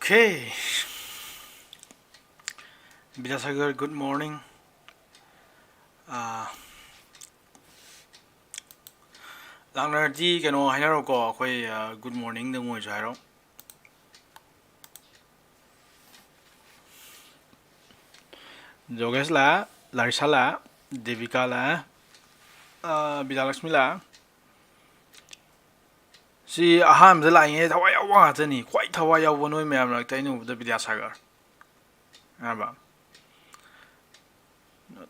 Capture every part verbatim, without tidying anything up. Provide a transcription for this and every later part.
Okay. Vidyasagar, good morning. ꯑꯥ, ꯂꯥꯛꯅꯔꯗꯤ ꯀꯩꯅꯣ ꯍꯥꯏꯅꯔꯣꯀꯣ, ꯑꯩꯈꯣꯏ, ꯑꯥ, good morningꯗꯪ ꯑꯣꯏꯁꯨ ꯍꯥꯏꯔꯣ꯫ ꯖꯣꯒꯦꯁ ꯂꯥꯛꯑꯦ, ꯂꯥꯔꯤꯁꯥ ꯂꯥꯛꯑꯦ, ꯗꯦꯕꯤꯀꯥ ꯂꯥꯛꯑꯦ, ꯑꯥ, ꯕꯤꯗ꯭ꯌꯥꯂꯛꯁꯃꯤ ꯂꯥꯛꯑꯦ꯫ ꯁꯤ ꯑꯍꯥꯟꯕꯗ ꯂꯥꯛꯏꯉꯩ ꯊꯋꯥꯏ ꯌꯥꯎꯕ ꯉꯥꯛꯇꯅꯤ꯫ ꯈ꯭ꯋꯥꯏ ꯊꯋꯥꯏ ꯌꯥꯎꯕ ꯅꯣꯏ ꯃꯌꯥꯝ ꯃꯔꯛꯇ ꯑꯩꯅ ꯎꯕꯗ ꯕꯤꯗ꯭ꯌꯥꯁꯥꯒꯔ ꯍꯥꯏꯕ꯫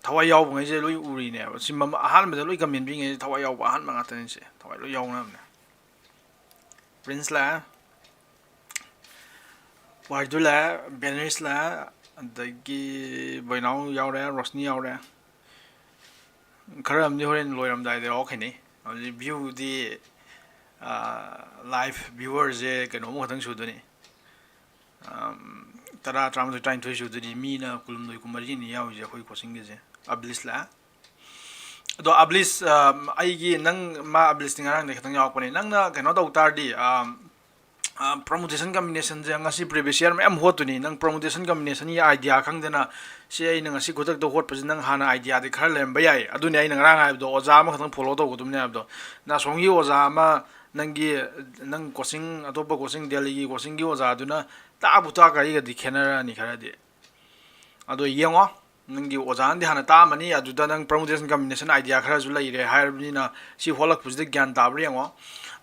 ꯊꯋꯥꯏ ꯌꯥꯎꯕꯉꯩꯁꯦ ꯂꯣꯏ ꯎꯔꯤꯅꯦꯕ꯫ ꯁꯤ ꯃꯃ-, ꯑꯍꯥꯟꯕꯗ ꯂꯣꯏ comment ꯄꯤꯉꯩꯁꯦ ꯊꯋꯥꯏ ꯌꯥꯎꯕ ꯑꯍꯥꯟꯕ ꯉꯥꯛꯇꯅꯤ꯫ ꯁꯦ ꯊꯋꯥꯏ ꯂꯣꯏ ꯌꯥꯎꯅꯕꯅꯦ꯫ ꯄ꯭ꯔꯤꯟꯁ ꯂꯥꯛꯑꯦ, ꯋꯥꯏꯗꯨ ꯂꯥꯛꯑꯦ, ꯕꯦꯅꯤꯁ ꯂꯥꯛꯑꯦ, ꯑꯗꯒꯤ ꯕꯣꯏꯅꯥꯎ ꯌꯥꯎꯔꯦ, ꯔꯣꯁꯅꯤ ꯌꯥꯎꯔꯦ꯫ ꯈꯔ ꯑꯃꯗꯤ ꯍꯣꯔꯦꯟ ꯂꯣꯏꯔꯝꯗꯥꯏꯗ ꯌꯥꯎꯔꯛꯈꯤꯅꯤ꯫ ꯍꯧꯖꯤꯛ viewꯗꯤ, ꯑꯥ, live viewerꯁꯦ ꯀꯩꯅꯣꯝ ꯈꯛꯇꯪ ꯁꯨꯗꯣꯏꯅꯤ꯫ ꯑꯝ, ꯇꯔꯥ, ꯇꯔꯥꯃꯥꯊꯣꯏ, ꯇꯔꯥꯅꯤꯊꯣꯏ ꯁꯨꯗꯣꯏꯅꯤ꯫ ꯃꯤꯅ ꯀꯨꯟꯍꯨꯝꯗꯣꯏ, ꯀꯨꯟꯃꯔꯤꯅꯤ ꯌꯥꯎꯔꯤꯁꯦ ꯑꯩꯈꯣꯏ coachingꯒꯤꯁꯦ꯫ ꯑꯕꯂꯤꯁ ꯂꯥꯛꯑꯦ꯫ ꯑꯗꯣ ꯑꯕꯂꯤꯁ, ꯑꯝ, ꯑꯩꯒꯤ ꯅꯪ, ꯃꯥ ꯑꯕꯂꯤꯁꯇꯤ ꯉꯔꯥꯡꯗꯩ ꯈꯛꯇꯪ ꯌꯥꯎꯔꯛꯄꯅꯤ꯫ ꯅꯪꯅ ꯀꯩꯅꯣ ꯇꯧ ꯇꯥꯔꯗꯤ, ꯑꯝ, ꯑ, permutation combinationꯁꯦ ꯉꯁꯤ previous year ꯃꯌꯥꯝ ꯍꯣꯠꯇꯣꯏꯅꯤ꯫ ꯅꯪ permutation combinationꯒꯤ idea ꯈꯪꯗꯅ, ꯁꯤ ꯑꯩꯅ ꯉꯁꯤ ꯈꯨꯗꯛꯇ ꯍꯣꯠꯄꯁꯤ ꯅꯪ ꯍꯥꯟꯅ ideaꯗꯤ ꯈꯔ ꯂꯩꯔꯝꯕ ꯌꯥꯏ꯫ ꯑꯗꯨꯅꯤ ꯑꯩꯅ ꯉꯔꯥꯡ ꯍꯥꯏꯕꯗꯣ, ꯑꯣꯖꯥ ꯑꯃꯈꯛꯇꯪ follow ꯇꯧꯒꯗꯕꯅꯤ ꯍꯥꯏꯕꯗꯣ꯫ ꯅꯥꯁꯣꯝꯒꯤ ꯑꯣꯖꯥ ꯑꯃ, ꯅꯪꯒꯤ, ꯅꯪ coaching, ꯑꯇꯣꯞꯄ coaching, ꯗꯦꯜꯂꯤꯒꯤ coachingꯒꯤ ꯑꯣꯖꯥꯗꯨꯅ ꯇꯥꯛꯄꯨ ꯇꯥꯛꯈ꯭ꯔꯒꯗꯤ ꯈꯦꯠꯅꯔꯛꯑꯅꯤ ꯈꯔꯗꯤ꯫ ꯑꯗꯣ ꯌꯦꯡꯉꯣ, ꯅꯪꯒꯤ ꯑꯣꯖꯥꯅꯗꯤ ꯍꯥꯟꯅ ꯇꯥꯛꯑꯝꯃꯅꯤ, ꯑꯗꯨꯗ ꯅꯪ permutation combination idea ꯈꯔꯁꯨ ꯂꯩꯔꯦ ꯍꯥꯏꯔꯕꯅꯤꯅ, ꯁꯤ ꯍꯣꯠꯂꯛꯄꯁꯤꯗ ꯒ꯭ꯌꯥꯟ ꯇꯥꯕ꯭ꯔꯥ ꯌꯦꯡꯉꯣ꯫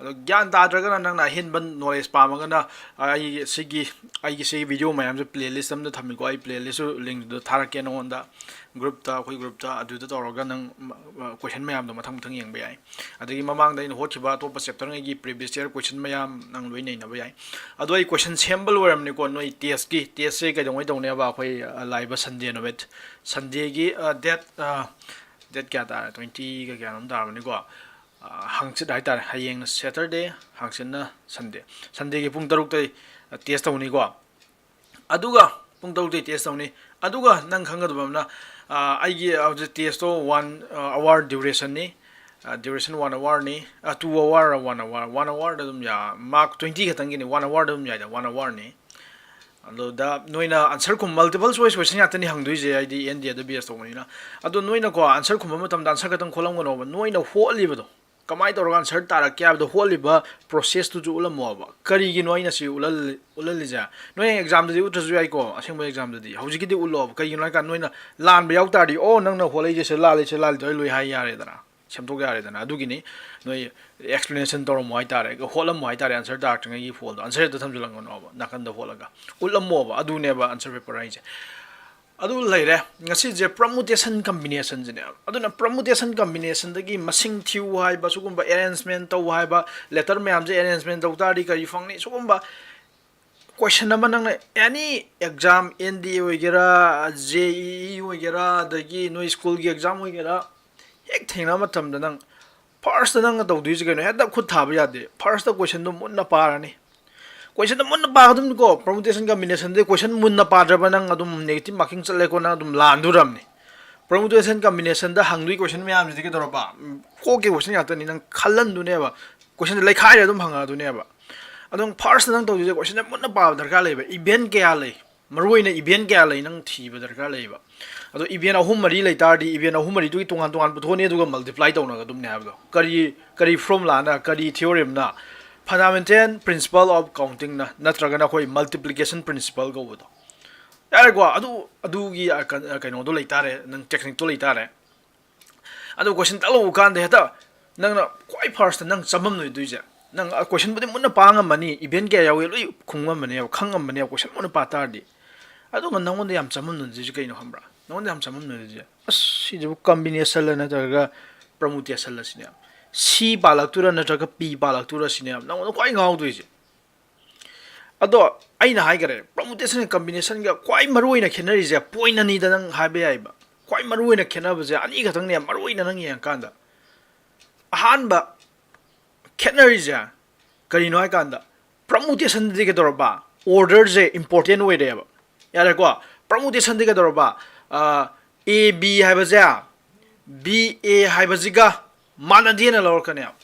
ꯑꯗꯣ ꯒ꯭ꯌꯥꯟ ꯇꯥꯗ꯭ꯔꯒꯅ ꯅꯪꯅ ꯑꯍꯦꯟꯕ knowledge ꯄꯥꯝꯃꯒꯅ, ꯑꯩꯒꯤ ꯁꯤꯒꯤ, ꯑꯩꯒꯤ ꯁꯤꯒꯤ video ꯃꯌꯥꯝꯁꯦ playlist ꯑꯃꯗ ꯊꯝꯃꯤꯀꯣ, ꯑꯩ playlistꯁꯨ linkꯇꯨ ꯊꯥꯔꯛꯀꯦ ꯅꯉꯣꯟꯗ꯫ Groupꯇ, ꯑꯩꯈꯣꯏ groupꯇ, ꯑꯗꯨꯗ ꯇꯧꯔꯒ ꯅꯪ, ꯃ-, ꯃ-, question ꯃꯌꯥꯝꯗꯣ ꯃꯊꯪ ꯃꯊꯪ ꯌꯦꯡꯕ ꯌꯥꯏ꯫ ꯑꯗꯒꯤ ꯃꯃꯥꯡꯗ ꯑꯩꯅ ꯍꯣꯠꯈꯤꯕ ꯑꯇꯣꯞꯄ chapterꯉꯩꯒꯤ previous year question ꯃꯌꯥꯝ ꯅꯪ ꯂꯣꯏ ꯅꯩꯅꯕ ꯌꯥꯏ꯫ ꯑꯗꯣ ꯑꯩ question ꯁꯦꯝꯕ ꯂꯣꯏꯔꯕꯅꯤꯀꯣ, ꯅꯣꯏ testꯀꯤ, testꯁꯦ ꯀꯩꯗꯧꯉꯩ ꯇꯧꯅꯦꯕ? ꯑꯩꯈꯣꯏ, ꯑ, ꯂꯥꯛꯏꯕ Sunday ꯅꯨꯃꯤꯠ, Sundayꯒꯤ, ꯑ, date, ꯑ, date ꯀꯌꯥ ꯇꯥꯔꯦ? Twentyꯒ ꯀꯌꯥꯅꯣꯝ ꯇꯥꯔꯕꯅꯤꯀꯣ꯫ ꯑ, ꯍꯪꯆꯤꯠ ꯍꯥꯏꯇꯥꯔꯦ, ꯍꯌꯦꯡꯅ Saturday, ꯍꯪꯆꯤꯠꯅ Sunday꯫ Sundayꯒꯤ ꯄꯨꯡ ꯇꯔꯨꯛꯇꯩ, ꯑ, test ꯇꯧꯅꯤꯀꯣ꯫ ꯑꯗꯨꯒ ꯄꯨꯡ ꯇꯔꯨꯛꯇꯩ test ꯇꯧꯅꯤ꯫ ꯑꯗꯨꯒ ꯅꯪ ꯈꯪꯒꯗꯕ ꯑꯃꯅ, ꯑ, ꯑꯩꯒꯤ ꯍꯧꯖꯤꯛ testꯇꯣ one, ꯑ, hour durationꯅꯤ꯫ ꯑ, duration one hourꯅꯤ꯫ ꯑ, two hour, one hour, one hourꯗ ꯑꯗꯨꯝ ꯌꯥ-, mark twenty ꯈꯛꯇꯪꯒꯤꯅꯤ, one hourꯗ ꯑꯗꯨꯝ ꯌꯥꯏꯗ, one hourꯅꯤ꯫ ꯑꯗꯨꯗ ꯅꯣꯏꯅ ꯑꯟꯁꯔ ꯈꯨꯝ multiple choice question ꯉꯥꯛꯇꯅꯤ ꯍꯪꯗꯣꯏꯁꯦ, ꯍꯥꯏꯗꯤ ꯑꯦꯟ ꯗꯤ ꯑꯦꯗ ꯕꯦꯁ ꯇꯧꯕꯅꯤꯅ꯫ ꯑꯗꯣ ꯅꯣꯏꯅꯀꯣ ꯑꯟꯁꯔ ꯈꯨꯝꯕ ꯃꯇꯝꯗ ꯑꯟꯁꯔ ꯈꯛꯇꯪ ꯈꯣꯠꯂꯝꯒꯅꯣꯕ, ꯅꯣꯏꯅ ꯍꯣꯠꯂꯤꯕꯗꯣ ꯀꯃꯥꯏꯅ ꯇꯧꯔꯒ ꯑꯟꯁꯔ ꯇꯥꯔꯛꯀꯦ ꯍꯥꯏꯕꯗꯣ ꯍꯣꯠꯂꯤꯕ ꯄ꯭ꯔꯣꯁꯦꯁꯇꯨꯁꯨ ꯎꯠꯂꯝꯃꯣꯕ꯫ ꯀꯔꯤꯒꯤꯅꯣ ꯑꯩꯅ ꯁꯤ ꯎꯠꯍꯜꯂꯤ ꯎꯠꯍꯜꯂꯤꯁꯦ? ꯅꯣꯏ ꯑꯦꯛꯖꯥꯝꯗꯗꯤ ꯎꯠꯇ꯭ꯔꯁꯨ ꯌꯥꯏꯀꯣ, ꯑꯁꯦꯡꯕ ꯑꯦꯛꯖꯥꯝꯗꯗꯤ꯫ ꯍꯧꯖꯤꯛꯀꯤꯗꯤ ꯎꯠꯂꯣꯕ꯫ ꯀꯩꯒꯤꯅꯣ ꯍꯥꯏꯀꯥꯟꯗ ꯅꯣꯏꯅ ꯂꯥꯟꯕ ꯌꯥꯎ ꯇꯥꯔꯗꯤ, "ꯑꯣ, ꯅꯪꯅ ꯍꯣꯠꯂꯛꯏꯁꯦ ꯁꯤ ꯂꯥꯜꯂꯤ, ꯁꯤ ꯂꯥꯜꯂꯤ" ꯇꯧꯔ ꯂꯣꯏ ꯍꯥꯏ ꯌꯥꯔꯦꯗꯅ, ꯁꯦꯝꯗꯣꯛ ꯌꯥꯔꯦꯗꯅ꯫ ꯑꯗꯨꯒꯤꯅꯤ ꯅꯣꯏ ꯑꯦꯛꯁꯄ꯭ꯂꯦꯅꯦꯁꯟ ꯇꯧꯔꯝꯃꯣ ꯍꯥꯏꯇꯥꯔꯦ, ꯍꯣꯠꯂꯝꯃꯣ ꯍꯥꯏꯇꯥꯔꯦ꯫ ꯑꯟꯁꯔ ꯇꯥꯔꯛꯇ꯭ꯔꯤꯉꯩꯒꯤ ꯐꯣꯜꯗꯣ ꯑꯟꯁꯔ ꯍꯦꯛꯇ ꯊꯝꯖꯤꯜꯂꯝꯒꯅꯣꯕ, ꯅꯥꯀꯟꯗ ꯍꯣꯠꯂꯒ ꯎꯠꯂꯝꯃꯣꯕ꯫ ꯑꯗꯨꯅꯦꯕ ꯑꯟꯁꯔ ꯄꯦꯄꯔ ꯍꯥꯏꯁꯦ꯫ ꯑꯗꯨ ꯂꯩꯔꯦ꯫ ꯉꯁꯤꯁꯦ ꯄ꯭ꯔꯃꯨꯇꯦꯁꯟ ꯀꯝꯕꯤꯅꯦꯁꯟꯁꯤꯅꯦ꯫ ꯑꯗꯨꯅ ꯄ꯭ꯔꯃꯨꯇꯦꯁꯟ ꯀꯝꯕꯤꯅꯦꯁꯟꯗꯒꯤ ꯃꯁꯤꯡ ꯊꯤꯌꯨ ꯍꯥꯏꯕ, ꯁꯤꯒꯨꯝꯕ ꯑꯦꯔꯦꯟꯖꯃꯦꯟ ꯇꯧ ꯍꯥꯏꯕ, ꯂꯦꯇꯔ ꯃꯌꯥꯝꯁꯦ ꯑꯦꯔꯦꯟꯖꯃꯦꯟ ꯇꯧ ꯇꯥꯔꯗꯤ ꯀꯔꯤ ꯐꯪꯅꯤ, ꯁꯤꯒꯨꯝꯕ ꯀꯣꯏꯁꯟ ꯑꯃ ꯅꯪꯅ ꯑꯦꯅꯤ ꯑꯦꯛꯖꯥꯝ, ꯑꯦꯟ ꯗꯤ ꯑꯦ ꯑꯣꯏꯒꯦꯔꯥ, ꯖꯦ ꯏ ꯏ ꯑꯣꯏꯒꯦꯔꯥ, ꯑꯗꯒꯤ ꯅꯣꯏ ꯁ꯭ꯀꯨꯜꯒꯤ ꯑꯦꯛꯖꯥꯝ ꯑꯣꯏꯒꯦꯔꯥ, ꯍꯦꯛ ꯊꯦꯡꯅꯕ ꯃꯇꯝꯗ ꯅꯪ ꯐꯥꯔꯁꯇ ꯅꯪꯅ ꯇꯧꯗꯣꯏꯁꯦ ꯀꯩꯅꯣ? ꯍꯦꯛꯇ ꯈꯨꯠ ꯊꯥꯕ ꯌꯥꯗꯦ꯫ ꯐꯥꯔꯁꯇ ꯀꯣꯏꯁꯟꯗꯣ ꯃꯨꯟꯅ ꯄꯥꯔꯅꯤ꯫ ꯀꯣꯏꯁꯟꯗꯣ ꯃꯨꯟꯅ ꯄꯥꯒꯗꯕꯅꯤꯀꯣ꯫ ꯄ꯭ꯔꯃꯨꯇꯦꯁꯟ ꯀꯝꯕꯤꯅꯦꯁꯟꯗꯤ ꯀꯣꯏꯁꯟ ꯃꯨꯟꯅ ꯄꯥꯗ꯭ꯔꯕ ꯅꯪ ꯑꯗꯨꯝ ꯅꯦꯒꯦꯇꯤꯞ ꯃꯥꯔꯀꯤꯡ ꯆꯠꯂꯦꯀꯣ, ꯅꯪ ꯑꯗꯨꯝ ꯂꯥꯟꯗꯣꯔꯝꯅꯤ꯫ ꯄ꯭ꯔꯃꯨꯇꯦꯁꯟ ꯀꯝꯕꯤꯅꯦꯁꯟꯗ ꯍꯪꯗꯣꯏ ꯀꯣꯏꯁꯟ ꯃꯌꯥꯝꯁꯤꯗꯤ ꯀꯩꯗꯧꯔꯕ? ꯎꯝ, ꯀꯣꯛꯀꯤ ꯀꯣꯏꯁꯟ ꯉꯥꯛꯇꯅꯤ꯫ ꯅꯪ ꯈꯜꯍꯟꯗꯨꯅꯦꯕ꯫ ꯀꯣꯏꯁꯟꯁꯦ ꯂꯩꯈꯥꯏꯔ ꯑꯗꯨꯝ ꯍꯪꯉꯛꯑꯗꯨꯅꯦꯕ꯫ ꯑꯗꯣ ꯅꯪ ꯐꯥꯔꯁꯇ ꯅꯪ ꯇꯧꯗꯣꯏꯁꯦ ꯀꯣꯏꯁꯟꯁꯦ ꯃꯨꯟꯅ ꯄꯥꯕ ꯗꯔꯀꯥꯔ ꯂꯩꯕ꯫ ꯏꯚꯦꯟ ꯀꯌꯥ ꯂꯩ? ꯃꯔꯨꯑꯣꯏꯅ ꯏꯚꯦꯟ ꯀꯌꯥ ꯂꯩ ꯅꯪ ꯊꯤꯕ ꯗꯔꯀꯥꯔ ꯂꯩꯌꯦꯕ꯫ ꯑꯗꯣ ꯏꯚꯦꯟ ꯑꯍꯨꯝ ꯃꯔꯤ ꯂꯩ ꯇꯥꯔꯗꯤ, ꯏꯚꯦꯟ ꯑꯍꯨꯝ ꯃꯔꯤꯗꯨꯒꯤ ꯇꯣꯉꯥꯟ ꯇꯣꯉꯥꯟ ꯄꯨꯊꯣꯛꯑꯅꯤ, ꯑꯗꯨꯒ ꯃꯜꯇꯤꯄ꯭ꯂꯥꯏ ꯇꯧꯅꯒꯗꯕꯅꯦ ꯍꯥꯏꯕꯗꯣ꯫ ꯀꯔꯤ, ꯀꯔꯤ ꯐꯣꯔꯃꯨꯂꯥꯅ, ꯀꯔꯤ ꯊꯤꯑꯣꯔꯦꯝꯅ? ꯐꯟꯗꯥꯃꯦꯟꯇꯦꯜ ꯄ꯭ꯔꯤꯟꯁꯤꯄꯜ ꯑꯣꯐ ꯀꯥꯎꯟꯇꯤꯡꯅ, ꯅꯠꯇ꯭ꯔꯒꯅ ꯑꯩꯈꯣꯏ ꯃꯜꯇꯤꯄ꯭ꯂꯤꯀꯦꯁꯟ ꯄ꯭ꯔꯤꯟꯁꯤꯄꯜ ꯀꯧꯕꯗꯣ꯫ ꯌꯥꯔꯦꯀꯣ, ꯑꯗꯨ, ꯑꯗꯨꯒꯤ, ꯑ, ꯀ-, ꯑ, ꯀꯩꯅꯣꯗꯣ ꯂꯩꯇꯥꯔꯦ, ꯅꯪ ꯇꯦꯛꯅꯤꯛꯇꯣ ꯂꯩꯇꯥꯔꯦ꯫ ꯑꯗꯣ ꯀꯣꯏꯁꯟ ꯇꯥꯛꯂꯛꯎ ꯀꯥꯟꯗ ꯍꯦꯛꯇ ꯅꯪꯅ ꯈ꯭ꯋꯥꯏ ꯐꯥꯔꯁꯇ ꯅꯪ ꯆꯃꯝꯅꯗꯣꯏꯁꯦ, ꯅꯪ, ꯑ, ꯀꯣꯏꯁꯟꯕꯨꯗꯤ ꯃꯨꯟꯅ ꯄꯥ ꯉꯝꯃꯅꯤ, ꯏꯚꯦꯟ ꯀꯌꯥ ꯌꯥꯎꯏ ꯂꯣꯏ ꯈꯨꯝ ꯉꯝꯃꯅꯦꯕ, ꯈꯪ ꯉꯝꯃꯅꯦꯕ, ꯀꯣꯏꯁꯟ ꯃꯨꯟꯅ ꯄꯥ ꯇꯥꯔꯗꯤ꯫ ꯑꯗꯨꯒ ꯅꯪꯉꯣꯟꯗ ꯌꯥꯝ ꯆꯃꯝꯅꯗꯣꯏꯁꯦ ꯀꯩꯅꯣ ꯈꯪꯕ꯭ꯔꯥ? ꯅꯪꯉꯣꯟꯗ ꯌꯥꯝ ꯆꯃꯝꯅꯗꯣꯏꯁꯦ, "ꯑꯁ, ꯁꯤꯁꯤꯕꯨ ꯀꯝꯕꯤꯅꯦꯁꯟꯂ ꯅꯠꯇ꯭ꯔꯒ ꯄ꯭ꯔꯃꯨꯇꯦꯁꯟꯂ?" ꯁꯤꯅꯦ꯫ ꯁꯤ ꯄꯥꯜꯂꯛꯇꯣꯏꯔꯥ ꯅꯠꯇ꯭ꯔꯒ ꯄꯤ ꯄꯥꯜꯂꯛꯇꯣꯏꯔꯥ ꯁꯤꯅꯦ ꯅꯪꯉꯣꯟꯗ ꯈ꯭ꯋꯥꯏ ꯉꯥꯎꯗꯣꯏꯁꯦ꯫ ꯑꯗꯣ ꯑꯩꯅ ꯍꯥꯏꯈꯔꯦ, ꯄ꯭ꯔꯃꯨꯇꯦꯁꯟꯒ ꯀꯝꯕꯤꯅꯦꯁꯟꯒ ꯈ꯭ꯋꯥꯏ ꯃꯔꯨꯑꯣꯏꯅ ꯈꯦꯠꯅꯔꯤꯁꯦ ꯄꯣꯏꯟ ꯑꯅꯤꯗ ꯅꯪ ꯍꯥꯏꯕ ꯌꯥꯏꯕ꯫ ꯈ꯭ꯋꯥꯏ ꯃꯔꯨꯑꯣꯏꯅ ꯈꯦꯠꯅꯕꯁꯦ ꯑꯅꯤ ꯈꯛꯇꯪꯅꯦ, ꯃꯔꯨꯑꯣꯏꯅ ꯅꯪ ꯌꯦꯡꯉꯀꯥꯟꯗ꯫ ꯑꯍꯥꯟꯕ ꯈꯦꯠꯅꯔꯤꯁꯦ ꯀꯔꯤꯅꯣ ꯍꯥꯏꯀꯥꯟꯗ, ꯄ꯭ꯔꯃꯨꯇꯦꯁꯟꯗꯗꯤ ꯀꯩꯗꯧꯔꯕ? ꯑꯣꯔꯗꯔꯁꯦ ꯏꯝꯄꯣꯔꯇꯦꯟ ꯑꯣꯏꯔꯦꯕ꯫ ꯌꯥꯔꯦꯀꯣ? ꯄ꯭ꯔꯃꯨꯇꯦꯁꯟꯗꯤ ꯀꯩꯗꯧꯔꯕ? ꯑꯦ ꯕꯤ ꯍꯥꯏꯕꯁꯦ ꯕꯤ ꯑꯦ ꯍꯥꯏꯕꯁꯤꯒ ꯃꯥꯟꯅꯗꯦꯅ ꯂꯧꯔꯛꯀꯅꯦꯕ꯫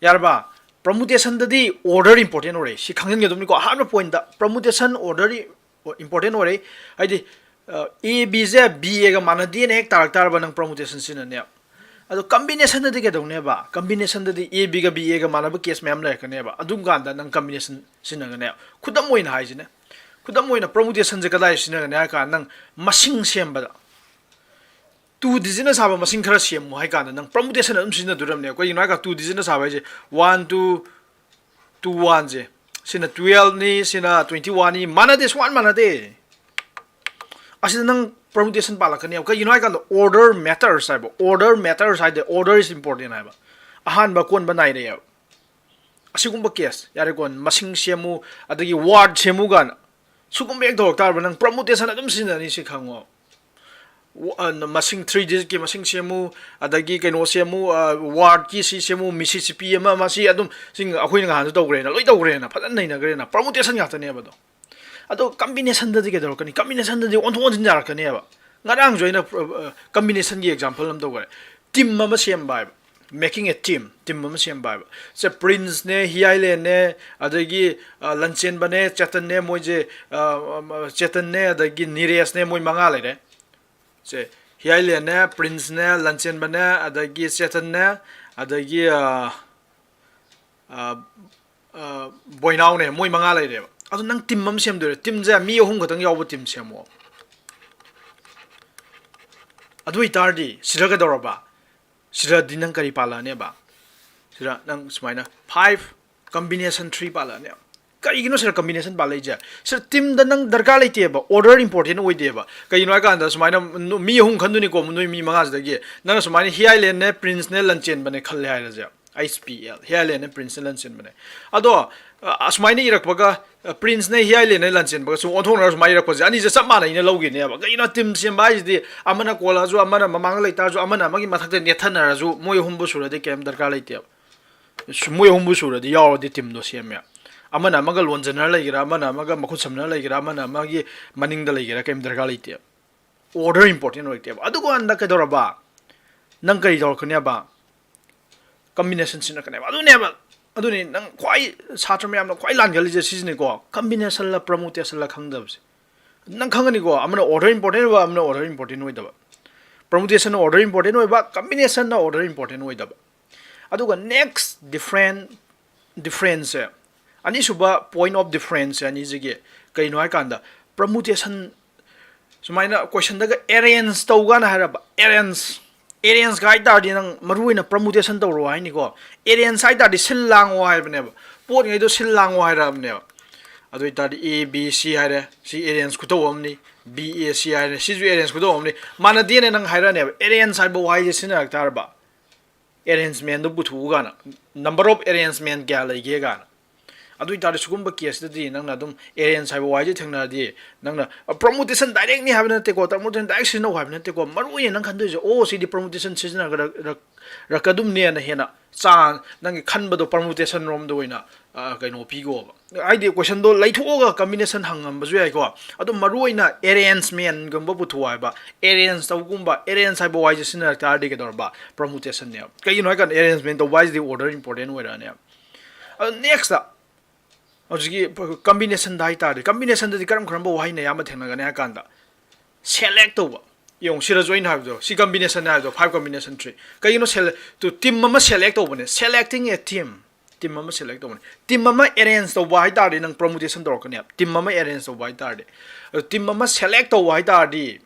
ꯌꯥꯔꯕ? Permutationꯗꯗꯤ order important ꯑꯣꯏꯔꯦ, ꯁꯤ ꯈꯪꯖꯤꯟꯒꯗꯕꯅꯤꯀꯣ꯫ ꯑꯍꯥꯟꯕ pointꯇ permutation order important ꯑꯣꯏꯔꯦ꯫ ꯍꯥꯏꯗꯤ, ꯑ, A Bꯁꯦ B Aꯒ ꯃꯥꯟꯅꯗꯦꯅ ꯍꯦꯛ ꯇꯥꯔꯛ ꯇꯥꯔꯕ, ꯅꯪ permutation ꯁꯤꯖꯤꯟꯅꯅꯦꯕ꯫ ꯑꯗꯣ combinationꯗꯗꯤ ꯀꯩꯗꯧꯅꯦꯕ? Combinationꯗꯗꯤ A Bꯒ B Aꯒ ꯃꯥꯟꯅꯕ case ꯃꯌꯥꯝ ꯂꯩꯔꯛꯀꯅꯦꯕ꯫ ꯑꯗꯨꯝ ꯀꯥꯟꯗ ꯅꯪ combination ꯁꯤꯖꯤꯟꯅꯒꯅꯦꯕ꯫ ꯈꯨꯗꯝ ꯑꯣꯏꯅ ꯍꯥꯏꯁꯤꯅꯦ, ꯈꯨꯗꯝ ꯑꯣꯏꯅ permutationꯁꯦ ꯀꯗꯥꯏ ꯁꯤꯖꯤꯟꯅꯒꯅꯤ ꯍꯥꯏ ꯀꯥꯟꯗ, ꯅꯪ ꯃꯁꯤꯡ ꯁꯦꯝꯕꯗ, two digitꯅ ꯁꯥꯕ ꯃꯁꯤꯡ ꯈꯔ ꯁꯦꯝꯃꯨ ꯍꯥꯏ ꯀꯥꯟꯗ ꯅꯪ permutationꯅ ꯑꯗꯨꯝ ꯁꯤꯖꯤꯟꯅꯗꯣꯔꯝꯅꯦ꯫ ꯀꯩꯒꯤꯅꯣ ꯍꯥꯏ ꯀꯥꯟꯗ two digitꯅ ꯁꯥꯕ ꯍꯥꯏꯁꯦ one two two oneꯁꯦ, ꯁꯤꯅ twelveꯅꯤ, ꯁꯤꯅ twenty-oneꯅꯤ, ꯃꯥꯟꯅꯗꯦ, ꯁꯨꯡꯃꯥꯟ ꯃꯥꯟꯅꯗꯦ꯫ ꯑꯁꯤꯗ ꯅꯪ permutation ꯄꯥꯜꯂꯛꯀꯅꯦꯕ꯫ ꯀꯩꯒꯤꯅꯣ ꯍꯥꯏ ꯀꯥꯟꯗ order matters ꯍꯥꯏꯕ, order matters ꯍꯥꯏꯗꯤ order is important ꯍꯥꯏꯕ꯫ ꯑꯍꯥꯟꯕ ꯑꯀꯣꯟꯕ ꯅꯥꯏꯔꯛꯑꯦꯕ꯫ ꯑꯁꯤꯒꯨꯝꯕ case, ꯌꯥꯔꯦꯀꯣ, ꯃꯁꯤꯡ ꯁꯦꯝꯃꯨ, ꯑꯗꯒꯤ word ꯁꯦꯝꯃꯨ ꯀꯥꯏꯅ, ꯁꯤꯒꯨꯝꯕ ꯍꯦꯛ ꯇꯧꯔꯛ ꯇꯥꯔꯕ, ꯅꯪ permutation ꯑꯗꯨꯝ ꯁꯤꯖꯤꯟꯅꯅꯤ, ꯁꯤ ꯈꯪꯉꯣ꯫ ꯋ-, ꯑ, ꯃꯁꯤꯡ three digitꯀꯤ ꯃꯁꯤꯡ ꯁꯦꯝꯃꯨ, ꯑꯗꯒꯤ ꯀꯩꯅꯣ ꯁꯦꯝꯃꯨ, ꯑ, wordꯀꯤ ꯁꯤ ꯁꯦꯝꯃꯨ, Mississippi ꯑꯃ ꯑꯃ, ꯁꯤ ꯑꯗꯨꯝ, ꯁꯤ ꯑꯩꯈꯣꯏꯅ ꯅꯍꯥꯟꯁꯨ ꯇꯧꯈ꯭ꯔꯦꯅ, ꯂꯣꯏ ꯇꯧꯈ꯭ꯔꯦꯅ, ꯐꯖꯅ ꯅꯩꯅꯈ꯭ꯔꯦꯅ, permutation ꯉꯥꯛꯇꯅꯦꯕ ꯑꯗꯣ꯫ ꯑꯗꯣ combinationꯗꯗꯤ ꯀꯩꯗꯧꯔꯛꯀꯅꯤ? Combinationꯗꯗꯤ ꯑꯣꯟꯊꯣꯛ ꯑꯣꯟꯁꯤꯟ ꯌꯥꯔꯛꯀꯅꯦꯕ꯫ ꯉꯔꯥꯡꯁꯨ ꯑꯩꯅ, ꯑ, combinationꯒꯤ example ꯑꯃ ꯇꯧꯈ꯭ꯔꯦ꯫ Team ꯑꯃ ꯁꯦꯝꯕ ꯍꯥꯏꯕ, making a team, team ꯑꯃ ꯁꯦꯝꯕ ꯍꯥꯏꯕ꯫ ꯁꯦ, Princeꯅꯦ, ꯍꯤꯌꯥꯏꯂꯦꯟꯅꯦ, ꯑꯗꯒꯤ, ꯑ, ꯂꯟꯆꯦꯟꯕꯅꯦ, ꯆꯦꯇꯟꯅꯦ, ꯃꯣꯏꯁꯦ, ꯑ, ꯑ, ꯆꯦꯇꯟꯅꯦ, ꯑꯗꯒꯤ ꯅꯤꯔꯦꯁꯅꯦ, ꯃꯣꯏ ꯃꯉꯥ ꯂꯩꯔꯦ꯫ ꯁꯦ, ꯍꯤꯌꯥꯏꯂꯦꯟꯅꯦ, Princeꯅꯦ, ꯂꯟꯆꯦꯟꯕꯅꯦ, ꯑꯗꯒꯤ ꯆꯦꯇꯟꯅꯦ, ꯑꯗꯒꯤ, ꯑ, ꯑ, ꯑ, ꯕꯣꯏꯅꯥꯎꯅꯦ, ꯃꯣꯏ ꯃꯉꯥ ꯂꯩꯔꯦꯕ꯫ ꯑꯗꯣ ꯅꯪ team ꯑꯃ ꯁꯦꯝꯗꯣꯏꯔꯦ꯫ Teamꯁꯦ ꯃꯤ ꯑꯍꯨꯝ ꯈꯛꯇꯪ ꯌꯥꯎꯕ team ꯁꯦꯝꯃꯣ꯫ ꯑꯗꯨ ꯑꯣꯏꯇꯥꯔꯗꯤ ꯁꯤꯗ ꯀꯩꯗꯧꯔꯕ? ꯁꯤꯗꯗꯤ ꯅꯪ ꯀꯔꯤ ꯄꯥꯜꯂꯛꯑꯅꯦꯕ? ꯁꯤꯗ ꯅꯪ ꯁꯨꯃꯥꯏꯅ five combination three ꯄꯥꯜꯂꯛꯑꯅꯦꯕ꯫ ꯀꯔꯤꯒꯤꯅꯣ ꯁꯤꯗ combination ꯄꯥꯜꯂꯛꯏꯁꯦ? ꯁꯤꯗ teamꯗ ꯅꯪ ꯗꯔꯀꯥꯔ ꯂꯩꯇꯦꯕ, order important ꯑꯣꯏꯗꯦꯕ꯫ ꯀꯩꯒꯤꯅꯣ ꯍꯥꯏ ꯀꯥꯟꯗ, ꯁꯨꯃꯥꯏꯅ ꯅꯨ-, ꯃꯤ ꯑꯍꯨꯝ ꯈꯟꯗꯣꯏꯅꯤꯀꯣ, ꯅꯣꯏ ꯃꯤ ꯃꯉꯥꯁꯤꯗꯒꯤ ꯅꯪꯅ ꯁꯨꯃꯥꯏꯅ ꯍꯤꯌꯥꯏꯂꯦꯟꯅꯦ, Princeꯅꯦ, ꯂꯟꯆꯦꯟꯕꯅꯦ ꯈꯜꯂꯦ ꯍꯥꯏꯔꯁꯦ, H P L, ꯍꯤꯌꯥꯏꯂꯦꯟꯅꯦ, Princeꯅꯦ, ꯂꯟꯆꯦꯟꯕꯅꯦ꯫ ꯑꯗꯣ, ꯑ, ꯑꯁꯨꯃꯥꯏꯅ ꯏꯔꯛꯄꯒ, ꯑ, Princeꯅꯦ, ꯍꯤꯌꯥꯏꯂꯦꯟꯅꯦ, ꯂꯟꯆꯦꯟꯕꯒ ꯁꯨꯝ ꯑꯣꯟꯊꯣꯛꯅꯔꯒ ꯁꯨꯃꯥꯏꯅ ꯏꯔꯛꯄꯁꯦ, ꯑꯅꯤꯁꯦ ꯆꯞ ꯃꯥꯟꯅꯩꯅ ꯂꯧꯈꯤꯅꯦꯕ꯫ ꯀꯩꯒꯤꯅꯣ? Team ꯁꯦꯝꯕ ꯍꯥꯏꯁꯤꯗꯤ ꯑꯃꯅ ꯀꯣꯜꯂꯛꯑꯁꯨ, ꯑꯃꯅ ꯃꯃꯥꯡꯗ ꯂꯩꯇꯥꯔꯁꯨ, ꯑꯃꯅ ꯑꯃꯒꯤ ꯃꯊꯛꯇ ꯅꯦꯠꯊꯅꯔꯁꯨ, ꯃꯣꯏ ꯑꯍꯨꯝꯕꯨ ꯁꯨꯔꯗꯤ ꯀꯩꯝ ꯗꯔꯀꯥꯔ ꯂꯩꯇꯦꯕ꯫ ꯁꯨ-, ꯃꯣꯏ ꯑꯍꯨꯝꯕꯨ ꯁꯨꯔꯗꯤ ꯌꯥꯎꯔꯗꯤ teamꯗꯣ ꯁꯦꯝꯃꯦ꯫ ꯑꯃꯅ ꯑꯃꯒ ꯂꯣꯟꯖꯟꯅꯔ ꯂꯩꯒꯦꯔꯥ, ꯑꯃꯅ ꯑꯃꯒ ꯃꯈꯨꯠ ꯁꯝꯅꯔ ꯂꯩꯒꯦꯔꯥ, ꯑꯃꯅ ꯑꯃꯒꯤ ꯃꯅꯤꯡꯗ ꯂꯩꯒꯦꯔꯥ, ꯀꯩꯝ ꯗꯔꯀꯥꯔ ꯂꯩꯇꯦꯕ꯫ Order important ꯑꯣꯏꯔꯛꯇꯦꯕ꯫ ꯑꯗꯨꯀꯥꯟꯗ ꯀꯩꯗꯧꯔꯕ? ꯅꯪ ꯀꯔꯤ ꯇꯧꯔꯛꯀꯅꯦꯕ? Combination ꯁꯤꯖꯤꯟꯅꯔꯛꯀꯅꯦꯕ꯫ ꯑꯗꯨꯅꯦꯕ ꯑꯗꯨꯅꯤ ꯅꯪ ꯈ꯭ꯋꯥꯏ ꯁꯥꯇ꯭ꯔ ꯃꯌꯥꯝꯅ ꯈ꯭ꯋꯥꯏ ꯂꯥꯟꯒꯜꯂꯤꯁꯦ ꯁꯤꯁꯤꯅꯤꯀꯣ, combination ꯂ permutation ꯂ ꯈꯪꯗꯕꯁꯦ꯫ ꯅꯪ ꯈꯪꯒꯅꯤꯀꯣ, ꯑꯃꯅ order important ꯑꯣꯏꯕ, ꯑꯃꯅ order important ꯑꯣꯏꯗꯕ, permutation ꯅ order important ꯑꯣꯏꯕ, combination ꯅ order important ꯑꯣꯏꯗꯕ꯫ ꯑꯗꯨꯒ next different difference ꯁꯦ, ꯑꯅꯤꯁꯨꯕ point of difference ꯁꯦ ꯑꯅꯤꯁꯤꯒꯤ ꯀꯩꯅꯣ ꯍꯥꯏꯀꯥꯟꯗ, permutation ꯁꯨꯃꯥꯏꯅ question ꯗꯒ arrange ꯇꯧ ꯀꯥꯏꯅ ꯍꯥꯏꯔꯕ, arrange, arrange ꯀ ꯍꯥꯏ ꯇꯥꯔꯗꯤ ꯅꯪ ꯃꯔꯨ ꯑꯣꯏꯅ permutation ꯇꯧꯔꯣ ꯍꯥꯏꯅꯤꯀꯣ꯫ Arrange ꯍꯥꯏ ꯇꯥꯔꯗꯤ ꯁꯤꯜ ꯂꯥꯡꯉꯣ ꯍꯥꯏꯕꯅꯦꯕ, ꯄꯣꯠꯉꯩꯗꯣ ꯁꯤꯜ ꯂꯥꯡꯉꯣ ꯍꯥꯏꯔꯛꯑꯕꯅꯦꯕ꯫ ꯑꯗꯨ ꯑꯣꯏ ꯇꯥꯔꯗꯤ A B C ꯍꯥꯏꯔꯦ, ꯁꯤ arrange ꯈꯨꯇꯧ ꯑꯃꯅꯤ, B A C ꯍꯥꯏꯔꯦ, ꯁꯤꯁꯨ arrange ꯈꯨꯇꯧ ꯑꯃꯅꯤ, ꯃꯥꯟꯅꯗꯦꯅ ꯅꯪ ꯍꯥꯏꯔꯛꯑꯅꯦꯕ꯫ Arrange ꯍꯥꯏꯕ ꯋꯥꯍꯩꯁꯦ ꯁꯤꯖꯤꯟꯅꯔꯛ ꯇꯥꯔꯕ, arrangement ꯗꯣ ꯄꯨꯊꯣꯛꯎ ꯀꯥꯏꯅ, number of arrangement ꯀꯌꯥ ꯂꯩꯒꯦ ꯀꯥꯏꯅ꯫ ꯑꯗꯨ ꯑꯣꯏ ꯇꯥꯔꯗꯤ ꯁꯤꯒꯨꯝꯕ case ꯇꯗꯤ ꯅꯪꯅ ꯑꯗꯨꯝ arrange ꯍꯥꯏꯕ ꯋꯥꯍꯩꯁꯦ ꯊꯦꯡꯅꯔꯗꯤ ꯅꯪꯅ, ꯑ, permutation direct ꯅꯤ ꯍꯥꯏꯕ ꯅꯠꯇꯦꯀꯣ, permutation direct ꯁꯤꯖꯤꯟꯅꯧ ꯍꯥꯏꯕ ꯅꯠꯇꯦꯀꯣ, ꯃꯔꯨ ꯑꯣꯏꯅ ꯅꯪ ꯈꯟꯗꯣꯏꯁꯦ, "ꯑꯣ, ꯁꯤꯗꯤ permutation ꯁꯤꯖꯤꯟꯅꯔꯛꯀꯗꯕꯅꯦꯅ" ꯍꯦꯟꯅ ꯆꯥ-, ꯅꯪꯒꯤ ꯈꯟꯕꯗꯣ permutation ꯔꯣꯝꯗ ꯑꯣꯏꯅ, ꯑ, ꯀꯩꯅꯣ ꯄꯤꯈꯣꯕ꯫ ꯍꯥꯏꯗꯤ question ꯗꯣ ꯂꯩꯊꯣꯛꯑꯒ combination ꯍꯪꯉꯝꯕꯁꯨ ꯌꯥꯏꯀꯣ, ꯑꯗꯣ ꯃꯔꯨ ꯑꯣꯏꯅ arrangement ꯒꯨꯝꯕ ꯄꯨꯊꯣꯛꯑꯣ ꯍꯥꯏꯕ, arrange ꯇꯧꯒꯨꯝꯕ, arrange ꯍꯥꯏꯕ ꯋꯥꯍꯩꯁꯦ ꯁꯤꯖꯤꯟꯅꯔꯛ ꯇꯥꯔꯗꯤ ꯀꯩꯗꯧꯔꯕ, permutation ꯅꯦꯕ꯫ ꯀꯩꯒꯤꯅꯣ ꯍꯥꯏꯀꯥꯟꯗ arrangement ꯇꯧꯕ ꯍꯥꯏꯁꯤꯗꯤ order important ꯑꯣꯏꯔꯛꯑꯅꯦꯕ꯫ ꯑꯗꯣ next ꯇ ꯍꯧꯖꯤꯛꯀꯤ combination ꯗ ꯍꯥꯏ ꯇꯥꯔꯗꯤ, combination ꯗꯗꯤ ꯀꯔꯝ ꯀꯔꯝꯕ ꯋꯥꯍꯩꯅ ꯑꯌꯥꯝꯕ ꯊꯦꯡꯅꯒꯅꯤ ꯍꯥꯏ ꯀꯥꯟꯗ, select ꯇꯧꯕ꯫ ꯌꯦꯡꯉꯨ, ꯁꯤꯗꯁꯨ ꯑꯩꯅ ꯍꯥꯏꯕꯗꯣ, ꯁꯤ combination ꯅꯦ ꯍꯥꯏꯕꯗꯣ, five combination tree꯫ ꯀꯩꯒꯤꯅꯣ sele-, ꯇꯨ, team ꯑꯃ select ꯇꯧꯕꯅꯦ, selecting a team꯫ Team ꯑꯃ select ꯇꯧꯕꯅꯦ꯫ Team ꯑꯃ arrange ꯇꯧꯕ ꯍꯥꯏ ꯇꯥꯔꯗꯤ ꯅꯪ permutation ꯇꯧꯔꯛꯀꯅꯦꯕ, team ꯑꯃ arrange ꯇꯧꯕ ꯍꯥꯏ ꯇꯥꯔꯗꯤ꯫ ꯑꯗꯣ team ꯑꯃ select ꯇꯧꯕ ꯍꯥꯏ ꯇꯥꯔꯗꯤ,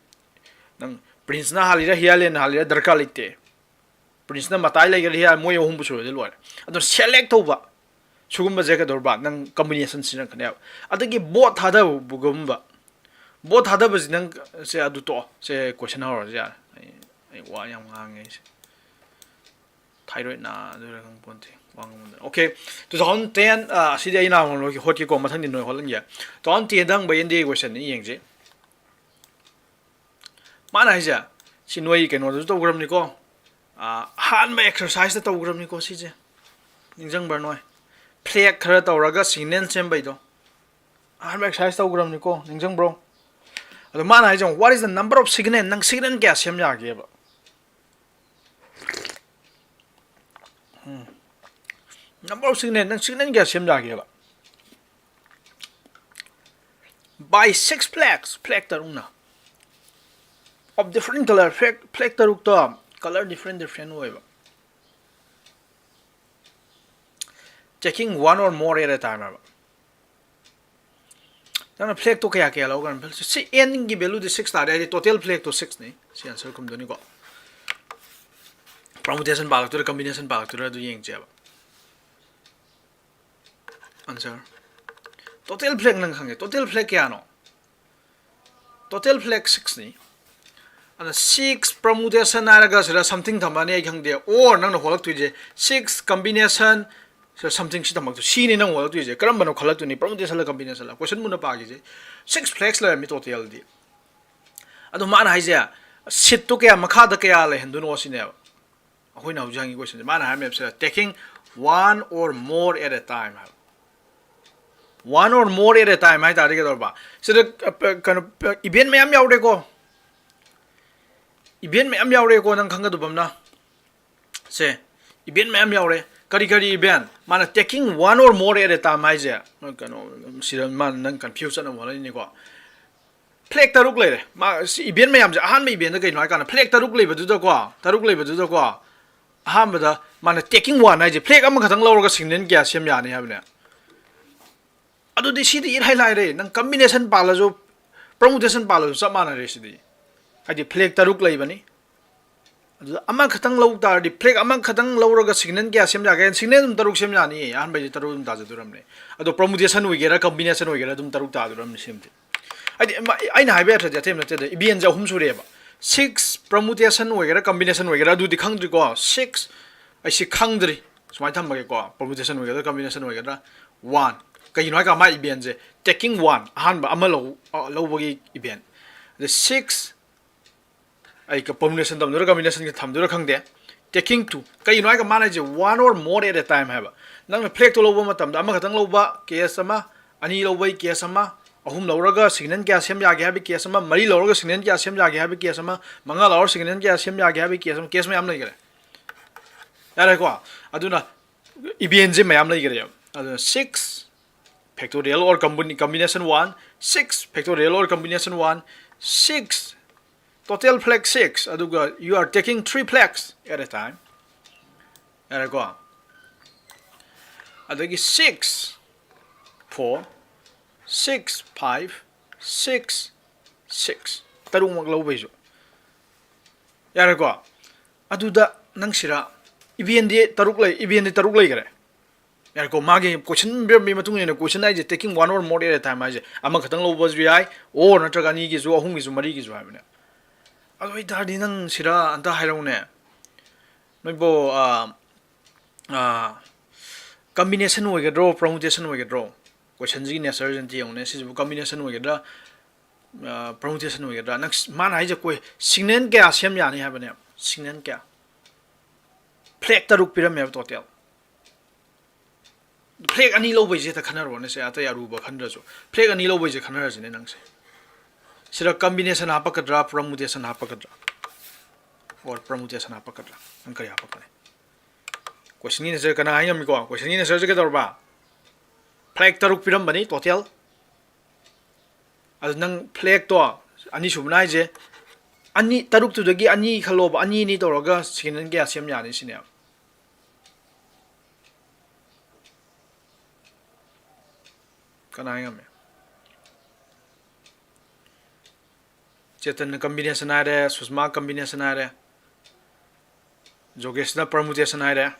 ꯅꯪ Prince ꯅ ꯍꯥꯜꯂꯤꯔꯥ, Hia Lian ꯅ ꯍꯥꯜꯂꯤꯔꯥ ꯗꯔꯀꯥꯔ ꯂꯩꯇꯦ꯫ Prince ꯅ ꯃꯇꯥꯏ ꯂꯩꯈ꯭ꯔꯗꯤ ꯌꯥꯔꯦ, ꯃꯣꯏ ꯑꯍꯨꯝꯕꯨ ꯁꯨꯔꯗꯤ ꯂꯣꯏꯔꯦ꯫ ꯑꯗꯣ select ꯇꯧꯕ, ꯁꯤꯒꯨꯝꯕꯁꯦ ꯀꯩꯗꯧꯔꯕ, ꯅꯪ combination ꯁꯤꯖꯤꯟꯅꯔꯛꯀꯅꯦꯕ꯫ ꯑꯗꯒꯤ vote ꯊꯥꯗꯕꯒꯨꯝꯕ, vote ꯊꯥꯗꯕꯁꯤ ꯅꯪ, ꯁꯦ ꯑꯗꯨ ꯇꯣꯛꯑꯣ, ꯁꯦ question ꯍꯧꯔꯁꯤ ꯌꯥꯔꯦ꯫ ꯑꯩ, ꯑꯩ ꯋꯥ ꯌꯥꯝ ꯉꯥꯡꯉꯦ ꯑꯩꯁꯦ, thyroid ꯅꯥꯗꯣꯏꯔꯥ ꯈꯪꯄꯣꯟꯇꯦ ꯋꯥ ꯉꯥꯡꯃꯟꯗꯅ꯫ Okay, two thousand ten, ꯑ, ꯑꯁꯤꯗꯤ ꯑꯩ ꯅꯍꯥꯟ ꯍꯣꯠꯀꯦꯀꯣ, ꯃꯊꯪꯗꯤ ꯅꯣꯏ ꯍꯣꯠꯍꯟꯒꯦ꯫ Two thousand ten ꯗ ꯍꯪꯕ N D A question ꯅꯤ, ꯌꯦꯡꯁꯤ꯫ ꯃꯥꯅ ꯍꯥꯏꯁꯦ, ꯁꯤ ꯅꯣꯏ ꯀꯩꯅꯣꯗꯁꯨ ꯇꯧꯈ꯭ꯔꯕꯅꯤꯀꯣ, ꯑ, ꯑꯍꯥꯟꯕ exercise ꯇ ꯇꯧꯈ꯭ꯔꯕꯅꯤꯀꯣ ꯁꯤꯁꯦ, ꯅꯤꯡꯁꯤꯡꯕ꯭ꯔꯥ ꯅꯣꯏ? Flag ꯈꯔ ꯇꯧꯔꯒ signal ꯁꯦꯝꯕꯩꯗꯣ, ꯑꯍꯥꯟꯕ exercise ꯇꯧꯈ꯭ꯔꯕꯅꯤꯀꯣ, ꯅꯤꯡꯁꯤꯡꯕ꯭ꯔꯣ? ꯑꯗꯣ ꯃꯥꯅ ꯍꯥꯏꯁꯦ, "What is the number of signal?" ꯅꯪ signal ꯀꯌꯥ ꯁꯦꯝ ꯌꯥꯒꯦꯕ? ꯎꯝ꯫ Number of signal, ꯅꯪ signal ꯀꯌꯥ ꯁꯦꯝ ꯌꯥꯒꯦꯕ? By six flags, flag ꯇꯔꯨꯛꯅ꯫ Of different color, flag, flag ꯇꯔꯨꯛꯇꯣ color different different ꯑꯣꯏꯕ꯫ Taking one or more at a time ꯍꯥꯏꯕ꯫ ꯅꯪꯅ flagꯇꯣ ꯀꯌꯥ ꯀꯌꯥ ꯂꯧꯒ꯭ꯔꯕꯅꯣ? ꯁꯤ Nꯒꯤ valueꯗꯤ six ꯇꯥꯔꯦ, ꯍꯥꯏꯗꯤ total flagꯇꯣ sixꯅꯤ꯫ ꯁꯤ answer ꯈꯨꯝꯗꯣꯏꯅꯤꯀꯣ꯫ Permutation ꯄꯥꯜꯂꯛꯇꯣꯏꯔꯥ, combination ꯄꯥꯜꯂꯛꯇꯣꯏꯔꯥ, ꯑꯗꯨ ꯌꯦꯡꯁꯦꯕ꯫ Answer, total flag ꯅꯪ ꯈꯪꯉꯦ꯫ Total flag ꯀꯌꯥꯅꯣ? Total flag sixꯅꯤ꯫ ꯑꯗ six permutation ꯍꯥꯏꯔꯒ ꯁꯤꯗ something ꯊꯝꯃꯅꯤ, ꯑꯩ ꯈꯪꯗꯦ꯫ Or ꯅꯪꯅ ꯍꯣꯜꯂꯛꯇꯣꯏꯁꯦ six combination ꯁꯤꯗ something ꯁꯤ ꯊꯝꯃꯛꯇꯣꯏ꯫ ꯁꯤꯅꯤ ꯅꯪ ꯍꯣꯜꯂꯛꯇꯣꯏꯁꯦ꯫ ꯀꯔꯝꯕꯅꯣ ꯈꯜꯂꯛꯇꯣꯏꯅꯤ? Permutationꯂ combinationꯂ? Question ꯃꯨꯟꯅ ꯄꯥꯈꯤꯁꯦ꯫ Six flags ꯂꯩꯔꯝꯃꯤ totalꯗꯤ꯫ ꯑꯗꯣ ꯃꯥꯅ ꯍꯥꯏꯁꯦ seatꯇꯣ ꯀꯌꯥ, ꯃꯈꯥꯗ ꯀꯌꯥ ꯂꯩꯍꯟꯗꯣꯏꯅꯣ ꯁꯤꯅꯦꯕ꯫ ꯑꯩꯈꯣꯏꯅ ꯍꯧꯖꯤꯛ ꯍꯪꯉꯤ questionꯁꯦ꯫ ꯃꯥꯅ ꯍꯥꯏꯔꯝꯃꯦꯕꯁꯦ, taking one or more at a time ꯍꯥꯏꯕ꯫ One or more at a time ꯍꯥꯏ ꯇꯥꯔꯗꯤ ꯀꯩꯗꯧꯔꯕ? ꯁꯤꯗ, ꯑ, ꯄ-, ꯀꯩꯅꯣ, ꯄ-, event ꯃꯌꯥꯝ ꯌꯥꯎꯔꯦꯀꯣ꯫ Event ꯃꯌꯥꯝ ꯌꯥꯎꯔꯦꯀꯣ, ꯅꯪ ꯈꯪꯒꯗꯕ ꯑꯃꯅ꯫ ꯁꯦ, event ꯃꯌꯥꯝ ꯌꯥꯎꯔꯦ꯫ ꯀꯔꯤ ꯀꯔꯤ event? ꯃꯥꯅ taking one or more at a time ꯍꯥꯏꯁꯦ, ꯀꯩꯅꯣ, ꯁꯤꯗ ꯃꯥꯅ ꯅꯪ confuse ꯆꯠꯅꯕ ꯍꯣꯠꯅꯔꯤꯅꯤꯀꯣ꯫ Flag ꯇꯔꯨꯛ ꯂꯩꯔꯦ꯫ ꯃꯥ, ꯁꯤ event ꯃꯌꯥꯝꯁꯦ ꯑꯍꯥꯟꯕ eventꯗ ꯀꯩꯅꯣ ꯍꯥꯏ ꯀꯥꯟꯗ flag ꯇꯔꯨꯛ ꯂꯩꯕꯗꯨꯗꯀꯣ, ꯇꯔꯨꯛ ꯂꯩꯕꯗꯨꯗꯀꯣ, ꯑꯍꯥꯟꯕꯗ ꯃꯥꯅ taking one ꯍꯥꯏꯁꯦ flag ꯑꯃꯈꯛꯇꯪ ꯂꯧꯔꯒ signal ꯀꯌꯥ ꯁꯦꯝ ꯌꯥꯅꯤ ꯍꯥꯏꯕꯅꯦ꯫ ꯑꯗꯨꯗꯤ ꯁꯤꯗꯤ ꯏꯔꯥꯏ ꯂꯥꯏꯔꯦ꯫ ꯅꯪ combination ꯄꯥꯜꯂꯁꯨ, permutation ꯄꯥꯜꯂꯁꯨ ꯆꯞ ꯃꯥꯟꯅꯔꯦ ꯁꯤꯗꯤ꯫ ꯍꯥꯏꯗꯤ flag ꯇꯔꯨꯛ ꯂꯩꯕꯅꯤ꯫ ꯑꯗꯨꯗ ꯑꯃꯈꯛꯇꯪ ꯂꯧ ꯇꯥꯔꯗꯤ, flag ꯑꯃꯈꯛꯇꯪ ꯂꯧꯔꯒ signal ꯀꯌꯥ ꯁꯦꯝ ꯌꯥꯒꯦ? Signal ꯑꯗꯨꯝ ꯇꯔꯨꯛ ꯁꯦꯝ ꯌꯥꯅꯤꯌꯦ꯫ ꯑꯍꯥꯟꯕꯩꯗꯤ ꯇꯔꯨꯛ ꯑꯗꯨꯝ ꯇꯥꯖꯗꯣꯔꯝꯅꯦ꯫ ꯑꯗꯣ permutation ꯑꯣꯏꯒꯦꯔꯥ, combination ꯑꯣꯏꯒꯦꯔꯥ, ꯑꯗꯨꯝ ꯇꯔꯨꯛ ꯇꯥꯗꯣꯔꯝꯅꯦ ꯁꯤꯃꯗꯤ꯫ ꯍꯥꯏꯗꯤ, ꯑꯃ, ꯑꯩꯅ ꯍꯥꯏꯕ ꯌꯥꯗ꯭ꯔꯗꯤ ꯑꯇꯩ ꯅꯠꯇꯦꯗ, eventꯁꯦ ꯑꯍꯨꯝ ꯁꯨꯔꯦꯕ꯫ Six permutation ꯑꯣꯏꯒꯦꯔꯥ, combination ꯑꯣꯏꯒꯦꯔꯥ, ꯑꯗꯨꯗꯤ ꯈꯪꯗ꯭ꯔꯤꯀꯣ꯫ Six, ꯑꯩ ꯁꯤ ꯈꯪꯗ꯭ꯔꯤ꯫ ꯁꯨꯃꯥꯏꯅ ꯊꯝꯃꯒꯦꯀꯣ꯫ Permutation ꯑꯣꯏꯒꯗ꯭ꯔꯥ, combination ꯑꯣꯏꯒꯗ꯭ꯔꯥ? One꯫ ꯀꯩꯒꯤꯅꯣ ꯍꯥꯏꯀꯥꯟꯗ ꯃꯥ eventꯁꯦ taking one, ꯑꯍꯥꯟꯕ ꯑꯃ ꯂꯧ-, ꯑ, ꯂꯧꯕꯒꯤ event꯫ ꯑꯗ six, ꯑꯩ ꯀ-, permutation ꯊꯝꯗꯣꯏꯔꯥ, combination ꯊꯝꯗꯣꯏꯔꯥ ꯈꯪꯗꯦ꯫ Taking two꯫ ꯀꯩꯒꯤꯅꯣ ꯍꯥꯏꯔꯒ ꯃꯥꯅ ꯍꯥꯏꯁꯦ one or more at a time ꯍꯥꯏꯕ꯫ ꯅꯪꯅ flagꯇꯣ ꯂꯧꯕ ꯃꯇꯝꯗ ꯑꯃꯈꯛꯇꯪ ꯂꯧꯕ case ꯑꯃ, ꯑꯅꯤ ꯂꯧꯕꯒꯤ case ꯑꯃ, ꯑꯍꯨꯝ ꯂꯧꯔꯒ signal ꯀꯌꯥ ꯁꯦꯝ ꯌꯥꯒꯦ ꯍꯥꯏꯕꯒꯤ case ꯑꯃ, ꯃꯔꯤ ꯂꯧꯔꯒ signal ꯀꯌꯥ ꯁꯦꯝ ꯌꯥꯒꯦ ꯍꯥꯏꯕꯒꯤ case ꯑꯃ, ꯃꯉꯥ ꯂꯧꯔꯒ signal ꯀꯌꯥ ꯁꯦꯝ ꯌꯥꯒꯦ ꯍꯥꯏꯕꯒꯤ case ꯑꯃ, case ꯃꯌꯥꯝ ꯂꯩꯈꯔꯦ꯫ ꯌꯥꯔꯦꯀꯣ? ꯑꯗꯨꯅ Evenꯁꯦ ꯃꯌꯥꯝ ꯂꯩꯈ꯭ꯔꯦꯕ꯫ ꯑꯗꯨꯅ six factorial or combination one, six factorial or combination one, six, total flag six, ꯑꯗꯨꯒ you are taking three flags at a time. ꯌꯥꯔꯦꯀꯣ? ꯑꯗꯒꯤ six, four, six, five, six, six, ꯇꯔꯨꯛꯃꯛ ꯂꯧꯕꯩꯁꯨ ꯌꯥꯔꯦꯀꯣ? ꯑꯗꯨꯗ ꯅꯪ ꯁꯤꯔ evenꯗꯤ ꯇꯔꯨꯛ ꯂꯩ, evenꯗꯤ ꯇꯔꯨꯛ ꯂꯩꯈꯔꯦ꯫ ꯌꯥꯔꯦꯀꯣ? ꯃꯥꯒꯤ question ꯄꯤꯔꯝꯕꯒꯤ ꯃꯇꯨꯡ ꯏꯟꯅ question ꯍꯥꯏꯁꯦ taking one or more at a time ꯍꯥꯏꯁꯦ ꯑꯃꯈꯛꯇꯪ ꯂꯧꯕꯁꯨ ꯌꯥꯏ, or ꯅꯠꯇ꯭ꯔꯒ ꯑꯅꯤꯒꯤꯁꯨ, ꯑꯍꯨꯝꯒꯤꯁꯨ, ꯃꯔꯤꯒꯤꯁꯨ ꯍꯥꯏꯕꯅꯦ꯫ ꯑꯗꯨ ꯑꯣꯏꯇꯥꯔꯗꯤ ꯅꯪ ꯁꯤꯔ ꯑꯝꯇ ꯍꯥꯏꯔꯛꯎꯅꯦ꯫ ꯅꯣꯏꯕꯣ, ꯑꯥ, ꯑꯥ, combination ꯑꯣꯏꯒꯗ꯭ꯔꯣ, permutation ꯑꯣꯏꯒꯗ꯭ꯔꯣ? Questionꯁꯤꯒꯤ natureꯁꯦ ꯑꯝꯇ ꯌꯦꯡꯉꯨꯅꯦ꯫ ꯁꯤꯁꯤꯕꯨ combination ꯑꯣꯏꯒꯗ꯭ꯔꯥ, ꯑꯥ, permutation ꯑꯣꯏꯒꯗ꯭ꯔꯥ? ꯅꯪ ꯁ-, ꯃꯥꯅ ꯍꯥꯏꯁꯦ ꯀꯣꯏ-, signal ꯀꯌꯥ ꯁꯦꯝ ꯌꯥꯅꯤ ꯍꯥꯏꯕꯅꯦ? Signal ꯀꯌꯥ? Flag ꯇꯔꯨꯛ ꯄꯤꯔꯝꯃꯦꯕ total꯫ Flag ꯑꯅꯤ ꯂꯧꯕꯩꯁꯦ ꯍꯦꯛꯇ ꯈꯟꯅꯔꯣꯅꯦ ꯁꯦ, ꯑꯇꯩ ꯑꯔꯨꯕ ꯈꯟꯗ꯭ꯔꯁꯨ꯫ Flag ꯑꯅꯤ ꯂꯧꯕꯩꯁꯦ ꯈꯟꯅꯔꯁꯤꯅꯦ ꯅꯪꯁꯦ꯫ ꯁꯤꯗ combination ꯍꯥꯞꯄꯛꯀꯗ꯭ꯔꯥ, permutation ꯍꯥꯞꯄꯛꯀꯗ꯭ꯔꯥ? Or permutation ꯍꯥꯞꯄꯛꯀꯗ꯭ꯔꯥ? ꯅꯪ ꯀꯔꯤ ꯍꯥꯞꯄꯛꯀꯅꯤ? Questionꯒꯤ natureꯁꯦ ꯀꯅꯥ ꯍꯥꯏ ꯉꯝꯃꯤꯀꯣ? Questionꯒꯤ natureꯁꯦ ꯀꯩꯗꯧꯔꯕ? Flag ꯇꯔꯨꯛ ꯄꯤꯔꯝꯕꯅꯤ total꯫ ꯑꯗꯨ ꯅꯪ flagꯇꯣ, ꯑꯅꯤꯁꯨꯕꯅ ꯍꯥꯏꯁꯦ, ꯑꯅꯤ, ꯇꯔꯨꯛꯇꯨꯗꯒꯤ ꯑꯅꯤ ꯈꯜꯂꯣꯕ, ꯑꯅꯤ ꯑꯅꯤ ꯇꯧꯔꯒ signal ꯀꯌꯥ ꯁꯦꯝ ꯌꯥꯅꯤ ꯁꯤꯅꯦꯕ꯫ ꯀꯅꯥ ꯍꯥꯏ ꯉꯝꯃꯤ? ꯆꯦꯇꯟꯅ combination ꯍꯥꯏꯔꯦ, ꯁꯨꯁꯃꯥ combination ꯍꯥꯏꯔꯦ, ꯖꯣꯒꯦꯁꯅ permutation ꯍꯥꯏꯔꯦ,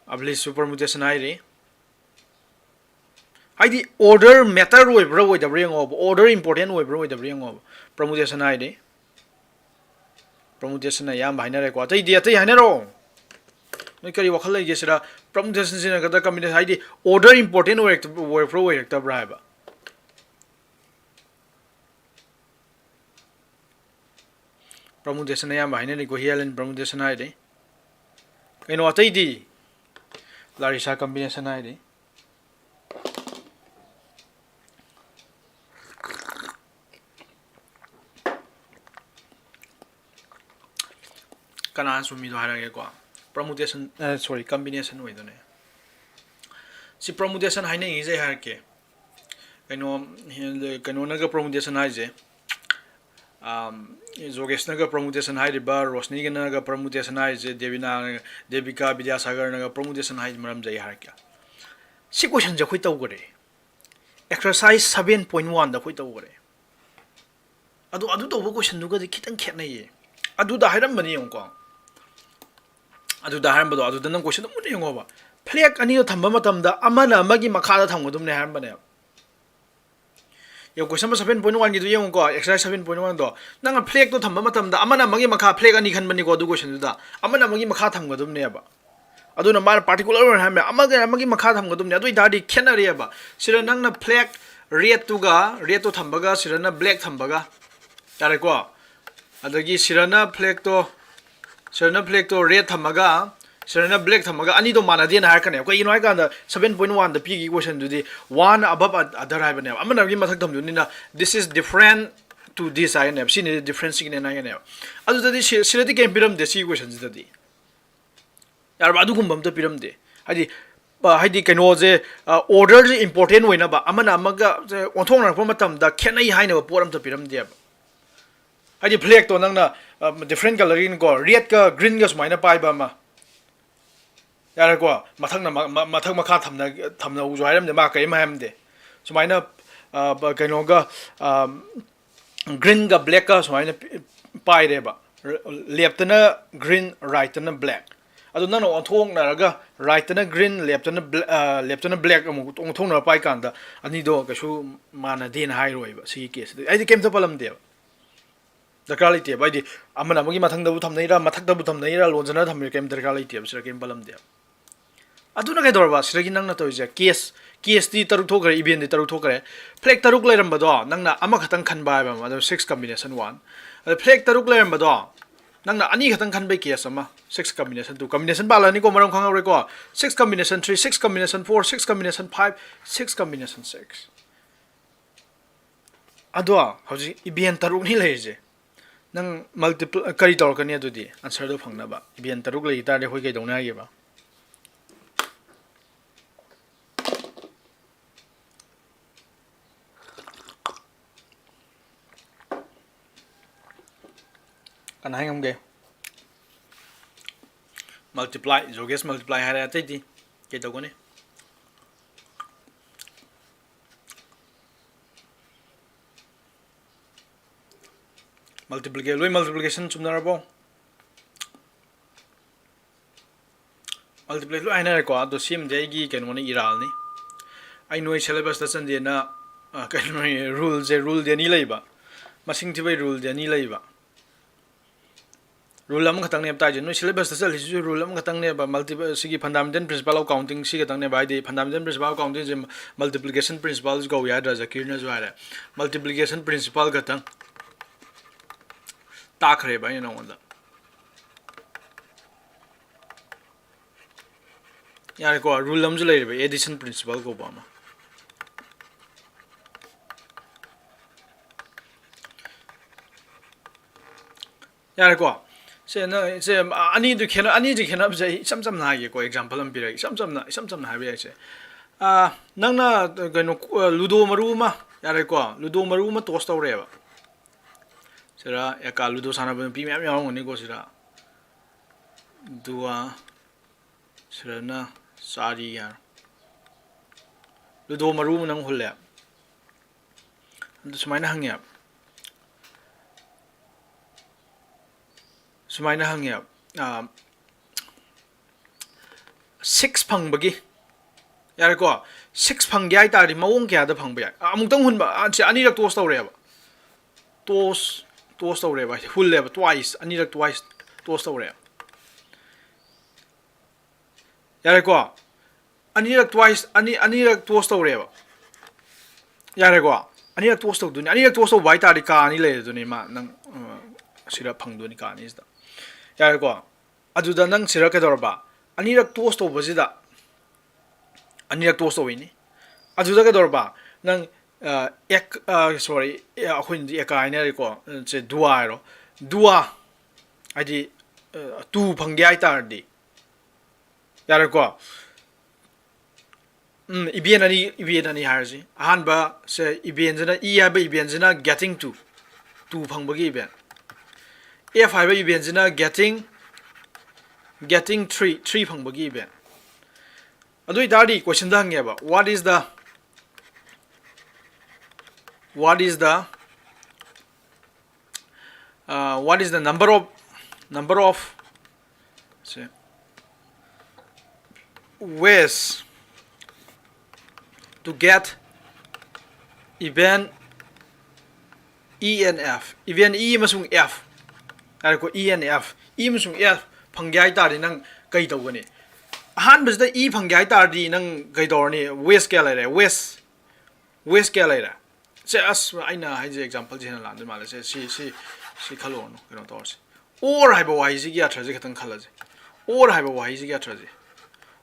ꯑꯚꯤꯂꯤꯁꯁꯨ permutation ꯍꯥꯏꯔꯤ꯫ ꯍꯥꯏꯗꯤ order matter ꯑꯣꯏꯕ꯭ꯔꯥ ꯑꯣꯏꯗꯕ꯭ꯔꯥ ꯌꯦꯡꯉꯣꯕ, order important ꯑꯣꯏꯕ꯭ꯔꯥ ꯑꯣꯏꯗꯕ꯭ꯔꯥ ꯌꯦꯡꯉꯣꯕ꯫ Permutation ꯍꯥꯏꯔꯤ, permutationꯅ ꯑꯌꯥꯝꯕ ꯍꯥꯏꯅꯔꯦꯀꯣ꯫ ꯑꯇꯩꯗꯤ, ꯑꯇꯩ ꯍꯥꯏꯅꯔꯛꯑꯣ꯫ ꯅꯣꯏ ꯀꯔꯤ ꯋꯥꯈꯜ ꯂꯩꯒꯦ ꯁꯤꯗ? Permutation ꯁꯤꯖꯤꯟꯅꯒꯗ꯭ꯔꯥ combination, ꯍꯥꯏꯗꯤ order important ꯑꯣꯏꯔꯛꯇ-, ꯑꯣꯏꯔꯛꯄ꯭ꯔꯥ ꯑꯣꯏꯔꯛꯇꯕ꯭ꯔꯥ ꯍꯥꯏꯕ꯫ Permutation ꯑꯌꯥꯝꯕ ꯍꯥꯏꯅꯔꯤꯀꯣ, ꯍꯤꯌꯥꯂꯤꯟ permutation ꯍꯥꯏꯔꯤ꯫ ꯀꯩꯅꯣ ꯑꯇꯩꯗꯤ? ꯂꯥꯔꯤꯁꯥ combination ꯍꯥꯏꯔꯤ꯫ ꯀꯅꯥꯅ ꯆꯨꯝꯃꯤꯗꯣ ꯍꯥꯏꯔꯛꯑꯒꯦꯀꯣ꯫ permutation, sorry, combination ꯑꯣꯏꯗꯣꯏꯅꯦ꯫ ꯁꯤ permutation ꯍꯥꯏꯅꯩꯁꯦ ꯍꯥꯏꯔꯛꯀꯦ꯫ ꯀꯩꯅꯣ, ꯀꯩꯅꯣꯅꯒ permutation ꯍꯥꯏꯁꯦ, ꯖꯣꯒꯦꯁꯅꯒ permutation ꯍꯥꯏꯔꯤꯕ, ꯔꯣꯁꯅꯤꯒꯅꯒ permutation ꯍꯥꯏꯔꯤꯁꯦ, ꯗꯦꯕꯤꯅꯥ, ꯗꯦꯕꯤꯀꯥ ꯕꯤꯗ꯭ꯌꯥꯁꯥꯒꯔꯅꯒ permutation ꯍꯥꯏꯔꯤꯁꯦ ꯃꯔꯝꯁꯦ ꯑꯩ ꯍꯥꯏꯔꯛꯀꯦ꯫ ꯁꯤ questionꯁꯦ ꯑꯩꯈꯣꯏ ꯇꯧꯈꯔꯦ꯫ Exercise seven point one ꯗ ꯑꯩꯈꯣꯏ ꯇꯧꯈꯔꯦ꯫ ꯑꯗꯣ ꯑꯗꯨ ꯇꯧꯕ questionꯗꯨꯒꯗꯤ ꯈꯤꯇꯪ ꯈꯦꯠꯅꯩꯌꯦ꯫ ꯑꯗꯨꯗ ꯍꯥꯏꯔꯝꯕꯅꯤ ꯌꯦꯡꯉꯨꯀꯣ꯫ ꯑꯗꯨꯗ ꯍꯥꯏꯔꯝꯕꯗꯣ, ꯑꯗꯨꯗ ꯅꯪ questionꯗꯣ ꯃꯨꯟꯅ ꯌꯦꯡꯉꯣꯕ꯫ Flag ꯑꯅꯤꯗꯣ ꯊꯝꯕ ꯃꯇꯝꯗ ꯑꯃꯅ ꯑꯃꯒꯤ ꯃꯈꯥꯗ ꯊꯝꯒꯗꯕꯅꯦ ꯍꯥꯏꯔꯝꯕꯅꯦꯕ꯫ ꯌꯦꯡꯉꯣ, question number seven point one ꯒꯤꯗꯨ ꯌꯦꯡꯉꯨꯀꯣ, exercise seven point one ꯗꯣ꯫ ꯅꯪꯅ flagꯇꯣ ꯊꯝꯕ ꯃꯇꯝꯗ ꯑꯃꯅ ꯑꯃꯒꯤ ꯃꯈꯥ flag ꯑꯅꯤ ꯈꯟꯕꯅꯤꯀꯣ ꯑꯗꯨ questionꯗꯨꯗ꯫ ꯑꯃꯅ ꯑꯃꯒꯤ ꯃꯈꯥ ꯊꯝꯒꯗꯕꯅꯦꯕ꯫ ꯑꯗꯨꯅ ꯃꯥꯅ particular ꯑꯣꯏꯅ ꯍꯥꯏꯔꯝꯃꯦ, ꯑꯃꯒ ꯑꯃꯒꯤ ꯃꯈꯥ ꯊꯝꯒꯗꯕꯅꯦ꯫ ꯑꯗꯨ ꯑꯣꯏ ꯇꯥꯔꯗꯤ ꯈꯦꯠꯅꯔꯦꯕ꯫ ꯁꯤꯗ ꯅꯪꯅ flag redꯇꯨꯒ, redꯇꯣ ꯊꯝꯕꯒ, ꯁꯤꯗꯅ black ꯊꯝꯕꯒ, ꯌꯥꯔꯦꯀꯣ? ꯑꯗꯒꯤ ꯁꯤꯗꯅ flagꯇꯣ, ꯁꯤꯗꯅ flagꯇꯣ red ꯊꯝꯃꯒ, ꯁꯤꯗꯅ black ꯊꯝꯃꯒ, ꯑꯅꯤꯗꯣ ꯃꯥꯟꯅꯗꯦꯅ ꯍꯥꯏꯔꯛꯀꯅꯦꯕ꯫ ꯀꯩꯒꯤꯅꯣ ꯍꯥꯏꯀꯥꯟꯗ, seven point one ꯗ ꯄꯤꯈꯤꯕ questionꯗꯨꯗꯤ one above other ꯍꯥꯏꯕꯅꯦꯕ꯫ ꯑꯃꯅ ꯑꯃꯒꯤ ꯃꯊꯛ ꯊꯝꯗꯣꯏꯅꯤꯅ, this is different to this ꯍꯥꯏꯒꯅꯦꯕ꯫ ꯁꯤꯅꯤ different significant ꯍꯥꯏꯒꯅꯦꯕ꯫ ꯑꯗꯨꯗꯗꯤ ꯁꯤ-, ꯁꯤꯗꯗꯤ ꯀꯩꯝ ꯄꯤꯔꯝꯗꯦ ꯁꯤꯒꯤ questionꯁꯤꯗꯗꯤ꯫ ꯌꯥꯔꯕ? ꯑꯗꯨꯒꯨꯝꯕ ꯑꯝꯇ ꯄꯤꯔꯝꯗꯦ꯫ ꯍꯥꯏꯗꯤ, ꯑ, ꯍꯥꯏꯗꯤ ꯀꯩꯅꯣꯁꯦ, ꯑ, orderꯁꯦ important ꯑꯣꯏꯅꯕ, ꯑꯃꯅ ꯑꯃꯒ ꯁꯦ ꯑꯣꯟꯊꯣꯛꯅꯔꯛꯄ ꯃꯇꯝꯗ ꯈꯦꯠꯅꯩ ꯍꯥꯏꯅꯕ ꯄꯣꯠ ꯑꯝꯇ ꯄꯤꯔꯝꯗꯦꯕ꯫ ꯍꯥꯏꯗꯤ flagꯇꯣ ꯅꯪꯅ, ꯑ, different coloringꯀꯣ, redꯀ greenꯒ ꯁꯨꯃꯥꯏꯅ ꯄꯥꯏꯕ ꯑꯃ꯫ ꯌꯥꯔꯦꯀꯣ? ꯃꯊꯛꯅ ꯃ-, ꯃ-, ꯃꯊꯛ ꯃꯈꯥ ꯊꯝꯅ-, ꯊꯝꯅꯧꯁꯨ ꯍꯥꯏꯔꯝꯗꯦ, ꯃꯥ ꯀꯔꯤꯝ ꯍꯥꯏꯔꯝꯗꯦ꯫ ꯁꯨꯃꯥꯏꯅ, ꯑ, ꯕ-, ꯀꯩꯅꯣꯒ, ꯑ, greenꯒ blackꯀ ꯁꯨꯃꯥꯏꯅ ꯄꯤ-, ꯄꯥꯏꯔꯦꯕ꯫ Leftꯇꯅ green, rightꯇꯅ black꯫ ꯑꯗꯨ ꯅꯪꯅ ꯑꯣꯟꯊꯣꯛꯅꯔꯒ rightꯇꯅ green, leftꯇꯅ bla-, ꯑ, leftꯇꯅ black ꯑꯃꯨꯛ ꯑꯣꯟꯊꯣꯛꯅꯔ ꯄꯥꯏ ꯀꯥꯟꯗ ꯑꯅꯤꯗꯣ ꯀꯩꯁꯨ ꯃꯥꯟꯅꯗꯦꯅ ꯍꯥꯏꯔꯣꯏꯕ ꯁꯤꯒꯤ caseꯇꯗꯤ꯫ ꯑꯩꯗꯤ ꯀꯩꯝꯇ ꯄꯜꯂꯝꯗꯦꯕ꯫ ꯗꯔꯀꯥꯔ ꯂꯩꯇꯦꯕ꯫ ꯍꯥꯏꯗꯤ ꯑꯃꯅ ꯑꯃꯒꯤ ꯃꯊꯪꯗꯕꯨ ꯊꯝꯅꯩꯔꯥ, ꯃꯊꯛꯇꯕꯨ ꯊꯝꯅꯩꯔꯥ, ꯂꯣꯟꯖꯅ ꯊꯝꯅꯩꯔꯥ, ꯀꯩꯝ ꯗꯔꯀꯥꯔ ꯂꯩꯇꯦꯕ꯫ ꯁꯤꯗ ꯀꯩꯝ ꯄꯜꯂꯝꯗꯦꯕ꯫ ꯑꯗꯨꯅ ꯀꯩꯗꯧꯔꯕ? ꯁꯤꯗꯒꯤ ꯅꯪꯅ ꯇꯧꯔꯤꯁꯦ, case, caseꯇꯤ ꯇꯔꯨꯛ ꯊꯣꯛꯈ꯭ꯔꯦ, eventꯗꯤ ꯇꯔꯨꯛ ꯊꯣꯛꯈ꯭ꯔꯦ꯫ Flag ꯇꯔꯨꯛ ꯂꯩꯔꯝꯕꯗꯣ ꯅꯪꯅ ꯑꯃꯈꯛꯇꯪ ꯈꯟꯕ ꯍꯥꯏꯕ ꯑꯃ, ꯑꯗꯨ six combination one꯫ ꯑꯗ flag ꯇꯔꯨꯛ ꯂꯩꯔꯝꯕꯗꯣ ꯅꯪꯅ ꯑꯅꯤ ꯈꯛꯇꯪ ꯈꯟꯕꯩ case ꯑꯃ, six combination two꯫ Combination ꯄꯥꯜꯂꯅꯤꯀꯣ, ꯃꯔꯝ ꯈꯪꯍꯧꯔꯦꯀꯣ꯫ Six combination three, six combination four, six combination five, six combination six꯫ ꯑꯗꯣ ꯍꯧꯖꯤꯛ event ꯇꯔꯨꯛꯅꯤ ꯂꯩꯔꯤꯁꯦ꯫ ꯅꯪ multiple ꯀꯔꯤ ꯇꯧꯔꯛꯀꯅꯤ ꯑꯗꯨꯗꯤ? Answer ꯗꯣ ꯐꯪꯅꯕ ꯏꯚꯦꯟ ꯇꯔꯨꯛ ꯂꯩ ꯇꯥꯔꯗꯤ ꯑꯩꯈꯣꯏ ꯀꯩꯗꯧꯅꯤ ꯍꯥꯏꯒꯦꯕ? ꯀꯅꯥ ꯍꯥꯏ ꯉꯝꯒꯦ? Multiply, Jogesh multiply ꯍꯥꯏꯔꯦ, ꯑꯇꯩꯗꯤ ꯀꯩ ꯇꯧꯒꯅꯤ? Multiplication, ꯂꯣꯏ multiplication ꯆꯨꯝꯅꯔꯕꯣ? Multiply ꯂꯣꯏ ꯍꯥꯏꯅꯔꯦꯀꯣ꯫ ꯑꯗꯣ ꯁꯤꯃꯗꯤ ꯑꯩꯒꯤ ꯀꯩꯅꯣꯅꯤ, ꯏꯔꯥꯜꯅꯤ꯫ ꯑꯩ ꯅꯣꯏ syllabus ꯇ ꯆꯟꯗꯦꯅ, ꯑ, ꯀꯩꯅꯣ, rule ꯁꯦ, rule ꯗꯤ ꯑꯅꯤ ꯂꯩꯕ, ꯃꯁꯤꯡ ꯊꯤꯕꯩ rule ꯗꯤ ꯑꯅꯤ ꯂꯩꯕ꯫ Rule ꯑꯃꯈꯛꯇꯪꯅꯦꯕ ꯇꯥꯛꯏꯁꯦ꯫ ꯅꯣꯏ syllabus ꯇ ꯆꯠꯂꯤꯁꯤꯁꯨ rule ꯑꯃꯈꯛꯇꯪꯅꯦꯕ꯫ Multiple, ꯁꯤꯒꯤ fundamental principle of counting ꯁꯤ ꯈꯛꯇꯪꯅꯦꯕ꯫ ꯍꯥꯏꯗꯤ fundamental principle of counting say multiplication principle ꯁꯨ ꯀꯧꯏ ꯍꯥꯏꯗ꯭ꯔꯥ, ꯖꯀꯤꯔꯅꯁꯨ ꯍꯥꯏꯔꯦ꯫ Multiplication principle ꯈꯛꯇꯪ ꯇꯥꯛꯈ꯭ꯔꯦꯕ ꯑꯩꯅ ꯅꯉꯣꯟꯗ꯫ ꯌꯥꯔꯦꯀꯣ, rule ꯑꯃꯁꯨ ꯂꯩꯔꯦꯕ, addition principle ꯀꯧꯕ ꯑꯃ꯫ ꯌꯥꯔꯦꯀꯣ꯫ ꯁꯦ, ꯅꯪ, ꯁꯦ, ꯑꯅꯤꯗꯨ ꯈꯦꯠꯅ-, ꯑꯅꯤꯁꯤ ꯈꯦꯠꯅꯕꯁꯦ ꯑꯩ ꯏꯆꯝ ꯆꯝꯅ ꯍꯥꯏꯒꯦꯀꯣ, example ꯑꯃ ꯄꯤꯔꯒꯦ꯫ ꯏꯆꯝ ꯆꯝꯅ, ꯏꯆꯝ ꯆꯝꯅ ꯍꯥꯏꯕ ꯌꯥꯏꯁꯦ꯫ ꯑꯥ, ꯅꯪꯅ, ꯀꯩꯅꯣ, ꯂꯨꯗꯣ ꯃꯔꯨ ꯑꯃ, ꯌꯥꯔꯦꯀꯣ, ꯂꯨꯗꯣ ꯃꯔꯨ ꯑꯃ toss ꯇꯧꯔꯦꯕ꯫ ꯁꯤꯗ ꯑꯦꯀꯥ ꯂꯨꯗꯣ ꯁꯥꯟꯅꯕ ꯅꯨꯄꯤ ꯃꯌꯥꯝ ꯌꯥꯎꯔꯝꯒꯅꯤꯀꯣ ꯁꯤꯗ꯫ ꯗꯨꯋꯥ, ꯁꯤꯗꯅ ꯆꯥꯔꯤ ꯍꯥꯏꯔꯣ꯫ ꯂꯨꯗꯣ ꯃꯔꯨ ꯑꯃ ꯅꯪ ꯍꯨꯜꯂꯦ꯫ ꯑꯗꯨ ꯁꯨꯃꯥꯏꯅ ꯍꯪꯉꯦ꯫ ꯁꯨꯃꯥꯏꯅ ꯍꯪꯉꯦ꯫ ꯑꯥ, six ꯐꯪꯕꯒꯤ, ꯌꯥꯔꯦꯀꯣ? Six ꯐꯪꯒꯦ ꯍꯥꯏ ꯇꯥꯔꯗꯤ ꯃꯑꯣꯡ ꯀꯌꯥꯗ ꯐꯪꯕ ꯌꯥꯏ? ꯑ, ꯑꯃꯨꯛꯇꯪ ꯍꯨꯟꯕ, ꯑ, ꯁꯤ ꯑꯅꯤꯔꯛ toss ꯇꯧꯔꯦꯕ꯫ Toss, toss ꯇꯧꯔꯦꯕ, ꯍꯨꯜꯂꯦꯕ, twice, ꯑꯅꯤꯔꯛ twice toss ꯇꯧꯔꯦꯕ꯫ ꯌꯥꯔꯦꯀꯣ? ꯑꯅꯤꯔꯛ twice, ꯑꯅꯤ, ꯑꯅꯤꯔꯛ toss ꯇꯧꯔꯦꯕ꯫ ꯌꯥꯔꯦꯀꯣ? ꯑꯅꯤꯔꯛ toss ꯇꯧꯗꯣꯏꯅꯤ꯫ ꯑꯅꯤꯔꯛ toss ꯇꯧꯕ ꯍꯥꯏ ꯇꯥꯔꯗꯤ ꯀꯥ ꯑꯅꯤ ꯂꯩꯔꯗꯣꯏꯅꯤ ꯃꯥ, ꯅꯪ, ꯑ, ꯁꯤꯗ ꯐꯪꯗꯣꯏꯅꯤ ꯀꯥ ꯑꯅꯤꯁꯤꯗ꯫ ꯌꯥꯔꯦꯀꯣ? ꯑꯗꯨꯗ ꯅꯪ ꯁꯤꯗ ꯀꯩꯗꯧꯔꯕ? ꯑꯅꯤꯔꯛ toss ꯇꯧꯕꯁꯤꯗ, ꯑꯅꯤꯔꯛ toss ꯇꯧꯕꯩꯅꯤ꯫ ꯑꯗꯨꯗ ꯀꯩꯗꯧꯔꯕ? ꯅꯪ, ꯑ, ꯑꯦꯛ-, ꯑ, sorry, ꯑꯦ, ꯑꯩꯈꯣꯏꯅꯗꯤ ꯑꯦꯀꯥ ꯍꯥꯏꯅꯔꯦꯀꯣ, ꯁꯦ ꯗꯨꯋꯥ ꯍꯥꯏꯔꯣ꯫ ꯗꯨꯋꯥ, ꯍꯥꯏꯗꯤ ꯇꯨ ꯐꯪꯒꯦ ꯍꯥꯏ ꯇꯥꯔꯗꯤ, ꯌꯥꯔꯦꯀꯣ? ꯎꯝ, ꯏꯚꯦꯟ ꯑꯅꯤ, ꯏꯚꯦꯟ ꯑꯅꯤ ꯍꯥꯏꯔꯁꯤ꯫ ꯑꯍꯥꯟꯕꯁꯦ ꯏꯚꯦꯟꯁꯤꯅ, ꯏ ꯍꯥꯏꯕ ꯏꯚꯦꯟꯁꯤꯅ getting two, ꯇꯨ ꯐꯪꯕꯒꯤ ꯏꯚꯦꯟ꯫ ꯑꯦꯐ ꯍꯥꯏꯕ ꯏꯚꯦꯟꯁꯤꯅ getting, getting three, three ꯐꯪꯕꯒꯤ ꯏꯚꯦꯟ꯫ ꯑꯗꯨ ꯑꯣꯏꯇꯥꯔꯗꯤ ꯀꯣꯏꯁꯟꯗ ꯍꯪꯉꯦꯕ, what is the, what is the uh, what is the number of, number of, say, ways to get even E and F, even E ꯑꯃꯁꯨꯡ F, ꯍꯥꯏꯔꯦꯀꯣ? E and F, E ꯑꯃꯁꯨꯡ F ꯐꯪꯒꯦ ꯍꯥꯏ ꯇꯥꯔꯗꯤ ꯅꯪ ꯀꯩ ꯇꯧꯒꯅꯤ? ꯑꯍꯥꯟꯕꯁꯤꯗ E ꯐꯪꯒꯦ ꯍꯥꯏ ꯇꯥꯔꯗꯤ ꯅꯪ ꯀꯩ ꯇꯧꯔꯅꯤ? Ways ꯀꯌꯥ ꯂꯩꯔꯦ? Ways, ways ꯀꯌꯥ ꯂꯩꯔꯦ? ꯁꯦ, ꯑꯁ, ꯑꯩꯅ ꯍꯥꯏꯁꯦ exampleꯁꯦ ꯍꯦꯟꯅ ꯂꯥꯟꯗꯣꯏ ꯃꯥꯜꯂꯦ꯫ ꯁꯦ, ꯁꯤ, ꯁꯤ, ꯁꯤ ꯈꯜꯂꯨꯔꯅꯨ, ꯀꯩꯅꯣ ꯇꯧꯔꯁꯤ꯫ Or ꯍꯥꯏꯕ ꯋꯥꯍꯩꯁꯤꯒꯤ ꯑꯔꯊꯁꯦ ꯈꯤꯇꯪ ꯈꯜꯂꯁꯦ꯫ Or ꯍꯥꯏꯕ ꯋꯥꯍꯩꯁꯤꯒꯤ ꯑꯔꯊꯁꯦ꯫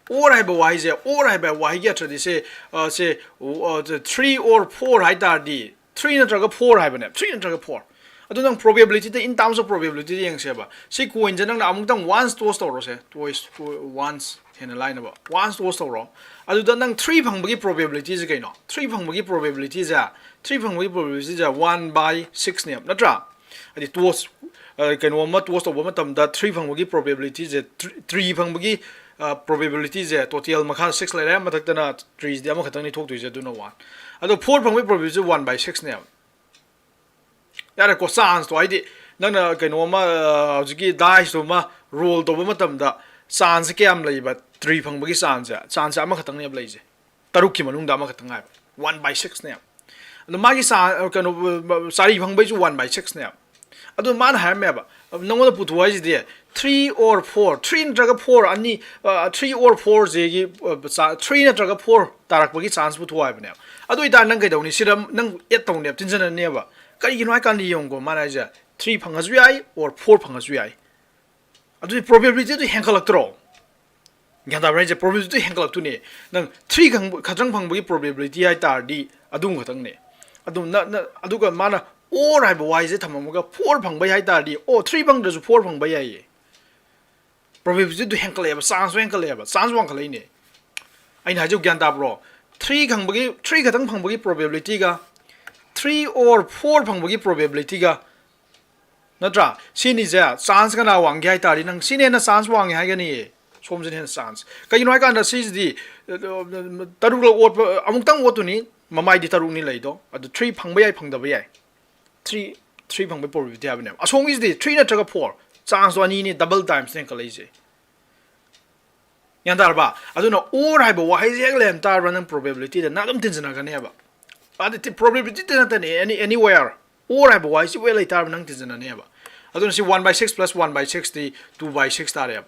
Or ꯍꯥꯏꯕ ꯋꯥꯍꯩꯁꯦ, or ꯍꯥꯏꯕ ꯋꯥꯍꯩꯒꯤ ꯑꯔꯊꯗꯤ ꯁꯦ, ꯑ, ꯁꯦ, ꯑ, three or four ꯍꯥꯏ ꯇꯥꯔꯗꯤ, three ꯅꯠꯇ꯭ꯔꯒ four ꯍꯥꯏꯕꯅꯦ, three ꯅꯠꯇ꯭ꯔꯒ four꯫ ꯑꯗꯨ ꯅꯪ probabilityꯗ, in terms of probabilityꯗ ꯌꯦꯡꯁꯦꯕ꯫ ꯁꯤ coinꯁꯦ ꯅꯪꯅ ꯑꯃꯨꯛꯇꯪ once toss ꯇꯧꯔꯣꯁꯦ, toss, once ꯍꯦꯟꯅ ꯂꯥꯏꯅꯕ, once toss ꯇꯧꯔꯣ꯫ ꯑꯗꯨꯗ ꯅꯪ three ꯐꯪꯕꯒꯤ probabilityꯁꯦ ꯀꯩꯅꯣ? Three ꯐꯪꯕꯒꯤ probabilityꯁꯦ, three ꯐꯪꯕꯒꯤ probabilityꯁꯦ one by sixꯅꯦꯕ, ꯅꯠꯇ꯭ꯔꯥ? ꯍꯥꯏꯗꯤ toss, ꯑ, ꯀꯩꯅꯣ ꯑꯃ toss ꯇꯧꯕ ꯃꯇꯝꯗ three ꯐꯪꯕꯒꯤ probabilityꯁꯦ, three, three ꯐꯪꯕꯒꯤ, ꯑ, probabilityꯁꯦ, total ꯃꯈꯥ six ꯂꯩꯔꯦ, ꯃꯊꯛꯇꯅ threeꯁꯤꯗꯤ ꯑꯃꯈꯛꯇꯪꯅꯤ ꯊꯣꯛꯇꯣꯏꯁꯦ, ꯑꯗꯨꯅ one꯫ ꯑꯗꯣ four ꯐꯪꯕꯒꯤ probabilityꯁꯦ one by sixꯅꯦꯕ꯫ ꯌꯥꯔꯦꯀꯣ, chanceꯇꯣ, ꯍꯥꯏꯗꯤ ꯅꯪꯅ ꯀꯩꯅꯣ ꯑꯃ, ꯑ, ꯍꯧꯖꯤꯛꯀꯤ diceꯇꯣ ꯑꯃ roll ꯇꯧꯕ ꯃꯇꯝꯗ chanceꯁꯦ ꯀꯌꯥꯝ ꯂꯩꯕ? Three ꯐꯪꯕꯒꯤ chanceꯁꯦ, chanceꯁꯦ ꯑꯃꯈꯛꯇꯪꯅꯦꯕ ꯂꯩꯁꯦ, ꯇꯔꯨꯛꯀꯤ ꯃꯅꯨꯡꯗ ꯑꯃꯈꯛꯇꯪ ꯉꯥꯏꯕ, one by sixꯅꯦꯕ꯫ ꯑꯗꯣ ꯃꯥꯒꯤ ꯆꯥ-, ꯀꯩꯅꯣ, ꯆꯥꯔꯤ ꯐꯪꯕꯩꯁꯨ one by sixꯅꯦꯕ꯫ ꯑꯗꯨ ꯃꯥꯅ ꯍꯥꯏꯔꯝꯃꯦꯕ, ꯅꯉꯣꯟꯗ ꯄꯨꯊꯣꯛ ꯍꯥꯏꯁꯤꯗꯤ three or four, three ꯅꯠꯇ꯭ꯔꯒ four ꯑꯅꯤ, ꯑ, three or fourꯁꯤꯒꯤ, ꯑ, ꯆꯥ-, three ꯅꯠꯇ꯭ꯔꯒ four ꯇꯥꯔꯛꯄꯒꯤ chance ꯄꯨꯊꯣꯛ ꯍꯥꯏꯕꯅꯦꯕ꯫ ꯑꯗꯨ ꯑꯣꯏꯇꯥꯔꯗꯤ ꯅꯪ ꯀꯩꯗꯧꯅꯤ? ꯁꯤꯗ ꯅꯪ add ꯇꯧꯅꯦꯕ, ꯇꯤꯟꯖꯟꯅꯅꯦꯕ꯫ ꯀꯔꯤꯒꯤꯅꯣ ꯍꯥꯏ ꯀꯥꯟꯗ ꯌꯦꯡꯉꯨꯀꯣ, ꯃꯥꯅ ꯍꯥꯏꯁꯦ three ꯐꯪꯉꯁꯨ ꯌꯥꯏ or four ꯐꯪꯉꯁꯨ ꯌꯥꯏ꯫ ꯑꯗꯨꯗꯤ probabilityꯗꯨ ꯍꯦꯟꯒꯠꯂꯛꯇ꯭ꯔꯣ? ꯒ꯭ꯌꯥꯟ ꯇꯥꯕ꯭ꯔꯥ ꯍꯥꯏꯁꯦ? Probabilityꯗꯨ ꯍꯦꯟꯒꯠꯂꯛꯇꯣꯏꯅꯦ꯫ ꯅꯪ three ꯈꯪꯕ-, ꯈꯛꯇꯪ ꯐꯪꯕꯒꯤ probability ꯍꯥꯏ ꯇꯥꯔꯗꯤ ꯑꯗꯨꯝ ꯈꯛꯇꯪꯅꯦ꯫ ꯑꯗꯨꯝ ꯅ-, ꯅ-, ꯑꯗꯨꯒ ꯃꯥꯅ or ꯍꯥꯏꯕ ꯋꯥꯍꯩꯁꯦ ꯊꯝꯃꯝꯃꯒ four ꯐꯪꯕꯩ ꯍꯥꯏ ꯇꯥꯔꯗꯤ, ꯑꯣ, three ꯐꯪꯗ꯭ꯔꯁꯨ four ꯐꯪꯕ ꯌꯥꯏꯌꯦ꯫ Probabilityꯗꯨ ꯍꯦꯟꯀꯠꯂꯛꯑꯦꯕ, chanceꯁꯨ ꯍꯦꯟꯀꯠꯂꯛꯑꯦꯕ, chance ꯋꯥꯡꯈꯠꯂꯛꯏꯅꯦ꯫ ꯑꯩꯅ ꯍꯥꯏꯖꯧ, ꯒ꯭ꯌꯥꯟ ꯇꯥꯕ꯭ꯔꯣ? Three ꯈꯪꯕꯒꯤ, three ꯈꯛꯇꯪ ꯐꯪꯕꯒꯤ probabilityꯒ three or four ꯐꯪꯕꯒꯤ probabilityꯒ, ꯅꯠꯇ꯭ꯔꯥ? ꯁꯤꯅꯤꯁꯦ chance ꯀꯅꯥ ꯋꯥꯡꯒꯦ ꯍꯥꯏ ꯇꯥꯔꯗꯤ, ꯅꯪ ꯁꯤꯅ ꯍꯦꯟꯅ chance ꯋꯥꯡꯉꯦ ꯍꯥꯏꯒꯅꯤꯌꯦ꯫ ꯁꯣꯝꯁꯤꯅ ꯍꯦꯟꯅ chance꯫ ꯀꯩꯒꯤꯅꯣ ꯍꯥꯏꯀꯥꯟꯗ ꯁꯤꯁꯤꯗꯤ, ꯑ, ꯇꯔꯨꯛꯂꯛ ꯑꯣꯠꯄ, ꯑꯃꯨꯛꯇꯪ ꯑꯣꯠꯇꯨꯅꯤ, ꯃꯃꯥꯏꯗꯤ ꯇꯔꯨꯛꯅꯤ ꯂꯩꯗꯣ꯫ ꯑꯗꯨ three ꯐꯪꯕ ꯌꯥꯏ, ꯐꯪꯗꯕ ꯌꯥꯏ꯫ Three, three ꯐꯪꯕꯒꯤ probability ꯍꯥꯏꯕꯅꯦꯕ꯫ ꯑꯁꯣꯝꯒꯤꯁꯤꯗꯤ three ꯅꯠꯇ꯭ꯔꯒ four, chanceꯇꯣ ꯑꯅꯤꯅꯤ, double timesꯅꯦ ꯍꯦꯟꯀꯠꯂꯛꯏꯁꯦ꯫ ꯒ꯭ꯌꯥꯟ ꯇꯥꯔꯕ? ꯑꯗꯨꯅ or ꯍꯥꯏꯕ ꯋꯥꯍꯩꯁꯦ ꯍꯦꯛ ꯂꯩꯔꯝ ꯇꯥꯔꯕ, ꯅꯪ probabilityꯗ ꯅꯪ ꯑꯗꯨꯝ ꯇꯤꯟꯁꯤꯟꯅꯒꯅꯦꯕ꯫ ꯑꯗꯨꯗꯤ probabilityꯗ ꯅꯠꯇꯅꯦ, any, anywhere, or ꯍꯥꯏꯕ ꯋꯥꯍꯩꯁꯤꯕꯨ ꯍꯦꯛ ꯂꯩ ꯇꯥꯔꯕ, ꯅꯪ ꯇꯤꯟꯁꯤꯟꯅꯅꯦꯕ꯫ ꯑꯗꯨꯅ ꯁꯤ one by six plus one by sixꯇꯤ two by six ꯇꯥꯔꯦꯕ꯫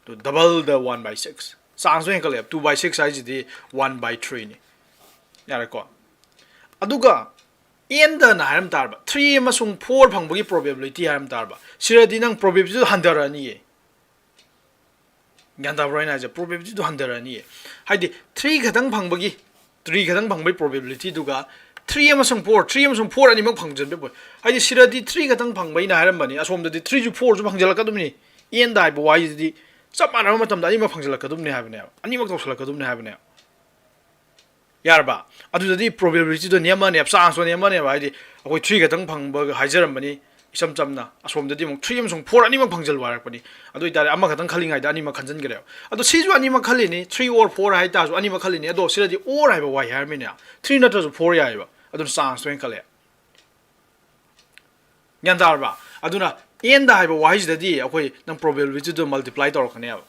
ꯑꯗꯨ double the one by six, chanceꯇꯣ ꯍꯦꯟꯀꯠꯂꯛꯑꯦꯕ꯫ Two by six ꯍꯥꯏꯁꯤꯗꯤ one by threeꯅꯤ꯫ ꯌꯥꯔꯦꯀꯣ? ꯑꯗꯨꯒ andꯅ ꯍꯥꯏꯔꯝ ꯇꯥꯔꯕ, three ꯑꯃꯁꯨꯡ four ꯐꯪꯕꯒꯤ probability ꯍꯥꯏꯔꯝ ꯇꯥꯔꯕ, ꯁꯤꯗꯗꯤ ꯅꯪ probabilityꯗꯣ ꯍꯟꯊꯔꯛꯑꯅꯤꯌꯦ꯫ ꯒ꯭ꯌꯥꯟ ꯇꯥꯕ꯭ꯔꯣ ꯑꯩꯅ ꯍꯥꯏꯁꯦ? Probabilityꯗꯣ ꯍꯟꯊꯔꯛꯑꯅꯤꯌꯦ꯫ ꯍꯥꯏꯗꯤ three ꯈꯛꯇꯪ ꯐꯪꯕꯒꯤ, three ꯈꯛꯇꯪ ꯐꯪꯕꯒꯤ probabilityꯗꯨꯒ three ꯑꯃꯁꯨꯡ four, three ꯑꯃꯁꯨꯡ four ꯑꯅꯤꯃꯛ ꯐꯪꯖꯟꯕ ꯄꯣꯠ꯫ ꯍꯥꯏꯗꯤ ꯁꯤꯗꯗꯤ three ꯈꯛꯇꯪ ꯐꯪꯕꯩꯅ ꯍꯥꯏꯔꯝꯕꯅꯤ, ꯑꯁꯣꯝꯗꯗꯤ threeꯁꯨ fourꯁꯨ ꯐꯪꯖꯜꯂꯛꯀꯗꯕꯅꯤ꯫ Andꯗ ꯍꯥꯏꯕ ꯋꯥꯍꯩꯁꯤꯗꯤ ꯆꯞ ꯃꯥꯟꯅꯕ ꯃꯇꯝꯗ ꯑꯅꯤꯃꯛ ꯐꯪꯖꯜꯂꯛꯀꯗꯕꯅꯤ ꯍꯥꯏꯕꯅꯦꯕ, ꯑꯅꯤꯃꯛ ꯇꯧꯁꯜꯂꯛꯀꯗꯕꯅꯤ ꯍꯥꯏꯕꯅꯦꯕ꯫ ꯌꯥꯔꯕ? ꯑꯗꯨꯗꯗꯤ probabilityꯗꯣ ꯅꯦꯝꯃꯅꯦꯕ, chanceꯇꯣ ꯅꯦꯝꯃꯅꯦꯕ꯫ ꯍꯥꯏꯗꯤ ꯑꯩꯈꯣꯏ three ꯈꯛꯇꯪ ꯐꯪꯕ ꯍꯥꯏꯖꯔꯝꯕꯅꯤ ꯏꯆꯝ ꯆꯝꯅ, ꯑꯁꯣꯝꯗꯗꯤ ꯑꯃꯨꯛ three ꯑꯃꯁꯨꯡ four ꯑꯅꯤꯃꯛ ꯐꯪꯖꯜꯂꯨ ꯍꯥꯏꯔꯛꯄꯅꯤ꯫ ꯑꯗꯨ ꯑꯣꯏꯇꯥꯔꯗꯤ ꯑꯃꯈꯛꯇꯪ ꯈꯜꯂꯤꯉꯩꯗ ꯑꯅꯤꯃꯛ ꯈꯟꯖꯟꯈ꯭ꯔꯦꯕ꯫ ꯑꯗꯣ ꯁꯤꯁꯨ ꯑꯅꯤꯃꯛ ꯈꯜꯂꯤꯅꯤ, three or four ꯍꯥꯏꯇꯥꯔꯁꯨ ꯑꯅꯤꯃꯛ ꯈꯜꯂꯤꯅꯤ꯫ ꯑꯗꯣ ꯁꯤꯗꯗꯤ or ꯍꯥꯏꯕ ꯋꯥꯍꯩ ꯍꯥꯏꯔꯃꯤꯅꯦ, three ꯅꯠꯇ꯭ꯔꯁꯨ four ꯌꯥꯏꯑꯕ, ꯑꯗꯨꯅ chanceꯇꯣ ꯍꯦꯟꯀꯠꯂꯛꯑꯦ꯫ ꯒ꯭ꯌꯥꯟ ꯇꯥꯔꯕ? ꯑꯗꯨꯅ andꯗ ꯍꯥꯏꯕ ꯋꯥꯍꯩꯁꯤꯗꯗꯤ ꯑꯩꯈꯣꯏ ꯅꯪ probabilityꯗꯣ multiply ꯇꯧꯔꯛꯀꯅꯦꯕ,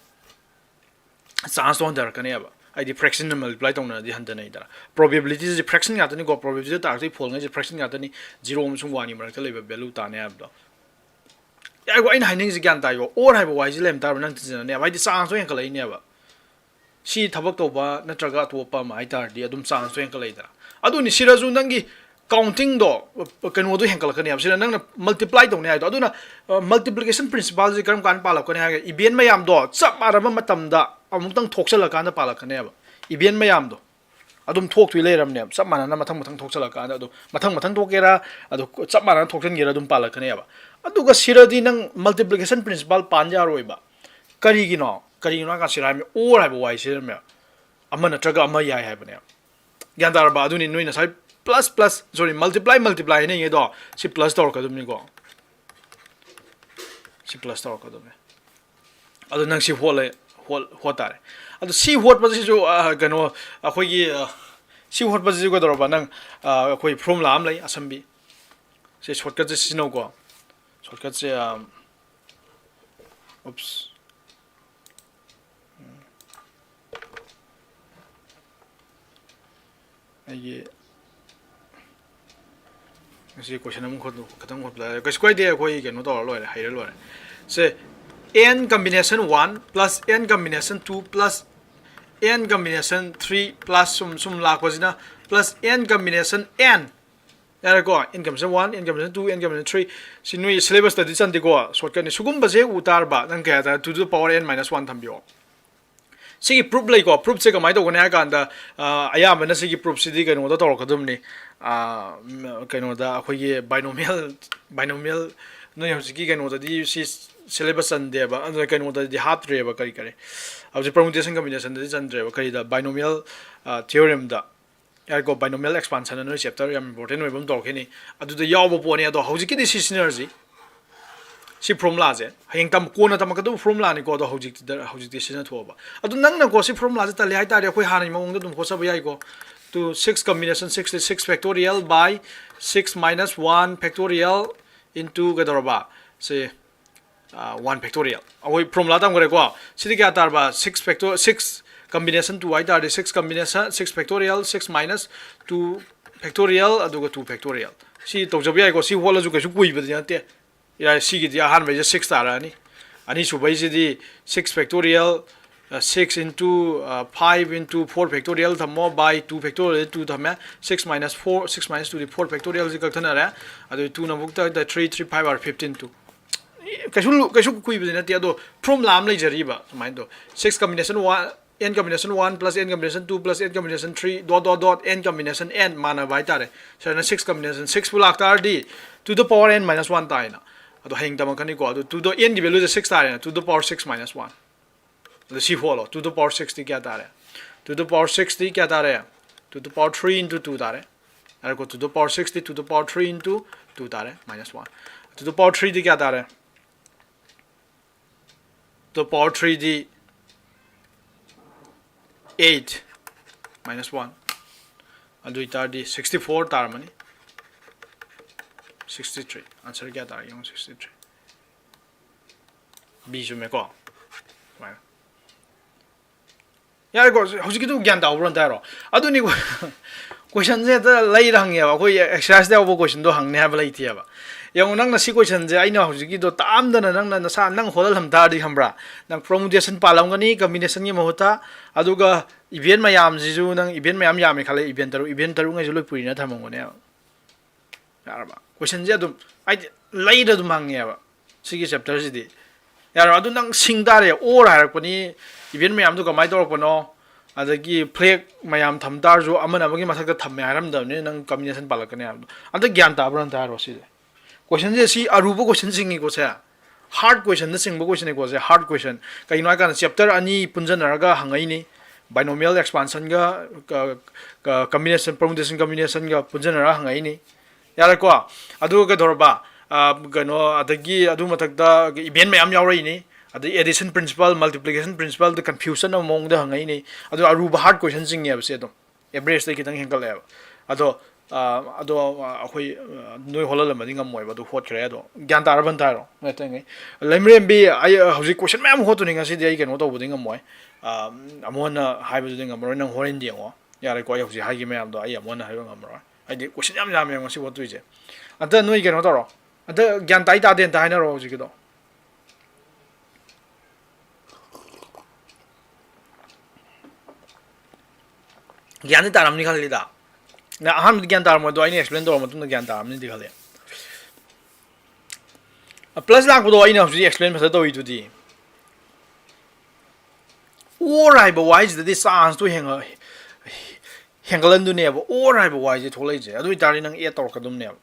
chanceꯇꯣ ꯍꯟꯊꯔꯛꯀꯅꯦꯕ꯫ ꯍꯥꯏꯗꯤ fractionꯅ multiply ꯇꯧꯅꯔꯗꯤ ꯍꯟꯊꯅꯩꯗꯅ꯫ Probabilityꯁꯦ fraction ꯉꯥꯛꯇꯅꯤꯀꯣ, probabilityꯗ ꯇꯥꯔꯛꯇꯣꯏ ꯐꯣꯜꯉꯩꯁꯦ fraction ꯉꯥꯛꯇꯅꯤ, zero ꯑꯃꯁꯨꯡ oneꯒꯤ ꯃꯔꯛꯇ ꯂꯩꯕ value ꯇꯥꯅꯤ ꯍꯥꯏꯕꯗꯣ꯫ ꯌꯥꯏꯀꯣ, ꯑꯩꯅ ꯍꯥꯏꯅꯤꯡꯉꯤꯁꯦ ꯒ꯭ꯌꯥꯟ ꯇꯥꯏꯀꯣ? Or ꯍꯥꯏꯕ ꯋꯥꯍꯩꯁꯤ ꯂꯩꯔꯝ ꯇꯥꯔꯕ ꯅꯪ ꯊꯤꯖꯤꯟꯅꯅꯦꯕ, ꯍꯥꯏꯗꯤ chanceꯇꯣ ꯍꯦꯟꯀꯠꯂꯛꯏꯅꯦꯕ꯫ ꯁꯤ ꯊꯕꯛ ꯇꯧꯕ ꯅꯠꯇ꯭ꯔꯒ ꯑꯇꯣꯞꯄ ꯑꯃ ꯍꯥꯏꯇꯥꯔꯗꯤ ꯑꯗꯨꯝ chanceꯇꯣ ꯍꯦꯟꯀꯠꯂꯛꯏꯗꯅ꯫ ꯑꯗꯨꯅꯤ, ꯁꯤꯗꯁꯨ ꯅꯪꯒꯤ countingꯗꯣ, ꯀꯩꯅꯣꯗꯣ ꯍꯦꯟꯀꯠꯂꯛꯀꯅꯦꯕ꯫ ꯁꯤꯗ ꯅꯪꯅ multiply ꯇꯧꯅꯤ ꯍꯥꯏꯗꯣ꯫ ꯑꯗꯨꯅ, ꯑ, multiplication principleꯁꯦ ꯀꯔꯝ ꯀꯥꯟꯗ ꯄꯥꯜꯂꯛꯀꯅꯤ ꯍꯥꯏꯔꯒ, event ꯃꯌꯥꯝꯗꯣ ꯆꯞ ꯃꯥꯟꯅꯕ ꯃꯇꯝꯗ ꯑꯃꯨꯛꯇꯪ ꯊꯣꯛꯆꯜꯂꯀꯥꯟꯗ ꯄꯥꯜꯂꯛꯀꯅꯦꯕ, event ꯃꯌꯥꯝꯗꯣ꯫ ꯑꯗꯨꯝ ꯊꯣꯛꯇꯣꯏ ꯂꯩꯔꯝꯅꯦꯕ꯫ ꯆꯞ ꯃꯥꯟꯅꯅ ꯃꯊꯪ ꯃꯊꯪ ꯊꯣꯛꯆꯜꯂꯛꯀꯥꯟꯗ ꯑꯗꯨꯝ ꯃꯊꯪ ꯃꯊꯪ ꯊꯣꯛꯀꯦꯔꯥ, ꯑꯗꯨ ꯆꯞ ꯃꯥꯟꯅꯅ ꯊꯣꯛꯆꯟꯒꯦꯔꯥ ꯑꯗꯨꯝ ꯄꯥꯜꯂꯛꯀꯅꯦꯕ꯫ ꯑꯗꯨꯒ ꯁꯤꯔꯗꯤ ꯅꯪ multiplication principle ꯄꯥꯟ ꯌꯥꯔꯣꯏꯕ꯫ ꯀꯔꯤꯒꯤꯅꯣ? ꯀꯔꯤꯒꯤꯅꯣ ꯍꯥꯏ ꯀꯥꯟꯗ ꯁꯤꯔ ꯍꯥꯏꯔꯝꯃꯦ, or ꯍꯥꯏꯕ ꯋꯥꯍꯩꯁꯦ ꯁꯤꯖꯤꯟꯅꯔꯝꯃꯦ꯫ ꯑꯃ ꯅꯠꯇ꯭ꯔꯒ ꯑꯃ ꯌꯥꯏ ꯍꯥꯏꯕꯅꯦꯕ꯫ ꯒ꯭ꯌꯥꯟ ꯇꯥꯔꯕ? ꯑꯗꯨꯅꯤ ꯅꯣꯏ ꯉꯁꯥꯏ plus plus, sorry, multiply multiply ꯍꯥꯏꯅꯤꯡꯉꯦꯗꯣ, ꯁꯤ plus ꯇꯧꯔꯛꯀꯗꯕꯅꯤꯀꯣ꯫ ꯁꯤ plus ꯇꯧꯔꯛꯀꯗꯕꯅꯤ꯫ ꯑꯗꯨ ꯅꯪ ꯁꯤ ꯍꯣꯠꯂꯦ, ꯍꯣꯠ-, ꯍꯣꯠ ꯇꯥꯔꯦ꯫ ꯑꯗꯨ ꯁꯤ ꯍꯣꯠꯄꯁꯤꯁꯨ, ꯑ, ꯀꯩꯅꯣ, ꯑꯩꯈꯣꯏꯒꯤ, ꯑ, ꯁꯤ ꯍꯣꯠꯄꯁꯤꯁꯨ ꯀꯩꯗꯧꯔꯕ? ꯅꯪ, ꯑ, ꯑꯩꯈꯣꯏ formula ꯑꯃ ꯂꯩ, ꯑꯁꯝꯕꯤ꯫ ꯁꯤ shortcutꯁꯦ ꯁꯤꯖꯤꯟꯅꯧꯀꯣ꯫ Shortcutꯁꯦ, ꯑ, oops꯫ ꯑꯩꯒꯤ ꯉꯁꯤ question ꯑꯃ ꯈꯣꯠ-, ꯈꯤꯇꯪ ꯈꯣꯠꯄꯗ ꯀꯩꯁꯨ ꯀꯥꯏꯗꯦ, ꯑꯩꯈꯣꯏ ꯀꯩꯅꯣ ꯇꯧꯔ ꯂꯣꯏꯔꯦ, ꯍꯩꯔ ꯂꯣꯏꯔꯦ꯫ ꯁꯦ, n combination one plus n combination two plus n combination three plus ꯁꯨꯝ ꯁꯨꯝ ꯂꯥꯛꯄꯁꯤꯅ plus n combination n, ꯌꯥꯔꯦꯀꯣ? N combination one, n combination two, n combination three꯫ ꯁꯤ ꯅꯣꯏ syllabusꯇꯗꯤ ꯆꯟꯗꯦꯀꯣ, shortcutꯅꯤ꯫ ꯁꯤꯒꯨꯝꯕꯁꯦ ꯎ ꯇꯥꯔꯕ ꯅꯪ ꯀꯩ ꯍꯥꯏꯇꯥꯔꯦ, to the power n minus one ꯊꯝꯕꯤꯌꯣ꯫ ꯁꯤꯒꯤ proof ꯂꯩꯀꯣ꯫ Proofꯁꯦ ꯀꯃꯥꯏꯅ ꯇꯧꯒꯅꯤ ꯍꯥꯏ ꯀꯥꯟꯗ, ꯑ, ꯑꯌꯥꯝꯕꯅ ꯁꯤꯒꯤ proofꯁꯤꯗꯤ ꯀꯩꯅꯣꯗ ꯇꯧꯔꯛꯀꯗꯕꯅꯤ꯫ ꯑ, ꯀꯩꯅꯣꯗ ꯑꯩꯈꯣꯏꯒꯤ binomial, binomial, ꯅꯣꯏ ꯍꯧꯖꯤꯛꯀꯤ ꯀꯩꯅꯣꯗꯗꯤ ꯁꯤ syllabus ꯆꯟꯗꯦꯕ, ꯑꯗꯨꯅ ꯀꯩꯅꯣꯗꯗꯤ ꯍꯥꯞꯇ꯭ꯔꯦꯕ꯫ ꯀꯔꯤ ꯀꯔꯤ ꯍꯧꯖꯤꯛ permutation combinationꯗꯗꯤ ꯆꯟꯗ꯭ꯔꯦꯕ꯫ ꯀꯔꯤꯗ? Binomial, ꯑ, theoremꯗ꯫ ꯌꯥꯏꯀꯣ, binomial expansion ꯑꯅ ꯅꯣꯏ chapter ꯌꯥꯝ important ꯑꯣꯏꯕ ꯑꯃ ꯇꯧꯔꯛꯈꯤꯅꯤ꯫ ꯑꯗꯨꯗ ꯌꯥꯎꯕ ꯄꯣꯠꯅꯤ꯫ ꯑꯗꯣ ꯍꯧꯖꯤꯛꯀꯤꯗꯤ ꯁꯤ ꯁꯤꯖꯤꯟꯅꯔꯁꯤ꯫ ꯁꯤ formulaꯁꯦ ꯍꯌꯦꯡ ꯇꯝ-, ꯀꯣꯟꯅ ꯇꯝꯃꯛꯀꯗꯕ formulaꯅꯤꯀꯣ꯫ ꯑꯗꯣ ꯍꯧꯖꯤꯛꯇꯤ, ꯍꯧꯖꯤꯛꯇꯤ ꯁꯤꯖꯤꯟꯅꯊꯣꯛꯑꯕ꯫ ꯑꯗꯣ ꯅꯪꯅꯀꯣ ꯁꯤ formulaꯁꯦ ꯇꯜꯂꯦ ꯍꯥꯏꯇꯥꯔꯗꯤ ꯑꯩꯈꯣꯏ ꯍꯥꯟꯅꯒꯤ ꯃꯑꯣꯡꯗ ꯑꯗꯨꯝ ꯍꯣꯠꯆꯕ ꯌꯥꯏꯀꯣ꯫ To six combination six, six factorial by six minus one factorial into ꯀꯩꯗꯧꯔꯕ? ꯁꯦ, ꯑ, one factorial꯫ ꯑꯩꯈꯣꯏ formula ꯇꯝꯈ꯭ꯔꯦꯀꯣ꯫ ꯁꯤꯗꯤ ꯀꯌꯥ ꯇꯥꯔꯕ? Six factor-, six combination two ꯍꯥꯏ ꯇꯥꯔꯗꯤ six combination, six factorial, six minus two factorial, ꯑꯗꯨꯒ two factorial꯫ ꯁꯤ ꯇꯧꯖꯕ ꯌꯥꯏꯀꯣ꯫ ꯁꯤ ꯍꯣꯠꯂꯁꯨ ꯀꯩꯁꯨ ꯀꯨꯏꯕꯗꯤ ꯅꯠꯇꯦ꯫ ꯌꯥꯏ, ꯁꯤꯒꯤꯗꯤ ꯑꯍꯥꯟꯕꯩꯁꯦ six ꯇꯥꯔꯛꯑꯅꯤ꯫ ꯑꯅꯤꯁꯨꯕꯩꯁꯤꯗꯤ six factorial, ꯑ, six into, ꯑ, five into four factorial ꯊꯝꯃꯣ, by two factorial two ꯊꯝꯃꯦ꯫ Six minus four, six minus twoꯗꯤ four factorialꯁꯤ ꯀꯛꯊꯠꯅꯔꯦ꯫ ꯑꯗꯨ twoꯅ ꯑꯃꯨꯛ ꯇ-, ꯇ-, three, three five are fifteen, two꯫ ꯀꯩꯁꯨ ꯂꯨ-, ꯀꯩꯁꯨ ꯀꯨꯏꯕꯗꯤ ꯅꯠꯇꯦ, ꯑꯗꯣ formula ꯑꯃ ꯂꯩꯖꯔꯤꯕ ꯁꯨꯃꯥꯏꯅ ꯇꯧ꯫ Six combination one, n combination one plus n combination two plus n combination three dot dot dot n combination n ꯃꯥꯟꯅꯕ ꯍꯥꯏꯇꯥꯔꯦ꯫ ꯁꯤꯗꯅ six combination six ꯄꯨ ꯂꯥꯛꯇꯥꯔꯗꯤ to the power n minus one ꯇꯥꯏꯅ꯫ ꯑꯗꯣ ꯍꯌꯦꯡ ꯇꯝꯃꯛꯀꯅꯤꯀꯣ꯫ ꯑꯗꯣ to the n ꯒꯤ value ꯁꯦ six ꯇꯥꯔꯦꯅ, to the power six minus one꯫ ꯑꯗꯣ ꯁꯤ ꯍꯣꯠꯂꯣ, to the power six T ꯀꯌꯥ ꯇꯥꯔꯦ? To the power six T ꯀꯌꯥ ꯇꯥꯔꯦ? To the power three into two ꯇꯥꯔꯦ꯫ ꯌꯥꯔꯦꯀꯣ? To the power six T to the power three into two ꯇꯥꯔꯦ, minus one꯫ To the power three ꯗꯤ ꯀꯌꯥ ꯇꯥꯔꯦ? To the power three D eight minus one꯫ ꯑꯗꯨ ꯑꯣꯏꯇꯥꯔꯗꯤ sixty four ꯇꯥꯔꯝꯃꯅꯤ꯫ Sixty three꯫ Answer ꯀꯌꯥ ꯇꯥꯔꯦ ꯌꯦꯡꯉꯣ, sixty three꯫ B ꯆꯨꯝꯃꯦꯀꯣ? ꯁꯨꯃꯥꯏꯅ꯫ ꯌꯥꯔꯦꯀꯣ, ꯍꯧꯖꯤꯛꯀꯤꯗꯨ ꯒ꯭ꯌꯥꯟ ꯇꯥꯍꯧꯕ꯭ꯔꯣ ꯑꯝꯇ ꯍꯥꯏꯔꯣ꯫ ꯑꯗꯨꯅꯤ, question ꯁꯦ ꯍꯦꯛꯇ ꯂꯩꯔ ꯍꯪꯉꯦꯕ꯫ ꯑꯩꯈꯣꯏ exercise ꯇ ꯌꯥꯎꯕ question ꯗꯣ ꯍꯪꯅꯤ ꯍꯥꯏꯕ ꯂꯩꯇꯦꯕ꯫ ꯌꯦꯡꯉꯣ, ꯅꯪꯅ ꯁꯤ question ꯁꯦ ꯑꯩꯅ ꯍꯧꯖꯤꯛꯀꯤꯗꯣ ꯇꯥꯝꯗꯅ ꯅꯪꯅ ꯅꯁꯥ ꯅꯪ ꯍꯣꯠꯍꯜꯂꯝ ꯇꯥꯔꯗꯤ, ꯈꯪꯕ꯭ꯔꯥ? ꯅꯪ permutation ꯄꯥꯜꯂꯝꯒꯅꯤ combination ꯒꯤ ꯃꯍꯨꯠꯇ, ꯑꯗꯨꯒ event ꯃꯌꯥꯝꯁꯤꯁꯨ, ꯅꯪ event ꯃꯌꯥꯝ ꯌꯥꯝꯃꯦ ꯈꯜꯂꯦ, event ꯇꯔꯨꯛ, event ꯇꯔꯨꯛꯉꯩꯁꯦ ꯂꯣꯏ ꯄꯨꯔꯤꯅ ꯊꯝꯃꯝꯒꯅꯦꯕ꯫ ꯌꯥꯔꯕ? Question ꯁꯦ ꯑꯗꯨꯝ, ꯍꯥꯏꯗꯤ, ꯂꯩꯔ ꯑꯗꯨꯝ ꯍꯪꯉꯦꯕ ꯁꯤꯒꯤ chapter ꯁꯤꯗꯤ꯫ ꯌꯥꯔꯕ? ꯑꯗꯨ ꯅꯪ ꯁꯤꯡ ꯇꯥꯔꯦ, or ꯍꯥꯏꯔꯛꯄꯅꯤ, event ꯃꯌꯥꯝꯗꯨ ꯀꯃꯥꯏꯅ ꯇꯧꯔꯛꯄꯅꯣ, ꯑꯗꯒꯤ flag ꯃꯌꯥꯝ ꯊꯝ ꯇꯥꯔꯁꯨ ꯑꯃꯅ ꯑꯃꯒꯤ ꯃꯊꯛꯇ ꯊꯝꯃꯦ ꯍꯥꯏꯔꯝꯗꯕꯅꯤ, ꯅꯪ combination ꯄꯥꯜꯂꯛꯀꯅꯤ ꯍꯥꯏꯕꯗꯣ꯫ ꯑꯝꯇ ꯒ꯭ꯌꯥꯟ ꯇꯥꯕ꯭ꯔꯥ ꯑꯝꯇ ꯍꯥꯏꯔꯣ ꯁꯤꯁꯦ꯫ Question ꯁꯦ ꯁꯤ ꯑꯔꯨꯕ question ꯁꯤꯡꯉꯤꯀꯣ ꯁꯦ꯫ Hard question ꯅꯆꯤꯡꯕ question ꯅꯤꯀꯣ ꯁꯦ, hard question꯫ ꯀꯩꯒꯤꯅꯣ ꯍꯥꯏ ꯀꯥꯟꯗ chapter ꯑꯅꯤ ꯄꯨꯟꯁꯤꯟꯅꯔꯒ ꯍꯪꯉꯛꯏꯅꯤ, binomial expansion ꯒ, ꯀ-, ꯀ-, combination, permutation combination ꯒ ꯄꯨꯟꯁꯤꯟꯅꯔꯒ ꯍꯪꯉꯛꯏꯅꯤ꯫ ꯌꯥꯔꯦꯀꯣ? ꯑꯗꯨꯒ ꯀꯩꯗꯧꯔꯕ? ꯑ, ꯀꯩꯅꯣ, ꯑꯗꯒꯤ ꯑꯗꯨ ꯃꯊꯛꯇ event ꯃꯌꯥꯝ ꯌꯥꯎꯔꯛꯏꯅꯤ, ꯑꯗꯩ addition principle, multiplication principle ꯗ confusion ꯑꯃ ꯃꯑꯣꯡꯗ ꯍꯪꯉꯛꯏꯅꯤ꯫ ꯑꯗꯨ ꯑꯔꯨꯕ hard question ꯁꯤꯡꯅꯦꯕ ꯁꯤ ꯑꯗꯨꯝ꯫ Average ꯇꯩ ꯈꯤꯇꯪ ꯍꯦꯟꯒꯠꯂꯛꯑꯦꯕ꯫ ꯑꯗꯣ, ꯑ, ꯑꯗꯣ, ꯑ, ꯑꯩꯈꯣꯏ, ꯑ, ꯅꯣꯏ ꯍꯣꯠꯍꯜꯂꯝꯃꯗꯤ ꯉꯝꯃꯣꯏꯕ, ꯑꯗꯨ ꯍꯣꯠꯈ꯭ꯔꯦ꯫ ꯑꯗꯣ ꯒ꯭ꯌꯥꯟ ꯇꯥꯔꯕ ꯅꯠꯇ꯭ꯔꯣ? ꯂꯩꯃꯔꯦꯝꯕꯤ, ꯑꯩ, ꯑ, ꯍꯧꯖꯤꯛ question ꯃꯌꯥꯝ ꯍꯣꯠꯇꯣꯏꯅꯤ ꯉꯁꯤꯗꯤ, ꯑꯩ ꯀꯩꯅꯣ ꯇꯧꯕꯗꯤ ꯉꯝꯃꯣꯏ꯫ ꯑ, ꯑꯃꯨꯛ ꯍꯟꯅ ꯍꯥꯏꯕꯗꯨꯗꯤ ꯉꯝꯃꯔꯣꯏ, ꯅꯪ ꯍꯣꯔꯦꯟ ꯌꯦꯡꯉꯣ꯫ ꯌꯥꯔꯦꯀꯣ, ꯑꯩ ꯍꯧꯖꯤꯛ ꯍꯥꯏꯈꯤꯕ ꯃꯌꯥꯝꯗꯣ ꯑꯩ ꯑꯃꯨꯛ ꯍꯟꯅ ꯍꯥꯏꯕ ꯉꯝꯃꯔꯣꯏ꯫ ꯍꯥꯏꯗꯤ question ꯌꯥꯝ ꯌꯥꯝꯃꯦꯕ ꯉꯁꯤ ꯍꯣꯠꯇꯣꯏꯁꯦ꯫ ꯑꯝꯇ ꯅꯣꯏ ꯀꯩꯅꯣ ꯇꯧꯔꯣ, ꯑꯝꯇ ꯒ꯭ꯌꯥꯟ ꯇꯥꯏ ꯇꯥꯗꯦ ꯑꯝꯇ ꯍꯥꯏꯅꯔꯣ ꯍꯧꯖꯤꯛꯀꯤꯗꯣ꯫ ꯒ꯭ꯌꯥꯟꯗꯤ ꯇꯥꯔꯝꯅꯤ ꯈꯜꯂꯤꯗ꯫ ꯅꯪ ꯑꯍꯥꯟꯕꯗꯤ ꯒ꯭ꯌꯥꯟ ꯇꯥꯔꯝꯃꯣꯏ, ꯑꯗꯣ ꯑꯩꯅ explain ꯇꯧꯔ ꯃꯇꯨꯡꯗ ꯒ꯭ꯌꯥꯟ ꯇꯥꯔꯝꯅꯤꯗꯤ ꯈꯜꯂꯤ꯫ Plus ꯂꯥꯛꯄꯗꯣ ꯑꯩꯅ ꯍꯧꯖꯤꯛ explain ꯐꯖꯅ ꯇꯧꯔꯤꯗꯨꯗꯤ꯫ ꯑꯣꯔ ꯍꯥꯏꯕ ꯋꯥꯍꯩꯁꯤꯗꯗꯤ ꯆꯥꯟꯁꯇꯣ ꯍꯦꯟꯒꯠꯍꯟꯗꯣꯏꯅꯦꯕ, ꯑꯣꯔ ꯍꯥꯏꯕ ꯋꯥꯍꯩꯁꯦ ꯊꯣꯛꯂꯛꯏꯁꯦ꯫ ꯑꯗꯨ ꯑꯣꯏꯇꯥꯔꯗꯤ ꯅꯪ ꯑꯦꯗ ꯇꯧꯔꯛꯀꯗꯕꯅꯦꯕ꯫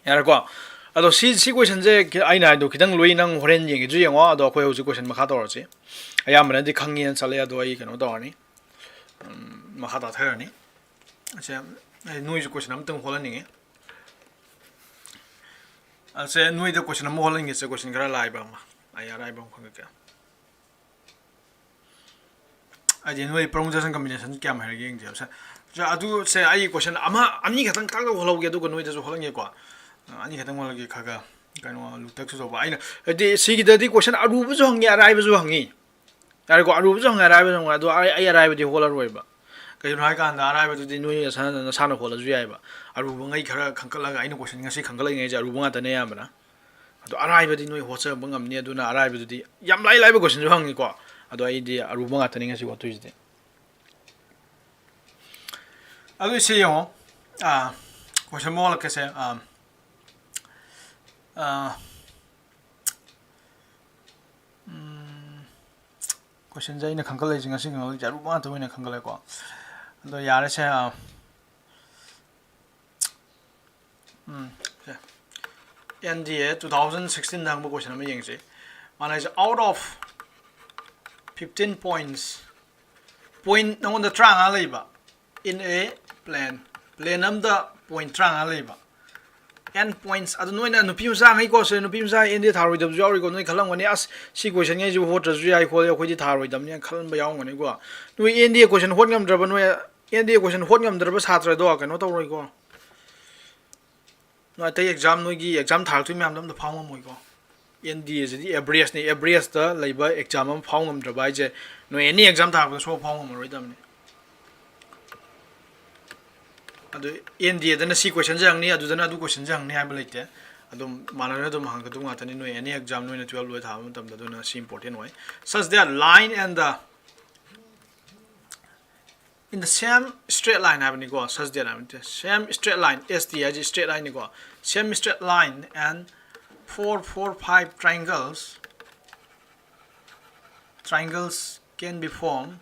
ꯌꯥꯔꯦꯀꯣ? ꯑꯗꯣ ꯁꯤ ꯁꯤ ꯀꯣꯏꯁꯟꯁꯦ ꯑꯩꯅ ꯍꯥꯏꯗꯣ ꯈꯤꯇꯪ ꯂꯨꯏ, ꯅꯪ ꯍꯣꯔꯦꯟ ꯌꯦꯡꯒꯦꯁꯨ ꯌꯦꯡꯉꯣ꯫ ꯑꯗꯣ ꯑꯩꯈꯣꯏ ꯍꯧꯖꯤꯛ ꯀꯣꯏꯁꯟ ꯃꯈꯥ ꯇꯧꯔꯁꯤ꯫ ꯑꯌꯥꯝꯕꯅꯗꯤ ꯈꯪꯉꯦꯅ ꯆꯠꯂꯦ, ꯑꯗꯣ ꯑꯩ ꯀꯩꯅꯣ ꯇꯧꯔꯅꯤ, ꯎꯝ, ꯃꯈꯥ ꯇꯥꯊꯔꯅꯤ꯫ ꯑꯁꯦ, ꯑꯩ ꯅꯣꯏꯁꯨ ꯀꯣꯏꯁꯟ ꯑꯃꯇꯪ ꯍꯣꯠꯍꯟꯅꯤꯡꯉꯤ꯫ ꯑꯁꯦ, ꯅꯣꯏꯗ ꯀꯣꯏꯁꯟ ꯑꯃ ꯍꯣꯠꯍꯟꯒꯦꯁꯦ, ꯀꯣꯏꯁꯟ ꯈꯔ ꯂꯥꯏꯕ ꯑꯃ, ꯑꯩ ꯑꯔꯥꯏꯕ ꯑꯃ ꯈꯪꯉꯛꯀꯦ꯫ ꯍꯥꯏꯗꯤ ꯅꯣꯏ permutation combination ꯀꯌꯥꯝ ꯍꯩꯔꯒꯦ ꯌꯦꯡꯁꯦ꯫ ꯁꯦ, ꯁꯦ, ꯑꯗꯨ ꯁꯦ, ꯑꯩ ꯀꯣꯏꯁꯟ ꯑꯃ ꯑꯅꯤ ꯈꯛꯇꯪ ꯇꯥꯛ ꯍꯣꯠꯍꯧꯒꯦ, ꯑꯗꯨꯒ ꯅꯣꯏꯗꯁꯨ ꯍꯣꯠꯍꯟꯒꯦꯀꯣ꯫ ꯑꯅꯤ ꯈꯛꯇꯪ ꯍꯣꯠꯍꯜꯂꯒꯦ, ꯈꯔ ꯈꯔ ꯀꯩꯅꯣ ꯂꯨꯇꯛꯁꯨ ꯇꯧꯕ꯫ ꯑꯩꯅ ꯍꯥꯏꯗꯤ ꯁꯤꯒꯤꯗꯗꯤ ꯀꯣꯏꯁꯟ ꯑꯔꯨꯕꯁꯨ ꯍꯪꯉꯤ, ꯑꯔꯥꯏꯕꯁꯨ ꯍꯪꯉꯤ꯫ ꯌꯥꯔꯦꯀꯣ, ꯑꯔꯨꯕꯁꯨ ꯍꯪꯉꯦ, ꯑꯔꯥꯏꯕꯁꯨ ꯍꯪꯉꯦ, ꯑꯗꯣ ꯑꯩ, ꯑꯩ ꯑꯔꯥꯏꯕꯗꯤ ꯍꯣꯠꯂꯔꯣꯏꯕ꯫ ꯀꯩꯒꯤꯅꯣ ꯍꯥꯏꯀꯥꯟꯗ ꯑꯔꯥꯏꯕꯗꯨꯗꯤ ꯅꯣꯏ ꯅꯁꯥꯅ, ꯅꯁꯥꯅ ꯍꯣꯠꯂꯁꯨ ꯌꯥꯏꯕ꯫ ꯑꯔꯨꯕꯉꯩ ꯈꯔ ꯈꯟꯀꯠꯂꯒ, ꯑꯩꯅ ꯀꯣꯏꯁꯟ ꯉꯁꯤ ꯈꯟꯀꯠꯂꯛꯏꯉꯩꯁꯦ ꯑꯔꯨꯕ ꯉꯥꯛꯇꯅꯦ ꯑꯌꯥꯝꯕꯅ꯫ ꯑꯗꯣ ꯑꯔꯥꯏꯕꯗꯤ ꯅꯣꯏ ꯍꯣꯠꯆꯕ ꯉꯝꯅꯤ, ꯑꯗꯨꯅ ꯑꯔꯥꯏꯕꯗꯨꯗꯤ ꯌꯥꯝ ꯂꯥꯏ ꯂꯥꯏꯕ ꯀꯣꯏꯁꯟꯁꯨ ꯍꯪꯉꯤꯀꯣ꯫ ꯑꯗꯣ ꯑꯩꯗꯤ ꯑꯔꯨꯕ ꯉꯥꯛꯇꯅꯤ ꯉꯁꯤ ꯍꯣꯠꯇꯣꯏꯁꯤꯗꯤ꯫ ꯑꯗꯨ ꯁꯤ ꯌꯦꯡꯉꯣ, ꯑꯥ, ꯀꯣꯏꯁꯟ ꯑꯃ ꯍꯣꯠꯂꯛꯀꯦꯁꯦ꯫ ꯑꯥ, ꯑꯥ, ꯎꯝ, ꯀꯣꯏꯁꯟꯁꯦ ꯑꯩꯅ ꯈꯟꯒꯠꯂꯛꯏꯁꯦ ꯉꯁꯤ ꯈꯟꯒꯠꯂꯛꯏꯁꯦ ꯑꯔꯨꯕ ꯉꯥꯛꯇ ꯑꯣꯏꯅ ꯈꯟꯒꯠꯂꯛꯑꯦꯀꯣ꯫ ꯑꯗꯣ ꯌꯥꯔꯦꯁꯦ, ꯑꯥ, ꯎꯝ, ꯁꯦ꯫ N D A two thousand sixteen ꯗ ꯍꯪꯕ ꯀꯣꯏꯁꯟ ꯑꯃ ꯌꯦꯡꯁꯤ꯫ ꯃꯥꯅ ꯍꯥꯏꯁꯦ, out of fifteen points, point ꯅꯉꯣꯟꯗ ꯇꯔꯥꯃꯉꯥ ꯂꯩꯕ, in a plane, plane ꯑꯃꯗ point ꯇꯔꯥꯃꯉꯥ ꯂꯩꯕ, n points, ꯑꯗꯨ ꯅꯣꯏꯅ ꯅꯨꯄꯤ ꯃꯆꯥꯉꯩꯀꯣ, ꯁꯦ, ꯅꯨꯄꯤ ꯃꯆꯥ N D A ꯊꯥꯔꯣꯏꯗꯕꯁꯨ ꯌꯥꯎꯔꯤꯀꯣ꯫ ꯅꯣꯏ ꯈꯜꯂꯝꯒꯅꯤ, "ꯑꯁ, ꯁꯤ ꯀꯣꯏꯁꯟꯉꯩꯁꯤꯕꯨ ꯍꯣꯠꯇ꯭ꯔꯁꯨ ꯌꯥꯏ ꯈꯣꯠꯂꯦ, ꯑꯩꯈꯣꯏꯗꯤ ꯊꯥꯔꯣꯏꯗꯕꯅꯤꯅ" ꯈꯟꯕ ꯌꯥꯎꯔꯝꯒꯅꯤꯀꯣ꯫ ꯅꯣꯏ N D A ꯀꯣꯏꯁꯟ ꯍꯣꯠ ꯉꯝꯗ꯭ꯔꯕ, ꯅꯣꯏ N D A ꯀꯣꯏꯁꯟ ꯍꯣꯠ ꯉꯝꯗ꯭ꯔꯕ ꯁꯥꯇ꯭ꯔꯗꯣ ꯀꯩꯅꯣ ꯇꯧꯔꯣꯏꯀꯣ꯫ ꯅꯣꯏ ꯑꯇꯩ ꯑꯦꯛꯖꯥꯝ, ꯅꯣꯏꯒꯤ ꯑꯦꯛꯖꯥꯝ ꯊꯥꯔꯛꯇꯣꯏ ꯃꯌꯥꯝꯗꯣ ꯑꯝꯇ ꯐꯥꯎ ꯉꯝꯃꯣꯏꯀꯣ꯫ N D A CD average ꯅꯦ, average ꯇ ꯂꯩꯕ ꯑꯦꯛꯖꯥꯝ ꯑꯃ ꯐꯥꯎ ꯉꯝꯗ꯭ꯔꯕ ꯍꯥꯏꯁꯦ, ꯅꯣꯏ any exam ꯊꯥꯔꯛꯄꯗ ꯁꯨꯡꯐꯥꯎ ꯐꯥꯎ ꯉꯝꯃꯔꯣꯏꯗꯕꯅꯤ꯫ ꯑꯗꯨ N D A ꯗꯅ ꯁꯤ ꯀꯣꯏꯁꯟꯁꯦ ꯍꯪꯅꯤ, ꯑꯗꯨꯗꯅ ꯑꯗꯨ ꯀꯣꯏꯁꯟꯁꯦ ꯍꯪꯅꯤ ꯍꯥꯏꯕ ꯂꯩꯇꯦ꯫ ꯑꯗꯨꯝ ꯃꯥꯟꯅꯔꯒ ꯑꯗꯨꯝ ꯍꯪꯒꯗꯧ ꯉꯥꯛꯇꯅꯤ, ꯅꯣꯏ any exam, ꯅꯣꯏꯅ twelve ꯂꯣꯏ ꯊꯥꯕ ꯃꯇꯝꯗ꯫ ꯑꯗꯨꯅ ꯁꯤ important ꯑꯣꯏ꯫ Such that line and the, in the same straight line ꯍꯥꯏꯕꯅꯤꯀꯣ, such that ꯍꯥꯏꯕ ꯅꯠꯇꯦ, same straight line, S T ꯍꯥꯏꯁꯦ straight line ꯅꯤꯀꯣ, same straight line and four four five triangles triangles can be formed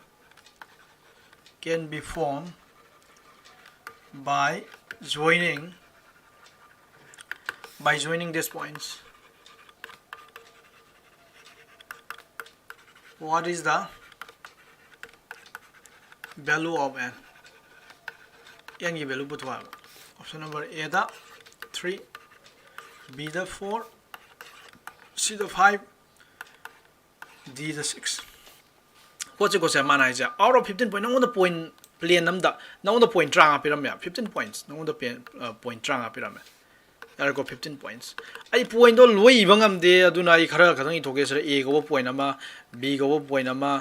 can be formed by joining by joining these points. What is the value of n? N ꯒꯤ value ꯄꯨꯊꯣꯛꯑꯣ ꯍꯥꯏꯕ꯫ Option number A the three, B the four, C the five, D the six꯫ ꯄꯣꯠꯁꯦ ꯀꯣꯁꯦ ꯃꯥꯅ ꯍꯥꯏꯁꯦ, out of fifteen point, ꯅꯉꯣꯟꯗ point plane ꯑꯝꯗ ꯅꯉꯣꯟꯗ point ꯇꯔꯥꯃꯉꯥ ꯄꯤꯔꯝꯃꯦ, fifteen points, ꯅꯉꯣꯟꯗ ꯄꯦ-, ꯑ, point ꯇꯔꯥꯃꯉꯥ ꯄꯤꯔꯝꯃꯦ꯫ ꯌꯥꯔꯦꯀꯣ, fifteen points꯫ ꯑꯩ pointꯗꯣ ꯂꯣꯏ ꯏꯕ ꯉꯝꯗꯦ, ꯑꯗꯨꯅ ꯑꯩ ꯈꯔ ꯈꯛꯇꯪ ꯏꯊꯣꯛꯀꯦ꯫ ꯁꯤꯗ A ꯀꯧꯕ point ꯑꯃ, B ꯀꯧꯕ point ꯑꯃ,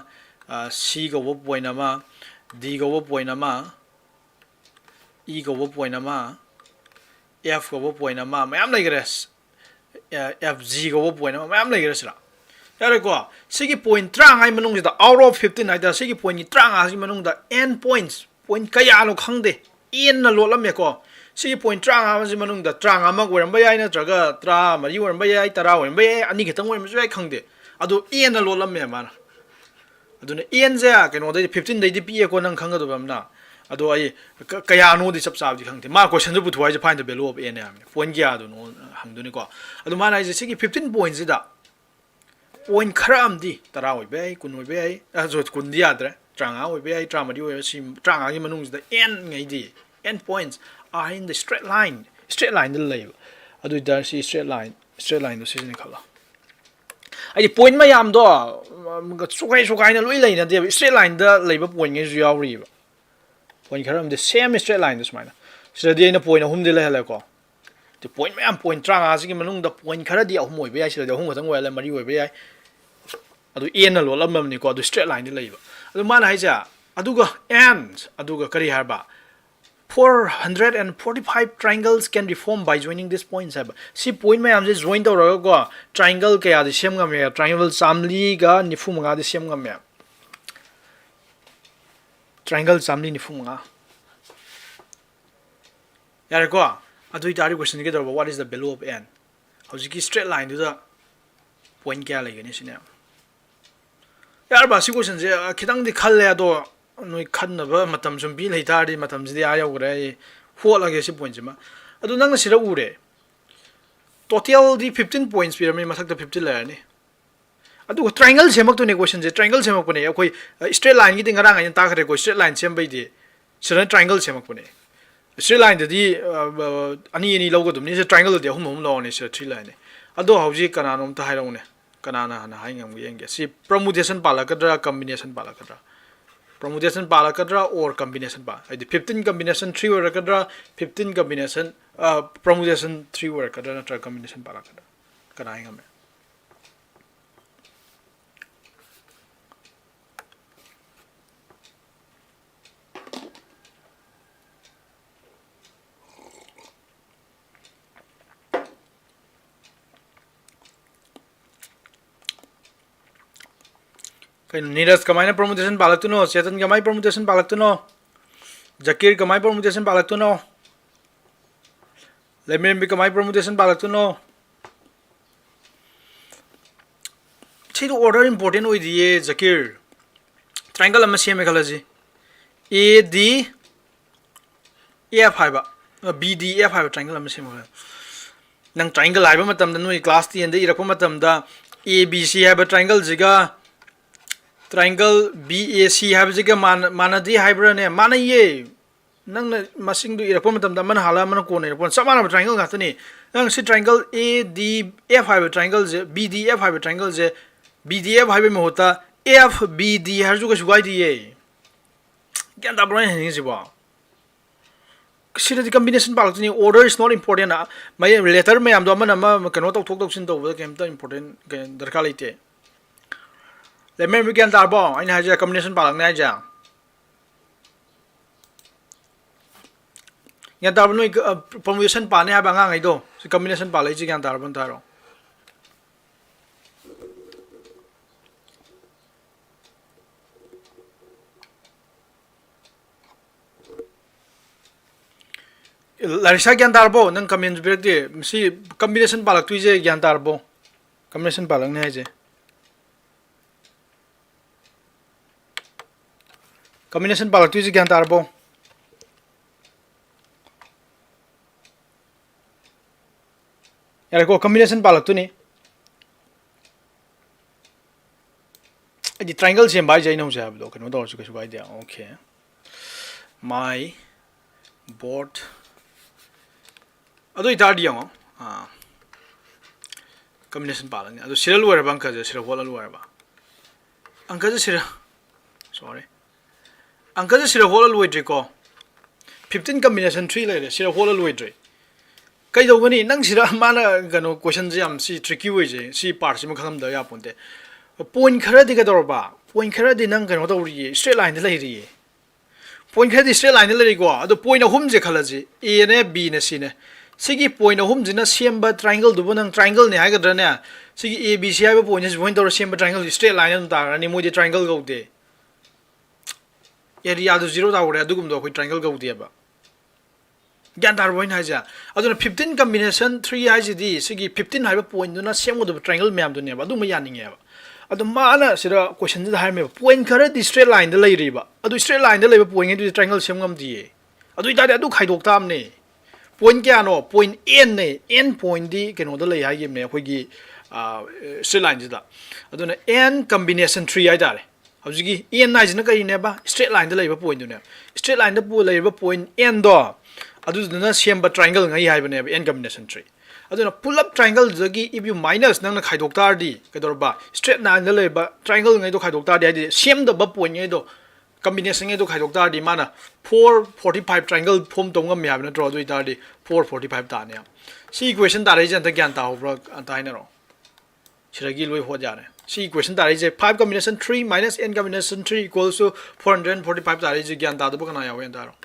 ꯑ, C ꯀꯧꯕ point ꯑꯃ, D ꯀꯧꯕ point ꯑꯃ, E ꯀꯧꯕ point ꯑꯃ, F ꯀꯧꯕ point ꯑꯃ, ꯃꯌꯥꯝ ꯂꯩꯈꯔꯦ꯫ ꯑ, F G ꯀꯧꯕ point ꯑꯃ, ꯃꯌꯥꯝ ꯂꯩꯈꯔꯦ ꯁꯤꯗ꯫ ꯌꯥꯔꯦꯀꯣ, ꯁꯤꯒꯤ point ꯇꯔꯥꯃꯉꯥꯒꯤ ꯃꯅꯨꯡꯁꯤꯗ, out of fifteen ꯍꯥꯏꯇꯥꯔꯦ, ꯁꯤꯒꯤ pointꯒꯤ ꯇꯔꯥꯃꯉꯥꯁꯤꯒꯤ ꯃꯅꯨꯡꯗ n points, point ꯀꯌꯥꯅꯣ ꯈꯪꯗꯦ, nꯅ ꯂꯣꯠꯂꯝꯃꯦꯀꯣ꯫ ꯁꯤꯒꯤ point ꯇꯔꯥꯃꯉꯥꯁꯤ ꯃꯅꯨꯡꯗ ꯇꯔꯥꯃꯉꯥꯃꯛ ꯑꯣꯏꯔꯝꯕ ꯌꯥꯏ, ꯅꯠꯇ꯭ꯔꯒ ꯇꯔꯥꯃꯔꯤ ꯑꯣꯏꯔꯝꯕ ꯌꯥꯏ, ꯇꯔꯥ ꯑꯣꯏꯔꯝꯕ ꯌꯥꯏ, ꯑꯅꯤ ꯈꯛꯇꯪ ꯑꯣꯏꯔꯝꯕꯁꯨ ꯌꯥꯏ, ꯈꯪꯗꯦ꯫ ꯑꯗꯣ nꯅ ꯂꯣꯠꯂꯝꯃꯦ ꯃꯥꯅ꯫ ꯑꯗꯨꯅ nꯁꯦ ꯀꯩꯅꯣꯗꯩꯗꯤ, fifteen ꯗꯩꯗꯤ ꯄꯤꯛꯑꯦꯀꯣ, ꯅꯪ ꯈꯪꯒꯗꯕ ꯑꯃꯅ꯫ ꯑꯗꯣ ꯑꯩ ꯀ-, ꯀꯌꯥꯅꯣꯗꯤ ꯆꯞ ꯆꯥꯕꯗꯤ ꯈꯪꯗꯦ꯫ ꯃꯥ questionꯁꯨ ꯄꯨꯊꯣꯛ ꯍꯥꯏꯁꯦ find the value of n ꯍꯥꯏꯕꯅꯤ꯫ Point ꯀꯌꯥꯗꯅꯣ ꯍꯪꯗꯣꯏꯅꯤꯀꯣ꯫ ꯑꯗꯣ ꯃꯥꯅ ꯍꯥꯏꯁꯦ ꯁꯤꯒꯤ fifteen pointꯁꯤꯗ point ꯈꯔ ꯑꯃꯗꯤ ꯇꯔꯥ ꯑꯣꯏꯕ ꯌꯥꯏ, ꯀꯨꯟ ꯑꯣꯏꯕ ꯌꯥꯏ, ꯑ, sorry, ꯀꯨꯟꯗꯤ ꯌꯥꯗ꯭ꯔꯦ, ꯇꯔꯥꯃꯉꯥ ꯑꯣꯏꯕ ꯌꯥꯏ, ꯇꯔꯥꯃꯔꯤ ꯑꯣꯏꯕ, ꯁꯤ ꯇꯔꯥꯃꯉꯥꯒꯤ ꯃꯅꯨꯡꯁꯤꯗ n ꯉꯩꯗꯤ, n points are in the straight line, straight lineꯗ ꯂꯩꯕ꯫ ꯑꯗꯨ ꯑꯣꯏꯇꯥꯔꯗꯤ ꯁꯤ straight line, straight lineꯗꯣ ꯁꯤꯖꯤꯟꯅ ꯈꯜꯂꯣ꯫ ꯍꯥꯏꯗꯤ point ꯃꯌꯥꯝꯗꯣ, ꯎꯝ, ꯁꯨꯒꯥꯏ ꯁꯨꯒꯥꯏꯅ ꯂꯣꯏ ꯂꯩꯅꯗꯦꯕ, straight lineꯗ ꯂꯩꯕ pointꯉꯩꯁꯨ ꯌꯥꯎꯔꯤꯕ꯫ Point ꯈꯔ ꯑꯃꯗꯤ same straight lineꯗ ꯁꯨꯃꯥꯏꯅ꯫ ꯁꯤꯗꯗꯤ ꯑꯩꯅ point ꯑꯍꯨꯝꯗꯤ ꯂꯩꯍꯜꯂꯦꯀꯣ꯫ ꯑꯗꯨ point ꯃꯌꯥꯝ, point ꯇꯔꯥꯃꯉꯥꯁꯤꯒꯤ ꯃꯅꯨꯡꯗ point ꯈꯔꯗꯤ ꯑꯍꯨꯝ ꯑꯣꯏꯕ ꯌꯥꯏ, ꯁꯤꯗꯗꯤ ꯑꯍꯨꯝ ꯈꯛꯇꯪ ꯑꯣꯏꯍꯜꯂꯦ, ꯃꯔꯤ ꯑꯣꯏꯕ ꯌꯥꯏ꯫ ꯑꯗꯨ nꯅ ꯂꯣꯠꯂꯝꯃꯕꯅꯤꯀꯣ, ꯑꯗꯨ straight lineꯗꯤ ꯂꯩꯕ꯫ ꯑꯗꯨ ꯃꯥꯅ ꯍꯥꯏꯁꯦ, ꯑꯗꯨꯒ n, ꯑꯗꯨꯒ ꯀꯔꯤ ꯍꯥꯏꯕ? Four hundred and forty-five triangles can be formed by joining these points ꯍꯥꯏꯕ꯫ ꯁꯤ point ꯃꯌꯥꯝꯁꯦ join ꯇꯧꯔꯒꯀꯣ, triangle ꯀꯌꯥꯗꯤ ꯁꯦꯝ ꯉꯝꯃꯦ? Triangle ꯆꯥꯝꯃꯔꯤꯒ ꯅꯤꯐꯨ ꯃꯉꯥꯗꯤ ꯁꯦꯝ ꯉꯝꯃꯦ꯫ Triangle ꯆꯥꯝꯃꯔꯤ ꯅꯤꯐꯨ ꯃꯉꯥ꯫ ꯌꯥꯔꯦꯀꯣ? ꯑꯗꯨ ꯑꯣꯏꯇꯥꯔꯗꯤ question ꯀꯩꯗꯧꯔꯕ? What is the value of n? ꯍꯧꯖꯤꯛꯀꯤ straight lineꯗꯨꯗ point ꯀꯌꯥ ꯂꯩꯒꯅꯤ ꯁꯤꯅꯦ꯫ ꯌꯥꯔꯕ? ꯁꯤ questionꯁꯦ, ꯑ, ꯈꯤꯇꯪꯗꯤ ꯈꯜꯂꯦ, ꯑꯗꯣ ꯅꯣꯏ ꯈꯟꯅꯕ ꯃꯇꯝ ꯁꯨꯝ ꯄꯤ ꯂꯩꯇꯥꯔꯗꯤ ꯃꯇꯝꯁꯤꯗꯤ ꯑꯥ ꯌꯧꯈ꯭ꯔꯦ꯫ ꯑꯩ ꯍꯣꯠꯂꯒꯦ ꯁꯤ pointꯁꯤꯃ꯫ ꯑꯗꯨ ꯅꯪꯅ ꯁꯤꯗ ꯎꯔꯦ, totalꯗꯤ fifteen points ꯄꯤꯔꯝꯃꯤ, ꯃꯊꯛꯇ fifteen ꯂꯩꯔꯅꯤ꯫ ꯑꯗꯨꯒ triangle ꯁꯦꯝꯃꯛꯇꯣꯏꯅꯦ questionꯁꯦ, triangle ꯁꯦꯝꯃꯛꯄꯅꯦ꯫ ꯑꯩꯈꯣꯏ, ꯑ, straight lineꯒꯤꯗꯤ ꯉꯔꯥꯡ ꯑꯩꯅ ꯇꯥꯈ꯭ꯔꯦꯀꯣ, straight line ꯁꯦꯝꯕꯩꯗꯤ꯫ ꯁꯤꯗꯅ triangle ꯁꯦꯝꯃꯛꯄꯅꯦ꯫ Straight lineꯗꯗꯤ, ꯑ, ꯑ, ꯑꯅꯤ ꯑꯅꯤ ꯂꯧꯒꯗꯕꯅꯤ, ꯁꯤꯗ triangleꯗꯗꯤ ꯑꯍꯨꯝ ꯑꯍꯨꯝ ꯂꯧꯔꯅꯤ, ꯁꯤꯗ three ꯂꯩꯔꯅꯤ꯫ ꯑꯗꯣ ꯍꯧꯖꯤꯛ ꯀꯅꯥꯅꯣꯝꯇ ꯍꯥꯏꯔꯛꯎꯅꯦ, ꯀꯅꯥꯅ ꯍꯥꯟꯅ ꯍꯥꯏ ꯉꯝꯒꯦ ꯌꯦꯡꯒꯦ꯫ ꯁꯤ permutation ꯄꯥꯜꯂꯛꯀꯗ꯭ꯔꯥ, combination ꯄꯥꯜꯂꯛꯀꯗ꯭ꯔꯥ? Permutation ꯄꯥꯜꯂꯛꯀꯗ꯭ꯔꯥ or combination ꯄꯥꯜ-, ꯍꯥꯏꯗꯤ fifteen combination three ꯑꯣꯏꯔꯛꯀꯗ꯭ꯔꯥ, fifteen combination, ꯑ, permutation three ꯑꯣꯏꯔꯛꯀꯗ꯭ꯔꯥ, ꯅꯠꯇ꯭ꯔꯒ combination ꯄꯥꯜꯂꯛꯀꯗ꯭ꯔꯥ? ꯀꯅꯥ ꯍꯥꯏ ꯉꯝꯃꯦ? ꯀꯩꯅꯣ, ꯅꯤꯔꯖ ꯀꯃꯥꯏꯅ permutation ꯄꯥꯜꯂꯛꯇꯣꯏꯅꯣ? ꯆꯦꯇꯟ ꯀꯃꯥꯏ permutation ꯄꯥꯜꯂꯛꯇꯣꯏꯅꯣ? ꯖꯀꯤꯔ ꯀꯃꯥꯏ permutation ꯄꯥꯜꯂꯛꯇꯣꯏꯅꯣ? ꯂꯩꯃꯔꯦꯝꯕꯤ ꯀꯃꯥꯏ permutation ꯄꯥꯜꯂꯛꯇꯣꯏꯅꯣ? ꯁꯤꯗ order important ꯑꯣꯏꯗꯤꯌꯦ, ꯖꯀꯤꯔ꯫ Triangle ꯑꯃ ꯁꯦꯝꯃꯦ ꯈꯜꯂꯁꯤ, A D F ꯍꯥꯏꯕ, ꯑ, B D F ꯍꯥꯏꯕ triangle ꯑꯃ ꯁꯦꯝꯃꯦ ꯈꯜꯂꯁꯤ꯫ ꯅꯪ triangle ꯍꯥꯏꯕ ꯃꯇꯝꯗ, ꯅꯣꯏ class tenꯗ ꯏꯔꯛꯄ ꯃꯇꯝꯗ, A B C ꯍꯥꯏꯕ triangleꯁꯤꯒ triangle B A C ꯍꯥꯏꯕꯁꯤꯒ ꯃꯥꯟꯅ-, ꯃꯥꯟꯅꯗꯦ ꯍꯥꯏꯕ꯭ꯔꯥꯅꯦ? ꯃꯥꯟꯅꯩꯌꯦ꯫ ꯅꯪꯅ ꯃꯁꯤꯡꯗꯨ ꯏꯔꯛꯄ ꯃꯇꯝꯗ ꯑꯃꯅ ꯍꯥꯜꯂ ꯑꯃꯅ ꯀꯣꯟꯅ ꯏꯔꯛꯄ ꯆꯞ ꯃꯥꯟꯅꯕ triangle ꯉꯥꯛꯇꯅꯤ꯫ ꯅꯪ ꯁꯤ triangle A D F ꯍꯥꯏꯕ triangleꯁꯦ, B D F ꯍꯥꯏꯕ triangleꯁꯦ, B D F ꯍꯥꯏꯕꯒꯤ ꯃꯍꯨꯠꯇ F B D ꯍꯥꯏꯔꯁꯨ ꯀꯩꯁꯨ ꯀꯥꯏꯗꯤꯌꯦ꯫ ꯒ꯭ꯌꯥꯟ ꯇꯥꯕ꯭ꯔꯣ ꯑꯩꯅ ꯍꯥꯏꯅꯤꯡꯉꯤꯁꯤꯕꯣ? ꯁꯤꯗꯗꯤ combination ꯄꯥꯜꯂꯛꯇꯣꯏꯅꯤ꯫ Order is not important꯫ ꯃꯌꯥꯝ, letter ꯃꯌꯥꯝꯗꯣ ꯑꯃꯅ ꯑꯃ ꯀꯩꯅꯣ ꯇꯧꯊꯣꯛ ꯇꯧꯁꯤꯟ ꯇꯧꯕꯗ ꯀꯩꯝꯇ important, ꯀꯩ ꯗꯔꯀꯥꯔ ꯂꯩꯇꯦ꯫ ꯂꯩꯃꯔꯦꯝꯕꯤ, ꯒ꯭ꯌꯥꯟ ꯇꯥꯔꯕꯣ ꯑꯩꯅ ꯍꯥꯏꯁꯦ? Combination ꯄꯥꯜꯂꯛꯅꯤ ꯍꯥꯏꯁꯦ꯫ ꯒ꯭ꯌꯥꯟ ꯇꯥꯔꯕꯣ? ꯅꯣꯏ, ꯑ, permutation ꯄꯥꯅꯤ ꯍꯥꯏꯕ ꯑꯉꯥꯡꯈꯩꯗꯣ, ꯁꯤ combination ꯄꯥꯜꯂꯛꯏꯁꯦ ꯒ꯭ꯌꯥꯟ ꯇꯥꯔꯕꯣ ꯑꯝꯇ ꯍꯥꯏꯔꯣ? ꯂꯥꯔꯤꯁꯥ, ꯒ꯭ꯌꯥꯟ ꯇꯥꯔꯕꯣ? ꯅꯪ comment ꯄꯤꯔꯛꯇꯦ꯫ ꯃꯁꯤ combination ꯄꯥꯜꯂꯛꯇꯣꯏꯁꯦ ꯒ꯭ꯌꯥꯟ ꯇꯥꯔꯕꯣ? Combination ꯄꯥꯜꯂꯛꯅꯤ ꯍꯥꯏꯁꯦ꯫ Combination ꯄꯥꯜꯂꯛꯇꯣꯏꯁꯦ ꯒ꯭ꯌꯥꯟ ꯇꯥꯔꯕꯣ? ꯌꯥꯔꯦꯀꯣ, combination ꯄꯥꯜꯂꯛꯇꯣꯏꯅꯤ꯫ ꯑꯩꯗꯤ triangle ꯁꯦꯝꯕ ꯍꯥꯏꯁꯦ ꯑꯩꯅ ꯍꯧꯖꯤꯛ ꯍꯥꯏꯕꯗꯣ ꯀꯩꯅꯣ ꯇꯧꯔꯁꯨ ꯀꯩꯁꯨ ꯀꯥꯏꯗꯦ꯫ Okay, my board. ꯑꯗꯨ ꯑꯣꯏꯇꯥꯔꯗꯤ ꯌꯦꯡꯉꯣ, ꯑꯥ, combination ꯄꯥꯜꯂꯅꯤ꯫ ꯑꯗꯨ ꯁꯤꯗ ꯂꯣꯏꯔꯕ ꯑꯪꯀꯁꯦ, ꯁꯤꯗ ꯍꯣꯠꯂ ꯂꯣꯏꯔꯕ ꯑꯪꯀꯁꯦ, ꯁꯤꯗ, sorry, ꯑꯪꯀꯁꯦ ꯁꯤꯗ ꯍꯣꯠꯂ ꯂꯣꯏꯗ꯭ꯔꯤꯀꯣ꯫ Fifteen combination three ꯂꯩꯔꯦ, ꯁꯤꯗ ꯍꯣꯠꯂ ꯂꯣꯏꯗ꯭ꯔꯤ꯫ ꯀꯩꯗꯧꯒꯅꯤ? ꯅꯪ ꯁꯤꯗ ꯃꯥꯅ ꯀꯩꯅꯣ questionꯁꯦ ꯌꯥꯝ ꯁꯤ tricky ꯑꯣꯏꯁꯦ, ꯁꯤ partꯁꯤꯃ ꯈꯪꯉꯝꯗꯕ ꯌꯥꯄꯣꯟꯇꯦ꯫ Point ꯈꯔꯗꯤ ꯀꯩꯗꯧꯔꯕ? Point ꯈꯔꯗꯤ ꯅꯪ ꯀꯩꯅꯣ ꯇꯧꯔꯤꯌꯦ, straight lineꯗ ꯂꯩꯔꯤꯌꯦ꯫ Point ꯈꯔꯗꯤ straight lineꯗ ꯂꯩꯔꯤꯀꯣ꯫ ꯑꯗꯣ point ꯑꯍꯨꯝꯁꯦ ꯈꯜꯂꯁꯤ, Aꯅꯦ, Bꯅꯦ, Cꯅꯦ꯫ ꯁꯤꯒꯤ point ꯑꯍꯨꯝꯁꯤꯅ ꯁꯦꯝꯕ triangleꯗꯨꯕꯨ ꯅꯪ triangleꯅꯦ ꯍꯥꯏꯒꯗ꯭ꯔꯅꯦ? ꯁꯤꯒꯤ A B C ꯍꯥꯏꯕ pointꯁꯦ ꯁꯨꯃꯥꯏꯅ ꯇꯧꯔ ꯁꯦꯝꯕ triangle straight line ꯑꯗꯨꯝ ꯇꯥꯔꯅꯤ, ꯃꯣꯏꯗꯤ triangle ꯀꯧꯗꯦ꯫ Areaꯗꯨ zero ꯇꯥꯍꯧꯔꯦ, ꯑꯗꯨꯒꯨꯝꯕꯗꯣ ꯑꯩꯈꯣꯏ triangle ꯀꯧꯗꯦꯕ꯫ ꯒ꯭ꯌꯥꯟ ꯇꯥꯔꯕꯣ ꯑꯩꯅ ꯍꯥꯏꯁꯦ? ꯑꯗꯨꯅ fifteen combination three ꯍꯥꯏꯁꯤꯗꯤ ꯁꯤꯒꯤ fifteen ꯍꯥꯏꯕ pointꯗꯨꯅ ꯁꯦꯝꯒꯗꯕ triangle ꯃꯌꯥꯝꯗꯨꯅꯦꯕ, ꯑꯗꯨꯃ ꯌꯥꯅꯤꯡꯉꯦꯕ꯫ ꯑꯗꯣ ꯃꯥꯅ ꯁꯤꯗ questionꯁꯤꯗ ꯍꯥꯏꯔꯝꯃꯦꯕ, point ꯈꯔꯗꯤ straight lineꯗ ꯂꯩꯔꯤꯕ, ꯑꯗꯨ straight lineꯗ ꯂꯩꯕ pointꯉꯩꯗꯨꯗꯤ triangle ꯁꯦꯝ ꯉꯝꯗꯤꯌꯦ꯫ ꯑꯗꯨ ꯑꯣꯏꯇꯥꯔꯗꯤ ꯑꯗꯨ ꯈꯥꯏꯗꯣꯛ ꯇꯥꯕꯅꯦ꯫ Point ꯀꯌꯥꯅꯣ? Point n ꯅꯦ꯫ N pointꯗꯤ ꯀꯩꯅꯣꯗ ꯂꯩ ꯍꯥꯏꯈꯤꯕꯅꯦ ꯑꯩꯈꯣꯏꯒꯤ, ꯑ, straight lineꯁꯤꯗ꯫ ꯑꯗꯨꯅ n combination three ꯍꯥꯏꯇꯥꯔꯦ꯫ ꯍꯧꯖꯤꯛꯀꯤ n ꯍꯥꯏꯁꯤꯅ ꯀꯔꯤꯅꯦꯕ? Straight lineꯗ ꯂꯩꯕ pointꯗꯨꯅꯦꯕ꯫ Straight lineꯗ ꯄꯨ-, ꯂꯩꯔꯤꯕ point nꯗꯣ, ꯑꯗꯨꯗꯨꯅ ꯁꯦꯝꯕ triangleꯉꯩ ꯍꯥꯏꯕꯅꯦꯕ n combination three꯫ ꯑꯗꯨꯅ ꯄꯨꯂꯞ triangleꯗꯨꯗꯒꯤ if you minus ꯅꯪꯅ ꯈꯥꯏꯗꯣꯛ ꯇꯥꯔꯗꯤ, ꯀꯩꯗꯧꯔꯕ? Straight lineꯗ ꯂꯩꯕ triangleꯉꯩꯗꯣ ꯈꯥꯏꯗꯣꯛ ꯇꯥꯔꯗꯤ, ꯍꯥꯏꯗꯤ ꯁꯦꯝꯗꯕ pointꯉꯩꯗꯣ, combinationꯉꯩꯗꯣ ꯈꯥꯏꯗꯣꯛ ꯇꯥꯔꯗꯤ, ꯃꯥꯅ four forty five triangle form ꯇꯧ ꯉꯝꯃꯦ ꯍꯥꯏꯕ ꯅꯠꯇ꯭ꯔꯣ? ꯑꯗꯨ ꯑꯣꯏꯇꯥꯔꯗꯤ four forty five ꯇꯥꯅꯦꯕ꯫ ꯁꯤ equation ꯇꯥꯔꯛꯏꯁꯦ ꯑꯝꯇ ꯒ꯭ꯌꯥꯟ ꯇꯥꯍꯧꯕ꯭ꯔꯥ? ꯑꯝꯇ ꯍꯥꯏꯅꯔꯛꯑꯣ꯫ ꯁꯤꯗꯒꯤ ꯂꯣꯏ ꯍꯣꯠ ꯌꯥꯔꯦ꯫ ꯁꯤ equation ꯇꯥꯔꯛꯏꯁꯦ, five combination three minus n combination three equals to four hundred forty five ꯇꯥꯔꯛꯏꯁꯦ꯫ ꯒ꯭ꯌꯥꯟ ꯇꯥꯗꯕ ꯀꯅꯥ ꯌꯥꯎꯋꯦ? ꯑꯝꯇ ꯍꯥꯏꯔꯣ꯫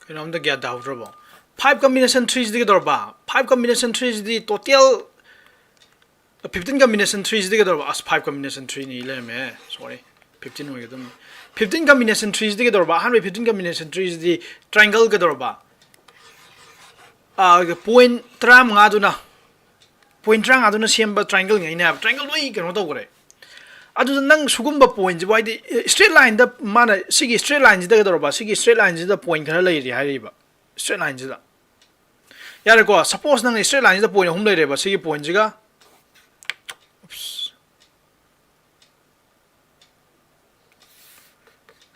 ꯀꯩꯅꯣꯝꯇ ꯒ꯭ꯌꯥꯟ ꯇꯥꯍꯧꯗ꯭ꯔꯕꯣ? Five combination treeꯁꯤꯗꯤ ꯀꯩꯗꯧꯔꯕ? Five combination treeꯁꯤꯗꯤ total fifteen combination treeꯁꯤꯗꯤ ꯀꯩꯗꯧꯔꯕ? ꯑꯁ, five combination treeꯅꯤ ꯂꯩꯔꯝꯃꯦ, sorry, fifteen ꯑꯣꯏꯒꯗꯕꯅꯤ꯫ Fifteen combination treeꯁꯤꯗꯤ ꯀꯩꯗꯧꯔꯕ? ꯑꯍꯥꯟꯕ fifteen combination treeꯁꯤꯗꯤ triangle ꯀꯩꯗꯧꯔꯕ? Point ꯇꯔꯥꯃꯉꯥꯗꯨꯅ, point ꯇꯔꯥꯃꯉꯥꯗꯨꯅ ꯁꯦꯝꯕ triangleꯉꯩꯅꯦ ꯍꯥꯏꯕ꯫ Triangle ꯂꯣꯏ ꯀꯩꯅꯣ ꯇꯧꯈ꯭ꯔꯦ꯫ ꯑꯗꯨꯗ ꯅꯪ ꯁꯤꯒꯨꯝꯕ pointꯁꯤꯕꯨ, ꯍꯥꯏꯗꯤ straight lineꯗ ꯃꯥꯅ ꯁꯤꯒꯤ straight lineꯁꯤꯗ ꯀꯩꯗꯧꯔꯕ? ꯁꯤꯒꯤ straight lineꯁꯤꯗ point ꯈꯔ ꯂꯩꯔꯤ ꯍꯥꯏꯔꯤꯕ꯫ Straight lineꯁꯤꯗ꯫ ꯌꯥꯔꯦꯀꯣ, suppose ꯅꯪ straight lineꯁꯤꯗ point ꯑꯍꯨꯝ ꯂꯩꯔꯦꯕ, ꯁꯤꯒꯤ pointꯁꯤꯒ,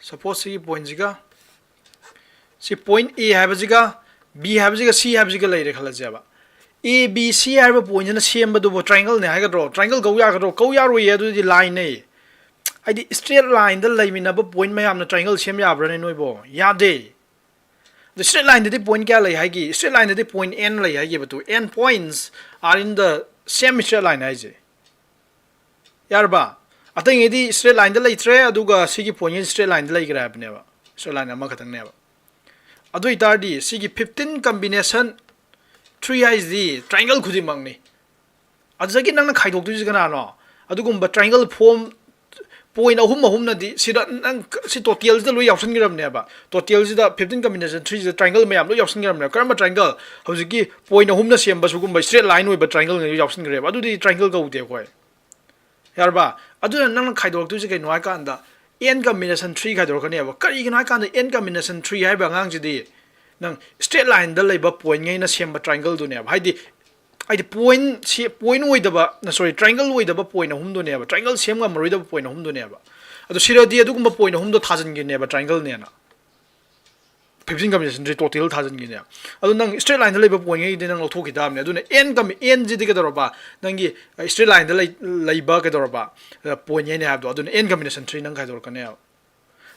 suppose ꯁꯤꯒꯤ pointꯁꯤꯒ, ꯁꯤ point A ꯍꯥꯏꯕꯁꯤꯒ, B ꯍꯥꯏꯕꯁꯤꯒ, C ꯍꯥꯏꯕꯁꯤꯒ ꯂꯩꯔꯦ ꯈꯜꯂꯁꯦꯕ꯫ A B C ꯍꯥꯏꯔꯤꯕ pointꯁꯤꯅ ꯁꯦꯝꯕꯗꯨꯕꯨ triangleꯅꯦ ꯍꯥꯏꯒꯗ꯭ꯔꯣ? Triangle ꯀꯧ ꯌꯥꯒꯗ꯭ꯔꯣ? ꯀꯧ ꯌꯥꯔꯣꯏꯌꯦ, ꯑꯗꯨꯗꯤ lineꯅꯦ꯫ ꯍꯥꯏꯗꯤ straight lineꯗ ꯂꯩꯃꯤꯟꯅꯕ point ꯃꯌꯥꯝꯅ triangle ꯁꯦꯝ ꯌꯥꯕ꯭ꯔꯥꯅꯦ ꯅꯣꯏꯕꯣ? ꯌꯥꯗꯦ꯫ ꯑꯗ straight lineꯗꯗꯤ point ꯀꯌꯥ ꯂꯩ ꯍꯥꯏꯒꯦ? Straight lineꯗꯗꯤ point n ꯂꯩ ꯍꯥꯏꯒꯦꯕ꯫ Two n points are in the same straight line ꯍꯥꯏꯁꯦ꯫ ꯌꯥꯔꯕ? ꯑꯇꯩꯉꯩꯗꯤ straight lineꯗ ꯂꯩꯇ꯭ꯔꯦ, ꯑꯗꯨꯒ ꯁꯤꯒꯤ pointꯉꯩ straight lineꯗ ꯂꯩꯈ꯭ꯔꯦ ꯍꯥꯏꯕꯅꯦꯕ꯫ Straight line ꯑꯃꯈꯛꯇꯪꯅꯦꯕ꯫ ꯑꯗꯨ ꯑꯣꯏꯇꯥꯔꯗꯤ ꯁꯤꯒꯤ fifteen combination tree ꯍꯥꯏꯁꯤꯗꯤ triangle ꯈꯨꯗꯤꯡꯃꯛꯅꯤ꯫ ꯑꯗꯨꯗꯒꯤ ꯅꯪꯅ ꯈꯥꯏꯗꯣꯛꯇꯣꯏꯁꯤ ꯀꯅꯥꯅꯣ? ꯑꯗꯨꯒꯨꯝꯕ triangle form point ꯑꯍꯨꯝ ꯑꯍꯨꯝꯅꯗꯤ ꯁꯤꯗ ꯅꯪ ꯁꯤ totalꯁꯤꯗ ꯂꯣꯏ ꯌꯥꯎꯁꯟꯈ꯭ꯔꯕꯅꯦꯕ꯫ Totalꯁꯤꯗ fifteen combination treeꯁꯤꯗ triangle ꯃꯌꯥꯝ ꯂꯣꯏ ꯌꯥꯎꯁꯟꯈ꯭ꯔꯕꯅꯦꯕ꯫ ꯀꯔꯝꯕ triangle? ꯍꯧꯖꯤꯛꯀꯤ point ꯑꯍꯨꯝꯅ ꯁꯦꯝꯕ ꯁꯤꯒꯨꯝꯕ straight line ꯑꯣꯏꯕ triangleꯉꯩꯗꯣ ꯌꯥꯎꯁꯟꯈ꯭ꯔꯦꯕ꯫ ꯑꯗꯨꯗꯤ triangle ꯀꯧꯗꯦ ꯑꯩꯈꯣꯏ꯫ ꯌꯥꯔꯕ? ꯑꯗꯨꯅ ꯅꯪꯅ ꯈꯥꯏꯗꯣꯔꯛꯇꯣꯏꯁꯦ ꯀꯩꯅꯣ ꯍꯥꯏꯀꯥꯟꯗ, n combination tree ꯈꯥꯏꯗꯣꯔꯛꯀꯅꯦꯕ꯫ ꯀꯔꯤꯒꯤꯅꯣ ꯍꯥꯏꯀꯥꯟꯗ, n combination tree ꯍꯥꯏꯕ ꯑꯉꯥꯡꯁꯤꯗꯤ ꯅꯪ straight lineꯗ ꯂꯩꯕ pointꯉꯩꯅ ꯁꯦꯝꯕ triangleꯗꯨꯅꯦꯕ꯫ ꯍꯥꯏꯗꯤ, ꯍꯥꯏꯗꯤ point ꯁꯤ, point ꯑꯣꯏꯗꯕ, sorry, triangle ꯑꯣꯏꯗꯕ point ꯑꯍꯨꯝꯗꯨꯅꯦꯕ, triangle ꯁꯦꯝ ꯉꯝꯃꯔꯣꯏꯗꯕ point ꯑꯍꯨꯝꯗꯨꯅꯦꯕ꯫ ꯑꯗꯣ ꯁꯤꯗꯗꯤ ꯑꯗꯨꯒꯨꯝꯕ point ꯑꯍꯨꯝꯗꯣ ꯊꯥꯖꯤꯟꯒꯤꯅꯦꯕ triangleꯅꯦꯅ꯫ Fifteen combination tree total ꯊꯥꯖꯤꯟꯒꯤꯅꯦ꯫ ꯑꯗꯣ ꯅꯪ straight lineꯗ ꯂꯩꯕ pointꯉꯩꯗꯤ ꯅꯪ ꯂꯧꯊꯣꯛꯈꯤ ꯇꯥꯕꯅꯦ꯫ ꯑꯗꯨꯅ n com-, nꯁꯤꯗꯤ ꯀꯩꯗꯧꯔꯕ? ꯅꯪꯒꯤ straight lineꯗ ꯂꯩ-, ꯂꯩꯕ ꯀꯩꯗꯧꯔꯕ? Pointꯉꯩꯅꯦ ꯍꯥꯏꯕꯗꯣ꯫ ꯑꯗꯨꯅ n combination tree ꯅꯪ ꯈꯥꯏꯗꯣꯔꯛꯀꯅꯦꯕ꯫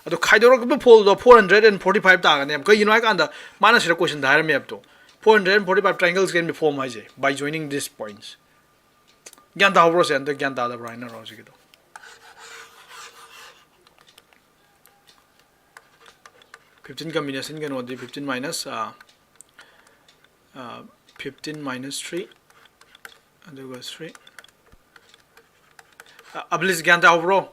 ꯑꯗꯣ ꯈꯥꯏꯗꯣꯔꯛꯄ ꯐꯣꯜꯗꯣ four hundred and forty five ꯇꯥꯒꯅꯦꯕ꯫ ꯀꯩꯒꯤꯅꯣ ꯍꯥꯏꯀꯥꯟꯗ ꯃꯥꯅ ꯁꯤꯗ questionꯗ ꯍꯥꯏꯔꯝꯃꯦꯕꯗꯣ, four hundred and forty five triangles can be formed ꯍꯥꯏꯁꯦ, by joining these points꯫ ꯒ꯭ꯌꯥꯟ ꯇꯥꯍꯧꯕ꯭ꯔꯣ? ꯁꯦ ꯑꯝꯇ ꯒ꯭ꯌꯥꯟ ꯇꯥꯗꯕ꯭ꯔꯣ ꯍꯥꯏꯅꯔꯣ ꯍꯧꯖꯤꯛꯀꯤꯗꯣ꯫ Fifteen combination ꯀꯩꯅꯣꯗꯤ fifteen minus fifteen minus three ꯑꯗꯨꯒ three. ꯑꯕꯂꯤꯁ, ꯒ꯭ꯌꯥꯟ ꯇꯥꯍꯧꯕ꯭ꯔꯣ?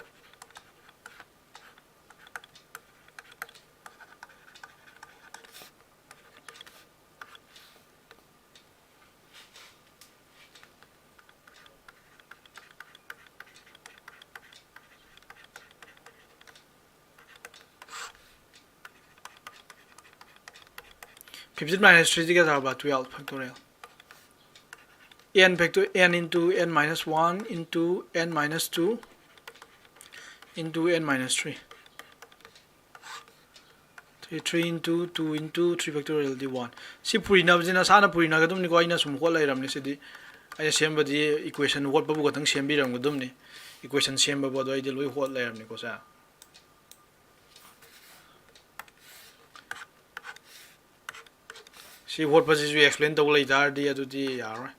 Fifteen minus three ꯗꯤ ꯀꯌꯥ ꯇꯥꯔꯕ? Twelve factorial. N factor, n into n minus one into n minus two into n minus three. Three, three into two into three factorial ꯗꯤ one. ꯁꯤ ꯄꯨꯔꯤꯅꯕꯁꯤꯅ ꯅꯁꯥꯅ ꯄꯨꯔꯤꯅꯒꯗꯕꯅꯤꯀꯣ, ꯑꯩꯅ ꯁꯨꯝ ꯍꯣꯠ ꯂꯩꯔꯕꯅꯤ꯫ ꯁꯤꯗꯤ ꯑꯩꯅ ꯁꯦꯝꯕꯗꯤ equation ꯍꯣꯠꯄꯕꯨ ꯈꯛꯇꯪ ꯁꯦꯝꯕꯤꯔꯝꯒꯗꯕꯅꯤ, equation ꯁꯦꯝꯕꯕꯨ꯫ ꯑꯗꯣ ꯑꯩꯗꯤ ꯂꯣꯏ ꯍꯣꯠ ꯂꯩꯔꯕꯅꯤꯀꯣ ꯁꯦ꯫ ꯁꯤ ꯍꯣꯠꯄꯁꯤꯁꯨ explain ꯇꯧ ꯂꯩ ꯇꯥꯔꯗꯤ ꯑꯗꯨꯗꯤ ꯌꯥꯔꯣꯏ꯫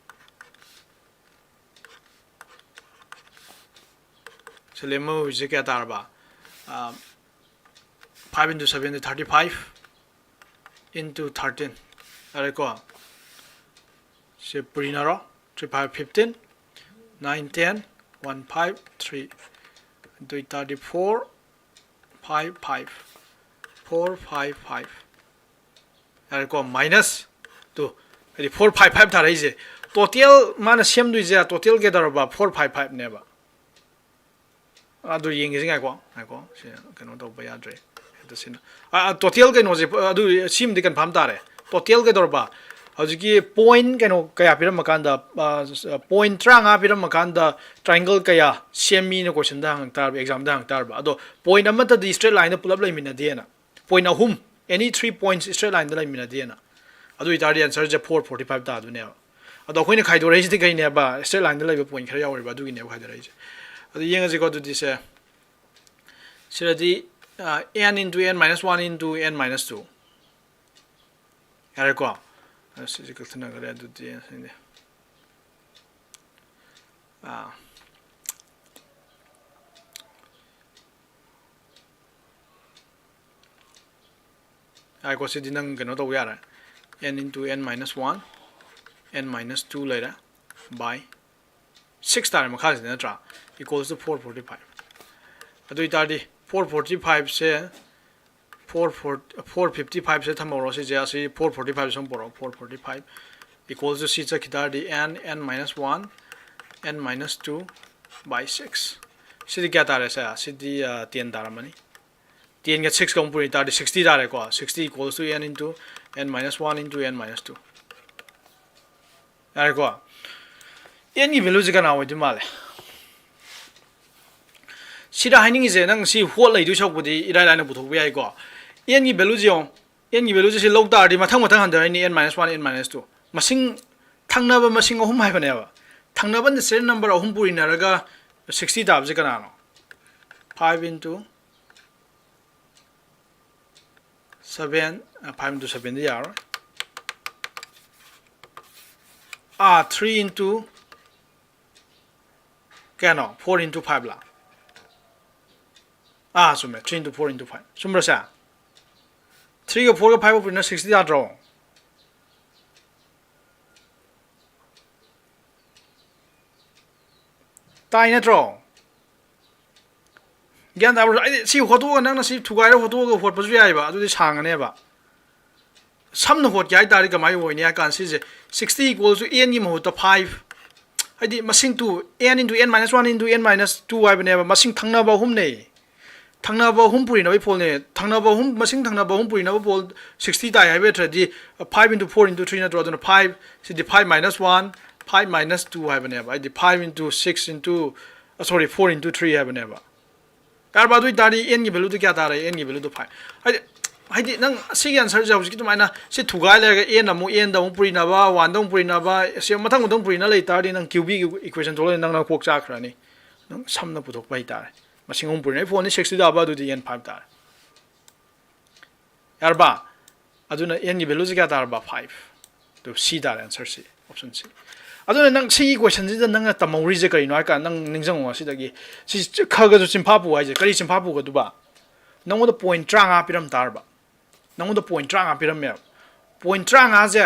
ꯁꯤ ꯂꯦꯝꯍꯧꯔꯤꯁꯦ ꯀꯌꯥ ꯇꯥꯔꯕ? Five into seven ꯗꯤ thirty five into thirteen꯫ ꯌꯥꯔꯦꯀꯣ? ꯁꯤ ꯄꯨꯔꯤꯅꯔꯣ꯫ Three five fifteen, nine ten, one five three꯫ ꯑꯗꯨ ꯑꯣꯏꯇꯥꯔꯗꯤ four five five, four five five꯫ ꯌꯥꯔꯦꯀꯣ? Minus two꯫ ꯍꯥꯏꯗꯤ four five five ꯊꯥꯔꯛꯏꯁꯦ꯫ Total ꯃꯥꯅ ꯁꯦꯝꯗꯣꯏꯁꯦ total ꯀꯩꯗꯧꯔꯕ? Four five five ꯅꯦꯕ꯫ ꯑꯗꯨ ꯌꯦꯡꯒꯦꯁꯤ, ꯉꯥꯏꯀꯣ, ꯉꯥꯏꯀꯣ꯫ ꯁꯤ ꯀꯩꯅꯣ ꯇꯧꯕ ꯌꯥꯗ꯭ꯔꯦ꯫ ꯍꯦꯛꯇ ꯁꯤꯅ꯫ ꯑ, total ꯀꯩꯅꯣꯁꯦ, ꯑꯗꯨ ꯁꯤꯃꯗꯤ confirm ꯇꯥꯔꯦ꯫ Total ꯀꯩꯗꯧꯔꯕ? ꯍꯧꯖꯤꯛꯀꯤ point ꯀꯩꯅꯣ ꯀꯌꯥ ꯄꯤꯔꯝꯃꯀꯥꯟꯗ, ꯑ, point ꯇꯔꯥꯃꯉꯥ ꯄꯤꯔꯝꯃꯀꯥꯟꯗ triangle ꯀꯌꯥ ꯁꯦꯝꯃꯤꯅ question ꯗ ꯍꯪꯉꯛ ꯇꯥꯔꯕ, exam ꯗ ꯍꯪꯉꯛ ꯇꯥꯔꯕ꯫ ꯑꯗꯣ point ꯑꯃꯠꯇꯗꯤ straight line ꯗ ꯄꯨꯂꯞ ꯂꯩꯃꯤꯟꯅꯗꯦꯅ꯫ Point ꯑꯍꯨꯝ, any three points straight line ꯗ ꯂꯩꯃꯤꯟꯅꯗꯦꯅ꯫ ꯑꯗꯨ ꯑꯣꯏꯇꯥꯔꯗꯤ answer ꯁꯦ four forty five ꯇꯥꯗꯣꯏꯅꯦꯕ꯫ ꯑꯗꯣ ꯑꯩꯈꯣꯏꯅ ꯈꯥꯏꯗꯣꯔꯛꯏꯁꯤꯗꯤ ꯀꯩꯅꯦꯕ? Straight line ꯗ ꯂꯩꯕ point ꯈꯔ ꯌꯥꯎꯔꯤꯕ, ꯑꯗꯨꯒꯤꯅꯦꯕ ꯈꯥꯏꯗꯣꯔꯛꯏꯁꯦ꯫ ꯑꯗꯨ ꯌꯦꯡꯉꯁꯤꯀꯣ ꯑꯗꯨꯗꯤ ꯁꯦ꯫ ꯁꯤꯗꯗꯤ, ꯑ, n into n minus one into n minus two꯫ ꯌꯥꯔꯦꯀꯣ? ꯑ, ꯁꯤꯁꯦ ꯀꯛꯊꯠꯅꯈ꯭ꯔꯦ ꯑꯗꯨꯗꯤ꯫ ꯑꯁꯤꯗꯤ꯫ ꯑ, ꯍꯥꯏꯀꯣ, ꯁꯤꯗꯤ ꯅꯪ ꯀꯩꯅꯣ ꯇꯧꯕ ꯌꯥꯔꯦ꯫ N into n minus one, n minus two ꯂꯩꯔꯦ, by six ꯇꯥꯔꯦ ꯃꯈꯥꯁꯤꯗ, ꯅꯠꯇ꯭ꯔꯥ? Equals to four forty five. ꯑꯗꯨ ꯑꯣꯏꯇꯥꯔꯗꯤ four forty five ꯁꯦ, four four four fifty five ꯁꯦ ꯊꯝꯍꯧꯔꯣ, ꯁꯤꯁꯦ, ꯑꯁꯤ four forty five ꯁꯨꯝ ꯄꯨꯔꯛꯑꯣ, four forty five equals to ꯁꯤ ꯆꯠꯈꯤ ꯇꯥꯔꯗꯤ n, n minus one, n minus two by six꯫ ꯁꯤꯗꯤ ꯀꯌꯥ ꯇꯥꯔꯦ ꯁꯦ? ꯁꯤꯗꯤ ten ꯇꯥꯔꯝꯃꯅꯤ꯫ Tenꯒ sixꯀ ꯑꯃꯨꯛ ꯄꯨꯔꯤ ꯇꯥꯔꯗꯤ sixty ꯇꯥꯔꯦꯀꯣ꯫ Sixty equals to n into n minus one into n minus two꯫ ꯌꯥꯔꯦꯀꯣ? Nꯒꯤ valueꯁꯦ ꯀꯅꯥ ꯑꯣꯏꯗꯣꯏ ꯃꯥꯜꯂꯦ? ꯁꯤꯗ ꯍꯥꯏꯅꯤꯡꯉꯤꯁꯦ, ꯅꯪ ꯁꯤ ꯍꯣꯠ ꯂꯩꯗꯣꯏ ꯁꯔꯨꯛꯄꯨꯗꯤ ꯏꯔꯥꯏ ꯂꯥꯏꯅ ꯄꯨꯊꯣꯛꯄ ꯌꯥꯏꯀꯣ꯫ Nꯒꯤ valueꯁꯦ ꯌꯦꯡꯉꯣ, nꯒꯤ valueꯁꯦ ꯁꯤ ꯂꯧ ꯇꯥꯔꯗꯤ ꯃꯊꯪ ꯃꯊꯪ ꯍꯟꯊꯔꯛꯏꯅꯤ, n minus one, n minus two꯫ ꯃꯁꯤꯡ ꯊꯪꯅꯕ ꯃꯁꯤꯡ ꯑꯍꯨꯝ ꯍꯥꯏꯕꯅꯦꯕ꯫ ꯊꯪꯅꯕ natural number ꯑꯍꯨꯝ ꯄꯨꯔꯤꯅꯔꯒ sixty ꯇꯥꯕꯁꯦ ꯀꯅꯥꯅꯣ? Five into seven, five into sevenꯗꯤ ꯌꯥꯔꯣꯏ꯫ ꯑꯥ, three into ꯀꯌꯥꯅꯣ? Four into five ꯂꯥ? ꯑꯥ, ꯆꯨꯝꯃꯦ, three into four into five꯫ ꯆꯨꯝꯕ꯭ꯔꯥ ꯁꯦ? Threeꯒ fourꯒ fiveꯒ ꯄꯨꯟꯅ sixty ꯇꯥꯗ꯭ꯔꯣ? ꯇꯥꯏ ꯅꯠꯇ꯭ꯔꯣ? ꯒ꯭ꯌꯥꯟ ꯇꯥꯕ꯭ꯔꯣ? ꯑꯩꯗꯤ ꯁꯤ ꯍꯣꯠꯇꯣꯛꯑꯒ, ꯅꯪꯅ ꯁꯤ ꯊꯨꯒꯥꯏꯔ ꯍꯣꯠꯇꯣꯛꯑꯒ ꯍꯣꯠꯄꯁꯨ ꯌꯥꯏꯑꯕ, ꯑꯗꯨꯗꯤ ꯁꯥꯡꯉꯅꯦꯕ꯫ ꯁꯝꯅ ꯍꯣꯠꯀꯦ ꯍꯥꯏ ꯇꯥꯔꯗꯤ ꯀꯃꯥꯏꯅ ꯑꯣꯏꯅꯤ ꯍꯥꯏ ꯀꯥꯟꯗ, ꯁꯤꯁꯦ sixty equals to nꯒꯤ ꯃꯍꯨꯠꯇ five, ꯍꯥꯏꯗꯤ ꯃꯁꯤꯡ two, n into n minus one into n minus two ꯍꯥꯏꯕꯅꯦꯕ, ꯃꯁꯤꯡ ꯊꯪꯅꯕ ꯑꯍꯨꯝꯅꯦ꯫ ꯊꯪꯅꯕ ꯑꯍꯨꯝ ꯄꯨꯔꯤꯅꯕꯒꯤ ꯐꯣꯜꯅꯦ꯫ ꯊꯪꯅꯕ ꯑꯍꯨꯝ, ꯃꯁꯤꯡ ꯊꯪꯅꯕ ꯑꯍꯨꯝ ꯄꯨꯔꯤꯅꯕ ꯐꯣꯜ sixty ꯇꯥꯏ ꯍꯥꯏꯕ ꯅꯠꯇ꯭ꯔꯗꯤ, five into four into three ꯅꯠꯇ꯭ꯔꯣ? ꯑꯗꯨꯅ five, ꯁꯤꯗꯤ five minus one, five minus two ꯍꯥꯏꯕꯅꯦꯕ꯫ ꯍꯥꯏꯗꯤ five into six into, sorry, four into three ꯍꯥꯏꯕꯅꯦꯕ꯫ ꯌꯥꯔꯕ? ꯑꯗꯨ ꯑꯣꯏꯇꯥꯔꯗꯤ nꯒꯤ valueꯗꯨ ꯀꯌꯥ ꯇꯥꯔꯦ? Nꯒꯤ valueꯗꯨ five꯫ ꯍꯥꯏꯗꯤ, ꯍꯥꯏꯗꯤ ꯅꯪ ꯁꯤꯒꯤ answerꯁꯦ ꯍꯧꯖꯤꯛꯀꯤ ꯑꯗꯨꯃꯥꯏꯅ ꯁꯤ ꯊꯨꯒꯥꯏ ꯂꯩꯔꯒ, nꯅ ꯑꯃꯨꯛ nꯗ ꯑꯃꯨꯛ ꯄꯨꯔꯤꯅꯕ, oneꯗ ꯑꯃꯨꯛ ꯄꯨꯔꯤꯅꯕ, ꯁꯤ ꯃꯊꯪ ꯃꯊꯪ ꯄꯨꯔꯤꯅ ꯂꯩ ꯇꯥꯔꯗꯤ, ꯅꯪ cubic equation ꯊꯣꯛꯂꯛꯑꯅꯤ, ꯅꯪ ꯅꯀꯣꯛ ꯆꯥꯛꯈ꯭ꯔꯅꯤ꯫ ꯅꯪ ꯁꯝꯅ ꯄꯨꯊꯣꯛꯄ ꯍꯩꯇꯥꯔꯦ꯫ ꯃꯁꯤꯡ ꯑꯍꯨꯝ ꯄꯨꯔꯤꯅ ꯐꯣꯜꯅꯤ, sixty ꯇꯥꯕ, ꯑꯗꯨꯗꯤ n five ꯇꯥꯔꯦ꯫ ꯌꯥꯔꯕ? ꯑꯗꯨꯅ nꯒꯤ valueꯁꯦ ꯀꯌꯥ ꯇꯥꯔꯕ? Five꯫ ꯑꯗꯨ C ꯇꯥꯔꯦ, answer C, option C꯫ ꯑꯗꯨꯅ ꯅꯪ ꯁꯤꯒꯤ questionꯁꯤꯗ ꯅꯪꯅ ꯇꯝꯍꯧꯔꯤꯁꯦ ꯀꯔꯤꯅꯣ ꯍꯥꯏ ꯀꯥꯟꯗ, ꯅꯪ ꯅꯤꯡꯁꯤꯡꯉꯣ, ꯁꯤꯗꯒꯤ ꯁꯤ ꯈꯔ ꯈꯔꯁꯨ ꯆꯤꯟꯐꯥ ꯄꯨ ꯍꯥꯏꯁꯦ꯫ ꯀꯔꯤ ꯆꯤꯟꯐꯥ ꯄꯨꯒꯗꯕ? ꯅꯪꯉꯣꯟꯗ point ꯇꯔꯥꯃꯉꯥ ꯄꯤꯔꯝ ꯇꯥꯔꯕ, ꯅꯉꯣꯟꯗ ꯄꯣꯏꯟ ꯇꯔꯥꯃꯉꯥ ꯄꯤꯔꯝꯃꯦꯕ꯫ ꯄꯣꯏꯟ ꯇꯔꯥꯃꯉꯥꯁꯦ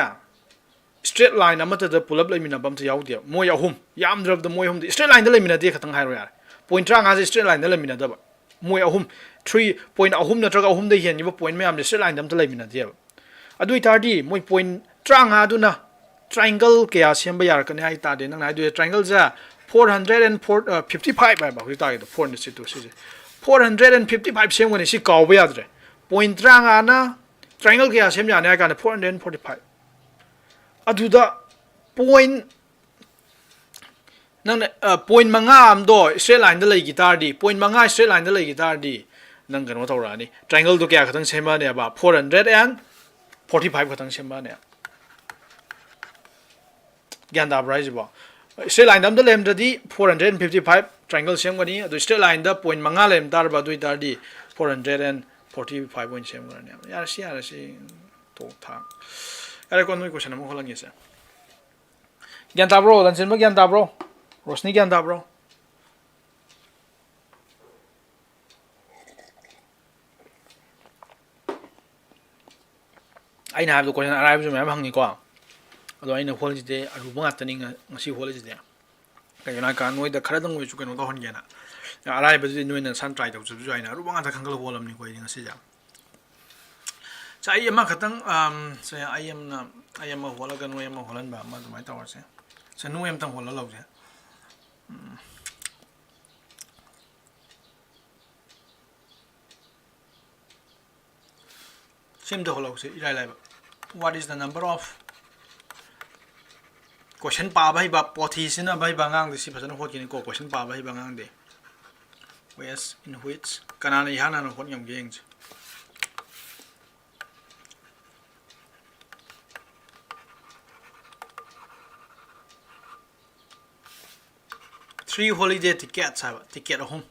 ꯁ꯭ꯇ꯭ꯔꯦꯠ ꯂꯥꯏꯟ ꯑꯃꯠꯇꯗ ꯄꯨꯂꯞ ꯂꯩꯃꯤꯟꯅꯕ ꯑꯝꯇ ꯌꯥꯎꯗꯦꯕ꯫ ꯃꯣꯏ ꯑꯍꯨꯝ, ꯌꯥꯝꯗ꯭ꯔꯕꯗ ꯃꯣꯏ ꯑꯍꯨꯝꯗꯤ ꯁ꯭ꯇ꯭ꯔꯦꯠ ꯂꯥꯏꯟꯗ ꯂꯩꯃꯤꯟꯅꯗꯦ ꯈꯛꯇꯪ ꯍꯥꯏꯔꯣ ꯌꯥꯔꯦ꯫ ꯄꯣꯏꯟ ꯇꯔꯥꯃꯉꯥꯁꯦ ꯁ꯭ꯇ꯭ꯔꯦꯠ ꯂꯥꯏꯟꯗ ꯂꯩꯃꯤꯟꯅꯗꯕ꯫ ꯃꯣꯏ ꯑꯍꯨꯝ, ꯊ꯭ꯔꯤ ꯄꯣꯏꯟ ꯑꯍꯨꯝ ꯅꯠꯇ꯭ꯔꯒ ꯑꯍꯨꯝꯗ ꯍꯦꯟꯈꯤꯕ ꯄꯣꯏꯟ ꯃꯌꯥꯝꯁꯦ ꯁ꯭ꯇ꯭ꯔꯦꯠ ꯂꯥꯏꯟꯗ ꯑꯝꯇ ꯂꯩꯃꯤꯟꯅꯗꯦꯕ꯫ ꯑꯗꯨ ꯑꯣꯏꯇꯥꯔꯗꯤ ꯃꯣꯏ ꯄꯣꯏꯟ ꯇꯔꯥꯃꯉꯥꯗꯨꯅ ꯇ꯭ꯔꯥꯏꯡꯒꯜ ꯀꯌꯥ ꯁꯦꯝꯕ ꯌꯥꯔꯛꯀꯅꯤ ꯍꯥꯏ ꯇꯥꯔꯗꯤ, ꯅꯪꯅ ꯍꯥꯏꯗꯣꯏꯁꯦ ꯇ꯭ꯔꯥꯏꯡꯒꯜꯁꯦ four hundred and four, fifty five ꯍꯥꯏꯕ, ꯍꯧꯖꯤꯛ ꯇꯥꯒꯦꯗꯣ ꯐꯣꯔ ꯍꯟꯗ꯭ꯔꯦꯠ ꯁꯤꯛꯁꯇꯤ ꯇꯨ, ꯁꯤꯁꯦ four hundred and fifty five ꯁꯦꯝꯒꯅꯤ꯫ ꯁꯤ ꯀꯥꯎꯕ ꯌꯥꯗ꯭ꯔꯦ꯫ ꯄꯣꯏꯟ ꯇꯔꯥꯃꯉꯥꯅ ꯇ꯭ꯔꯥꯏꯡꯒꯜ ꯀꯌꯥ ꯁꯦꯝ ꯌꯥꯅꯤ ꯍꯥꯏ ꯀꯥꯟꯗ ꯐꯣꯔ ꯍꯟꯗ꯭ꯔꯦꯠ ꯐꯣꯔꯇꯤ ꯐꯥꯏꯚ꯫ ꯑꯗꯨꯗ ꯄꯣꯏꯟ, ꯅꯪꯅ ꯄꯣꯏꯟ ꯃꯉꯥ ꯑꯃꯗꯣ ꯁ꯭ꯇ꯭ꯔꯦꯠ ꯂꯥꯏꯟꯗ ꯂꯩꯈꯤ ꯇꯥꯔꯗꯤ, ꯄꯣꯏꯟ ꯃꯉꯥ ꯁ꯭ꯇ꯭ꯔꯦꯠ ꯂꯥꯏꯟꯗ ꯂꯩꯈꯤ ꯇꯥꯔꯗꯤ, ꯅꯪ ꯀꯩꯅꯣ ꯇꯧꯔꯛꯑꯅꯤ, ꯇ꯭ꯔꯥꯏꯡꯒꯜꯗꯣ ꯀꯌꯥ ꯈꯛꯇꯪ ꯁꯦꯝꯃꯛꯑꯅꯦꯕ? Four hundred and forty five ꯈꯛꯇꯪ ꯁꯦꯝꯃꯛꯑꯅꯦ꯫ ꯒ꯭ꯌꯥꯟ ꯇꯥꯕ꯭ꯔꯥ ꯍꯥꯏꯁꯤꯕꯣ? ꯁ꯭ꯇ꯭ꯔꯦꯠ ꯂꯥꯏꯟꯗ ꯑꯝꯇ ꯂꯩꯔꯝꯗ꯭ꯔꯗꯤ four hundred fifty five triangle ꯁꯦꯝꯒꯅꯤ, ꯑꯗꯨ ꯁ꯭ꯇ꯭ꯔꯦꯠ ꯂꯥꯏꯟꯗ ꯄꯣꯏꯟ ꯃꯉꯥ ꯂꯩꯔꯝ ꯇꯥꯔꯕ, ꯑꯗꯨ ꯑꯣꯏꯇꯥꯔꯗꯤ four hundred and forty five ꯑꯣꯏꯅ ꯁꯦꯝꯈ꯭ꯔꯅꯤ꯫ ꯌꯥꯔꯦ, ꯁꯤ ꯌꯥꯔꯦ, ꯁꯤ ꯇꯣꯛ ꯊꯥꯡ꯫ ꯌꯥꯔꯦꯀꯣ, ꯅꯣꯏ ꯀꯣꯏꯁꯟ ꯑꯃ ꯍꯣꯠꯍꯟꯒꯦꯁꯦ꯫ ꯒ꯭ꯌꯥꯟ ꯇꯥꯕ꯭ꯔꯣ? ꯂꯟꯆꯦꯟꯕ ꯒ꯭ꯌꯥꯟ ꯇꯥꯕ꯭ꯔꯣ? ꯔꯣꯁꯅꯤ ꯒ꯭ꯌꯥꯟ ꯇꯥꯕ꯭ꯔꯣ? ꯑꯩꯅ ꯍꯥꯏꯕꯗꯣ ꯀꯣꯏꯁꯟ ꯑꯔꯥꯏꯕꯁꯨ ꯃꯌꯥꯝ ꯍꯪꯉꯤꯀꯣ, ꯑꯗꯣ ꯑꯩꯅ ꯍꯣꯠꯂꯤꯁꯤꯗꯤ ꯑꯔꯨꯕ ꯉꯥꯛꯇꯅꯤ ꯉ-, ꯉꯁꯤ ꯍꯣꯠꯂꯤꯁꯤꯗꯤ꯫ ꯀꯩꯒꯤꯅꯣ ꯍꯥꯏꯀꯥꯟꯗ ꯅꯣꯏꯗ ꯈꯔꯗꯪ ꯑꯣꯏꯔꯁꯨ ꯀꯩꯅꯣ ꯇꯧꯍꯟꯒꯦꯅ꯫ ꯑꯔꯥꯏꯕꯗꯨꯗꯤ ꯅꯣꯏꯅ ꯅꯁꯥꯅ ꯇ꯭ꯔꯥꯏ ꯇꯧꯖꯕꯁꯨ ꯌꯥꯏꯅ꯫ ꯑꯔꯨꯕ ꯉꯥꯛꯇ ꯈꯟꯒꯠꯂ ꯍꯣꯠꯂꯕꯅꯤꯀꯣ ꯑꯩꯗꯤ ꯉꯁꯤꯁꯦ꯫ ꯁꯦ, ꯑꯩ ꯑꯃꯈꯛꯇꯪ, ꯑꯝ, ꯁꯦ, ꯑꯩ ꯑꯃꯅ, ꯑꯩ ꯑꯃ ꯍꯣꯠꯂꯒ ꯅꯣꯏ ꯑꯃ ꯍꯣꯠꯍꯟꯕ ꯑꯃ ꯑꯗꯨꯃꯥꯏꯅ ꯇꯧꯔꯁꯦ꯫ ꯁꯦ, ꯅꯣꯏ ꯑꯃꯇꯪ ꯍꯣꯠꯍꯜꯍꯧꯁꯦ꯫ ꯎꯝ꯫ ꯁꯤ ꯑꯝꯇ ꯍꯣꯠꯍꯧꯁꯦ, ꯏꯔꯥꯏ ꯂꯥꯏꯕ꯫ What is the number of, ꯀꯣꯏꯁꯟ ꯄꯥꯕ ꯍꯩꯕ, ꯄꯣꯊꯤ ꯁꯤꯖꯤꯟꯅꯕ ꯍꯩꯕ ꯑꯉꯥꯡꯗꯤ ꯁꯤ ꯐꯖꯅ ꯍꯣꯠꯈꯤꯅꯤꯀꯣ, ꯀꯣꯏꯁꯟ ꯄꯥꯕ ꯍꯩꯕ ꯑꯉꯥꯡꯗꯤ꯫ Ways in which, ꯀꯅꯥꯅ ꯏꯍꯥꯟ ꯍꯥꯟꯅ ꯍꯣꯠ ꯉꯝꯒꯦ ꯌꯦꯡꯁꯦ꯫ Three holiday tickets ꯍꯥꯏꯕ, ꯇꯤꯀꯦꯠ ꯑꯍꯨꯝ꯫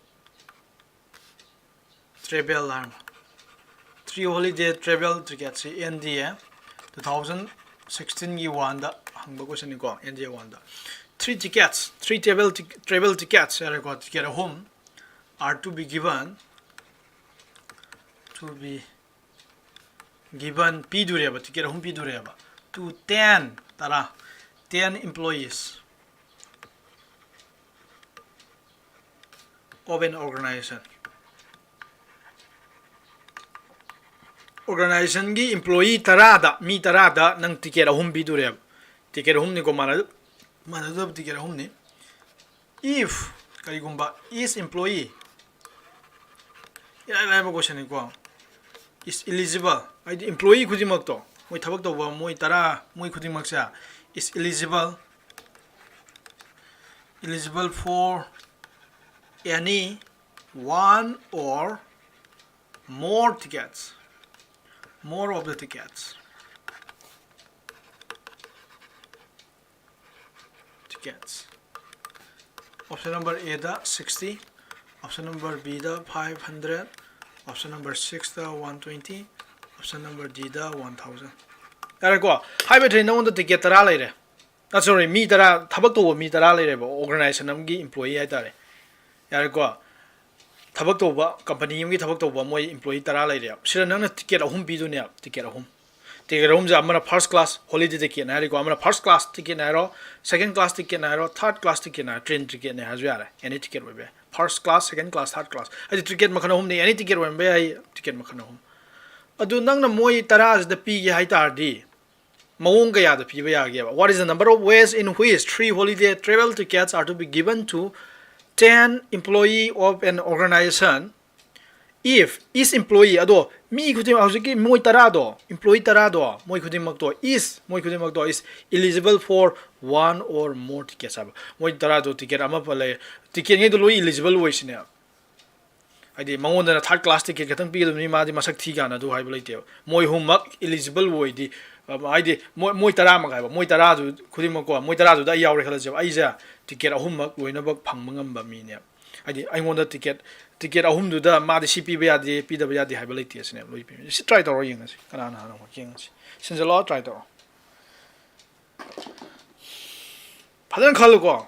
Travel ꯍꯥꯏꯕ꯫ Three holiday travel tickets C N D A two thousand ꯁꯤꯛꯁꯇꯤꯟꯒꯤ ꯋꯥꯟꯗ ꯍꯪꯕ ꯀꯣꯏꯁꯟꯅꯤꯀꯣ, ꯑꯦꯟ ꯗꯤ ꯑꯦ ꯋꯥꯟꯗ꯫ Three tickets, three travel tic-, travel tickets ꯍꯥꯏꯔꯦꯀꯣ, ꯇꯤꯀꯦꯠ ꯑꯍꯨꯝ are to be given, to be Given ꯄꯤꯗꯣꯔꯦꯕ, ꯇꯤꯀꯦꯠ ꯑꯍꯨꯝ ꯄꯤꯗꯣꯔꯦꯕ, to ten, ꯇꯔꯥ, ten employees of an organization. Organizationꯒꯤ employee ꯇꯔꯥꯗ, ꯃꯤ ꯇꯔꯥꯗ ꯅꯪ ꯇꯤꯀꯦꯠ ꯑꯍꯨꯝ ꯄꯤꯗꯣꯔꯦꯕ꯫ ꯇꯤꯀꯦꯠ ꯑꯍꯨꯝꯅꯤꯀꯣ, ꯃꯥꯟꯅ- ꯃꯥꯟꯅꯗꯕ ꯇꯤꯀꯦꯠ ꯑꯍꯨꯝꯅꯤ꯫ If, ꯀꯔꯤꯒꯨꯝꯕ, each employee, ꯏꯔꯥꯏ ꯂꯥꯏꯕ questionꯅꯤꯀꯣ, is eligible, ꯍꯥꯏꯗꯤ employee ꯈꯨꯗꯤꯡꯃꯛꯇꯣ, ꯃꯣꯏ ꯊꯕꯛ ꯇꯧꯕ ꯃꯣꯏ ꯇꯔꯥ, ꯃꯣꯏ ꯈꯨꯗꯤꯡꯃꯛꯁꯦ is eligible, eligible for any one or more tickets, more of the tickets, tickets. Option number Aꯗ sixty, option number Bꯗ five hundred, option number sixꯇ one twenty, option number Dꯗ one thousand. ꯌꯥꯔꯦꯀꯣ? ꯍꯥꯏꯕꯗꯤ ꯅꯉꯣꯟꯗ ꯇꯤꯀꯦꯠ ꯇꯔꯥ ꯂꯩꯔꯦ꯫ ꯑ, sorry, ꯃꯤ ꯇꯔꯥ, ꯊꯕꯛ ꯇꯧꯕ ꯃꯤ ꯇꯔꯥ ꯂꯩꯔꯦꯕ, organization ꯑꯃꯒꯤ employee ꯍꯥꯏꯇꯥꯔꯦ꯫ ꯌꯥꯔꯦꯀꯣ? ꯊꯕꯛ ꯇꯧꯕ, company ꯑꯃꯒꯤ ꯊꯕꯛ ꯇꯧꯕ ꯃꯣꯏ employee ꯇꯔꯥ ꯂꯩꯔꯦꯕ꯫ ꯁꯤꯗ ꯅꯪꯅ ꯇꯤꯀꯦꯠ ꯑꯍꯨꯝ ꯄꯤꯗꯣꯏꯅꯦꯕ, ꯇꯤꯀꯦꯠ ꯑꯍꯨꯝ꯫ ꯇꯤꯀꯦꯠ ꯑꯍꯨꯝꯁꯦ ꯑꯃꯅ first class holiday ticketꯅꯦ ꯍꯥꯏꯔꯦꯀꯣ, ꯑꯃꯅ first class ticketꯅꯦ ꯍꯥꯏꯔꯣ, second class ticketꯅꯦ ꯍꯥꯏꯔꯣ, third class ticketꯅꯦ ꯍꯥꯏꯔꯣ, train ticketꯅꯦ ꯍꯥꯏꯔꯁꯨ ꯌꯥꯔꯦ, any ticket ꯑꯣꯏꯕ ꯌꯥꯏ, first class, second class, third class, ꯍꯥꯏꯗꯤ ticket ꯃꯈꯜ ꯑꯍꯨꯝꯅꯤ, any ticket ꯑꯣꯏꯔꯝꯕ ꯌꯥꯏ, ticket ꯃꯈꯜ ꯑꯍꯨꯝ꯫ ꯑꯗꯨ ꯅꯪꯅ ꯃꯣꯏ ꯇꯔꯥꯁꯤꯗ ꯄꯤꯒꯦ ꯍꯥꯏ ꯇꯥꯔꯗꯤ, ꯃꯑꯣꯡ ꯀꯌꯥꯗ ꯄꯤꯕ ꯌꯥꯒꯦꯕ? What is the number of ways in which three holiday travel tickets are to be given to ten employee of an organization if each employee, ꯑꯗꯣ ꯃꯤ ꯈꯨꯗꯤꯡꯃꯛ, ꯍꯧꯖꯤꯛꯀꯤ ꯃꯣꯏ ꯇꯔꯥꯗꯣ, employee ꯇꯔꯥꯗꯣ, ꯃꯣꯏ ꯈꯨꯗꯤꯡꯃꯛꯇꯣ, is, ꯃꯣꯏ ꯈꯨꯗꯤꯡꯃꯛꯇꯣ is eligible for one or more tickets ꯍꯥꯏꯕ꯫ ꯃꯣꯏ ꯇꯔꯥꯗꯣ ticket ꯑꯃ ꯂꯩ, ticketꯉꯩꯗꯣ ꯂꯣꯏ eligible ꯑꯣꯏꯁꯤꯅꯦꯕ꯫ ꯍꯥꯏꯗꯤ ꯃꯉꯣꯟꯗꯅ third class ticket ꯈꯛꯇꯪ ꯄꯤꯒꯗꯕꯅꯤ, ꯃꯥꯗꯤ ꯃꯁꯛ ꯊꯤ ꯀꯥꯟꯅ ꯑꯗꯨ ꯍꯥꯏꯕ ꯂꯩꯇꯦꯕ꯫ ꯃꯣꯏ ꯑꯍꯨꯝꯃꯛ eligible ꯑꯣꯏꯗꯤ, ꯑ, ꯍꯥꯏꯗꯤ ꯃꯣꯏ, ꯃꯣꯏ ꯇꯔꯥꯃꯛ ꯍꯥꯏꯕ, ꯃꯣꯏ ꯇꯔꯥꯗꯨ ꯈꯨꯗꯤꯡꯃꯛꯀꯣ, ꯃꯣꯏ ꯇꯔꯥꯗꯨꯗ ꯑꯩ ꯌꯥꯎꯔꯦ ꯈꯜꯂꯁꯦꯕ, ꯑꯩꯁꯦ ticket ꯑꯍꯨꯝꯃꯛ ꯂꯣꯏꯅꯃꯛ ꯐꯪꯕ ꯉꯝꯕ ꯃꯤꯅꯦꯕ꯫ ꯍꯥꯏꯗꯤ ꯑꯩꯉꯣꯟꯗ ticket, ticket ꯑꯍꯨꯝꯗꯨꯗ ꯃꯥꯗꯤ ꯁꯤ ꯄꯤꯕ ꯌꯥꯗꯦ, ꯄꯤꯗꯕ ꯌꯥꯗꯦ ꯍꯥꯏꯕ ꯂꯩꯇꯦ ꯁꯤꯅꯦꯕ, ꯂꯣꯏ ꯄꯤꯕ꯫ ꯁꯤ try ꯇꯧꯔ ꯌꯦꯡꯉꯁꯤ, ꯀꯅꯥꯅ ꯍꯥꯟꯅ ꯍꯧꯒꯠꯀꯦ ꯌꯦꯡꯉꯁꯤ꯫ ꯁꯤꯟꯖꯜꯂꯣ, try ꯇꯧꯔꯣ꯫ ꯐꯖꯅ ꯈꯜꯂꯨꯀꯣ꯫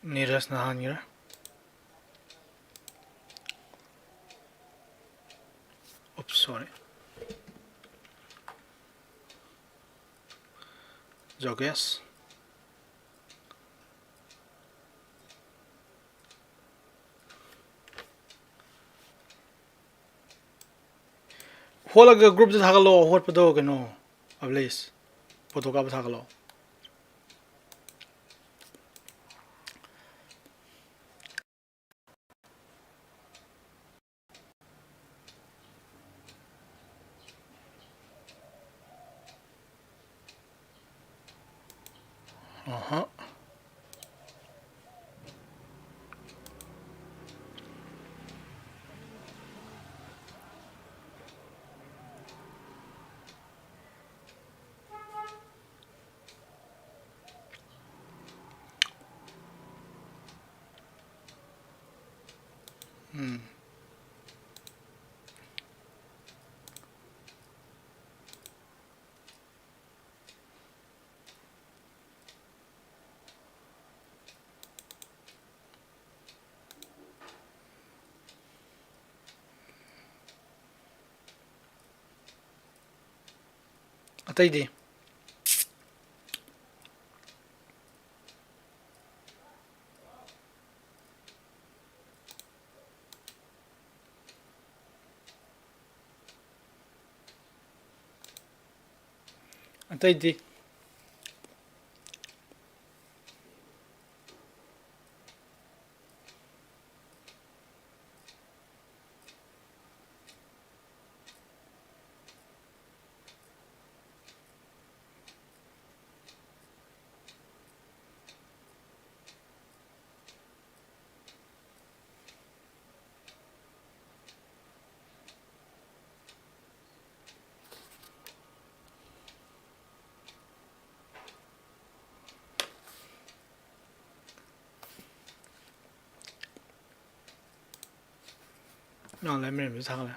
ꯅꯤꯔꯖꯅ ꯍꯥꯟꯈ꯭ꯔꯦ꯫ Oops, sorry. ꯖꯣꯒꯦꯁ꯫ ꯍꯣꯠꯂꯒ groupꯇ ꯊꯥꯒꯠꯂꯣ, ꯍꯣꯠꯄꯗꯣ ꯀꯩꯅꯣ, ꯑꯚꯤꯂꯦꯁ꯫ Photo ꯀꯥꯞꯄ ꯊꯥꯒꯠꯂꯣ꯫ ꯑꯍ꯫ ꯎꯝ꯫ ꯑꯇꯩꯗꯤ? ꯑꯇꯩꯗꯤ? ꯑꯥ, ꯂꯩꯃꯔꯦꯟꯕꯁꯨ ꯊꯥꯒꯠꯂꯦ꯫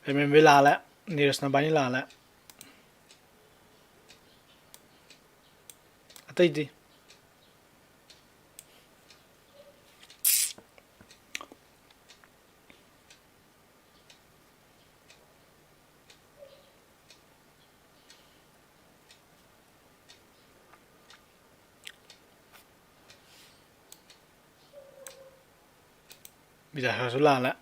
ꯂꯩꯃꯔꯦꯟꯕꯤ ꯂꯥꯜꯂꯦ꯫ ꯅꯤꯔꯖꯅ ꯕꯥꯅꯤ ꯂꯥꯜꯂꯦ꯫ ꯑꯇꯩꯗꯤ? ꯕꯤꯗ꯭ꯌꯥꯁꯥꯒꯔꯁꯨ ꯂꯥꯜꯂꯦ꯫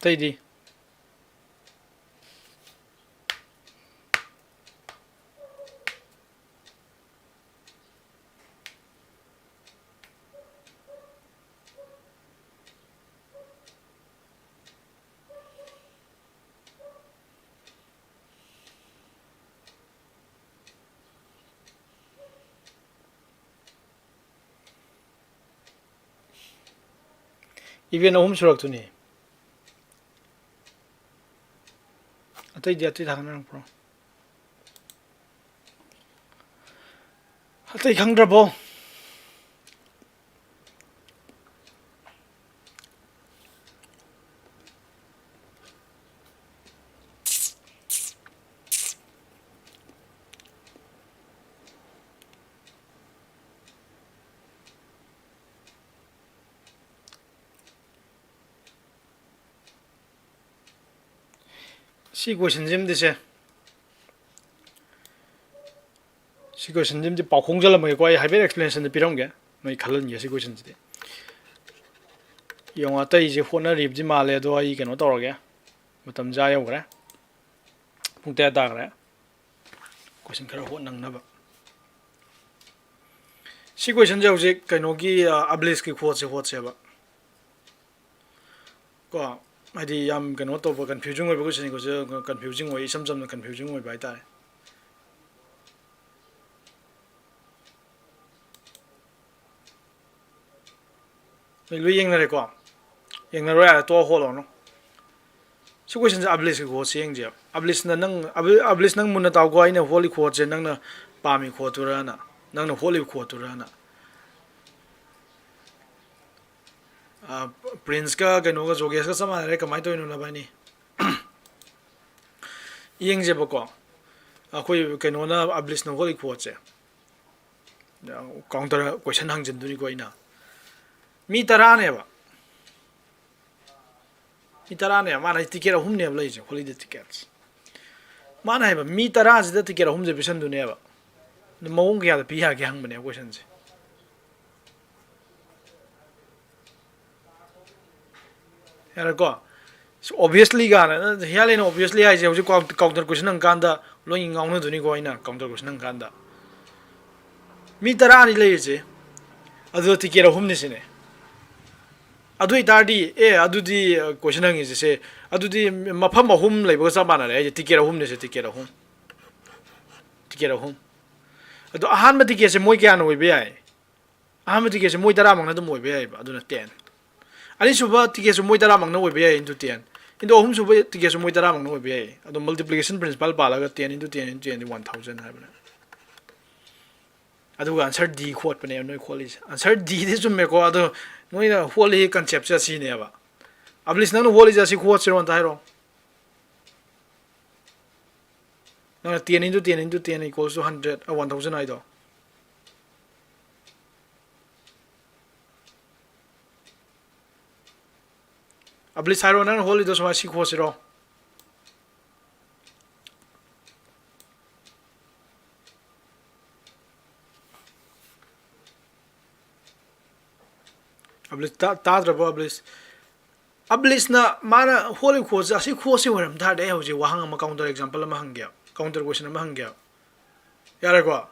ꯑꯇꯩꯗꯤ? Event ꯑꯍꯨꯝ ꯁꯨꯔꯛꯇꯨꯅꯤ꯫ ꯑꯇꯩꯗꯤ, ꯑꯇꯩ ꯊꯥꯒꯠꯅꯔꯛꯄ꯭ꯔꯣ? ꯑꯇꯩ ꯈꯪꯗ꯭ꯔꯕꯣ? ꯁꯤ question ꯁꯤꯃꯗꯤ ꯁꯦ, ꯁꯤ question ꯁꯤꯃꯗꯤ ꯄꯥꯎꯈꯣꯡ ꯆꯜꯂꯝꯃꯒꯦꯀꯣ, ꯑꯩ ꯍꯥꯏꯐꯦꯠ explanation ꯗ ꯄꯤꯔꯝꯒꯦ, ꯅꯣꯏ ꯈꯜꯍꯟꯒꯦ ꯁꯤ question ꯁꯤꯗꯤ꯫ ꯌꯦꯡꯉꯣ, ꯑꯇꯩꯁꯦ ꯍꯣꯠꯅꯔꯤꯕꯗꯤ ꯃꯥꯜꯂꯦ, ꯑꯗꯣ ꯑꯩ ꯀꯩꯅꯣ ꯇꯧꯔꯒꯦ, ꯃꯇꯝꯁꯦ ꯑꯥ ꯌꯧꯈ꯭ꯔꯦ, ꯄꯨꯡ ꯇꯔꯦꯠ ꯇꯥꯈ꯭ꯔꯦ꯫ Question ꯈꯔ ꯍꯣꯠ ꯅꯪꯅꯕ꯫ ꯁꯤ question ꯁꯦ ꯍꯧꯖꯤꯛ ꯀꯩꯅꯣꯒꯤ, ꯑ, Obelisk ꯀꯤ quote ꯁꯦ ꯍꯣꯠꯁꯦꯕ꯫ ꯀꯣ, ꯍꯥꯏꯗꯤ ꯌꯥꯝ ꯀꯩꯅꯣ ꯇꯧꯕ, confusing ꯑꯣꯏꯕ question ꯅꯤꯀꯣ ꯁꯤ, confusing ꯑꯣꯏ, ꯏꯆꯝ ꯆꯝꯅ confusing ꯑꯣꯏꯕ ꯍꯥꯏꯇꯥꯔꯦ꯫ ꯅꯣꯏ ꯂꯣꯏ ꯌꯦꯡꯅꯔꯦꯀꯣ? ꯌꯦꯡꯅꯔꯣꯏ ꯍꯥꯏꯔ ꯇꯣꯛꯑꯣ, ꯍꯣꯠꯂꯣꯅꯨ꯫ ꯁꯤ question ꯁꯦ Obelisk ꯀꯤ quote ꯁꯦ ꯌꯦꯡꯁꯦꯕ꯫ Obelisk ꯅ ꯅꯪ, Obel-, Obelisk ꯅꯪ ꯃꯨꯟꯅ ꯇꯥꯎꯀꯣ, ꯑꯩꯅ ꯍꯣꯠꯂꯤ quote ꯁꯦ ꯅꯪꯅ ꯄꯥꯝꯃꯤ quote ꯇꯨꯔꯅ, ꯅꯪꯅ ꯍꯣꯠꯂꯤꯕ quote ꯇꯨꯔꯅ꯫ ꯑ, ꯄ꯭ꯔꯤꯟꯁꯀ ꯀꯩꯅꯣꯒ ꯖꯣꯒꯦꯁꯀ ꯆꯞ ꯃꯥꯟꯅꯔꯦ꯫ ꯀꯃꯥꯏꯅ ꯇꯧꯔꯤꯅꯣ ꯅꯕꯥꯅꯤ? ꯌꯦꯡꯁꯦꯕꯀꯣ, ꯑꯩꯈꯣꯏ ꯀꯩꯅꯣꯅ, ꯑꯕ꯭ꯂꯤꯁꯅ ꯍꯣꯠꯂꯤ ꯈꯣꯠꯁꯦ, ꯀꯥꯎꯟꯇꯔ ꯀꯣꯏꯁꯟ ꯍꯪꯖꯤꯟꯗꯣꯏꯅꯤꯀꯣ ꯑꯩꯅ꯫ ꯃꯤ ꯇꯔꯥꯅꯦꯕ, ꯃꯤ ꯇꯔꯥꯅꯦꯕ ꯃꯥꯅ ꯍꯥꯏꯁꯦ, ꯇꯤꯀꯦꯠ ꯑꯍꯨꯝꯅꯦꯕ ꯂꯩꯔꯤꯁꯦ, ꯍꯣꯂꯤꯗꯦ ꯇꯤꯀꯦꯠꯁ꯫ ꯃꯥꯅ ꯍꯥꯏꯕ, ꯃꯤ ꯇꯔꯥꯁꯤꯗ ꯇꯤꯀꯦꯠ ꯑꯍꯨꯝꯁꯦ ꯄꯤꯁꯟꯗꯣꯏꯅꯦꯕ꯫ ꯑꯗꯨ ꯃꯑꯣꯡ ꯀꯌꯥꯗ ꯄꯤ ꯌꯥꯒꯦ ꯍꯪꯕꯅꯦꯕ ꯀꯣꯏꯁꯟꯁꯦ꯫ ꯌꯥꯔꯦꯀꯣ? ꯑꯣꯕꯤꯌꯁꯂꯤ ꯀꯥꯏꯅ, ꯍꯤꯌꯥꯂꯦꯟ ꯑꯣꯕꯤꯌꯁꯂꯤ ꯍꯥꯏꯁꯦ ꯍꯧꯖꯤꯛ ꯀꯥꯎꯟꯇꯔ ꯀꯣꯏꯁꯟ ꯍꯪꯀꯥꯟꯗ ꯂꯣꯏ ꯉꯥꯎꯅꯗꯣꯏꯅꯤꯀꯣ꯫ ꯑꯩꯅ ꯀꯥꯎꯟꯇꯔ ꯀꯣꯏꯁꯟ ꯍꯪꯀꯥꯟꯗ ꯃꯤ ꯇꯔꯥꯅꯤ ꯂꯩꯔꯤꯁꯦ, ꯑꯗꯨꯗ ꯇꯤꯀꯦꯠ ꯑꯍꯨꯝꯅꯤ ꯁꯤꯅꯦ꯫ ꯑꯗꯨ ꯑꯣꯏꯇꯥꯔꯗꯤ, ꯑꯦ, ꯑꯗꯨꯗꯤ ꯀꯣꯏꯁꯟ ꯍꯪꯉꯤꯁꯦ ꯁꯦ, ꯑꯗꯨꯗꯤ ꯃꯐꯝ ꯑꯍꯨꯝ ꯂꯩꯕꯒ ꯆꯞ ꯃꯥꯟꯅꯔꯦ꯫ ꯑꯩꯁꯦ ꯇꯤꯀꯦꯠ ꯑꯍꯨꯝꯅꯦ ꯁꯦ, ꯇꯤꯀꯦꯠ ꯑꯍꯨꯝ꯫ ꯇꯤꯀꯦꯠ ꯑꯍꯨꯝ꯫ ꯑꯗꯣ ꯑꯍꯥꯟꯕ ꯇꯤꯀꯦꯠꯁꯦ ꯃꯣꯏ ꯀꯌꯥꯅ ꯑꯣꯏꯕ ꯌꯥꯏ? ꯑꯍꯥꯟꯕ ꯇꯤꯀꯦꯠꯁꯦ ꯃꯣꯏ ꯇꯔꯥꯃꯛꯅ ꯑꯗꯨꯝ ꯑꯣꯏꯕ ꯌꯥꯏꯑꯕ, ꯑꯗꯨꯅ ꯇꯦꯟ꯫ ꯑꯅꯤꯁꯨꯕ ꯇꯤꯀꯦꯠꯁꯨ ꯃꯣꯏ ꯇꯔꯥꯃꯛꯅ ꯑꯣꯏꯕ ꯌꯥꯏ, into ten꯫ ꯑꯗꯣ ꯑꯍꯨꯝꯁꯨꯕ ꯇꯤꯀꯦꯠꯁꯨ ꯃꯣꯏ ꯇꯔꯥꯃꯛꯅ ꯑꯣꯏꯕ ꯌꯥꯏ꯫ ꯑꯗꯣ ꯃꯜꯇꯤꯄ꯭ꯂꯤꯀꯦꯁꯟ ꯄ꯭ꯔꯤꯟꯁꯤꯄꯜ ꯄꯥꯜꯂꯒ ten into ten into ten ꯗꯤ one thousand ꯍꯥꯏꯕꯅꯦ꯫ ꯑꯗꯨꯒ ꯑꯟꯁꯔ ꯗꯤ ꯈꯣꯠꯄꯅꯦꯕ ꯅꯣꯏ ꯈꯣꯠꯂꯤꯁꯦ꯫ ꯑꯟꯁꯔ ꯗꯤꯗꯤ ꯆꯨꯝꯃꯦꯀꯣ, ꯑꯗꯣ ꯅꯣꯏꯅ ꯍꯣꯠꯂꯤ ꯀꯟꯁꯦꯞꯁꯦ ꯑꯁꯤꯅꯦꯕ꯫ ꯑꯕ꯭ꯂꯤꯁ, ꯅꯪꯅ ꯍꯣꯠꯂꯤꯁꯦ ꯑꯁꯤ ꯈꯣꯠꯁꯤꯔꯣ ꯑꯝꯇ ꯍꯥꯏꯔꯛꯑꯣ꯫ ꯅꯪꯅ ten into ten into ten equals to hundred, ꯑ, one thousand ꯍꯥꯏꯗꯣ꯫ ꯑꯕ꯭ꯂꯤꯁ, ꯍꯥꯏꯔꯣ, ꯅꯪꯅ ꯍꯣꯠꯂꯤꯗꯣ ꯁꯨꯃꯥꯏꯅ ꯁꯤ ꯈꯣꯠꯁꯤꯔꯣ? ꯑꯕ꯭ꯂꯤꯁ, ꯇꯥ-, ꯇꯥꯗ꯭ꯔꯕꯣ ꯑꯕ꯭ꯂꯤꯁ? ꯑꯕ꯭ꯂꯤꯁꯅ ꯃꯥꯅ ꯍꯣꯠꯂꯤ ꯈꯣꯠꯁꯦ, ꯑꯁꯤ ꯈꯣꯠꯁꯤ ꯑꯣꯏꯔꯝ ꯇꯥꯔꯗꯤ ꯑꯩ ꯍꯧꯖꯤꯛ ꯋꯥꯍꯪ ꯑꯃ, ꯀꯥꯎꯟꯇꯔ ꯑꯦꯛꯖꯥꯝꯄꯜ ꯑꯃ ꯍꯪꯒꯦ, ꯀꯥꯎꯟꯇꯔ ꯀꯣꯏꯁꯟ ꯑꯃ ꯍꯪꯒꯦ꯫ ꯌꯥꯔꯦꯀꯣ?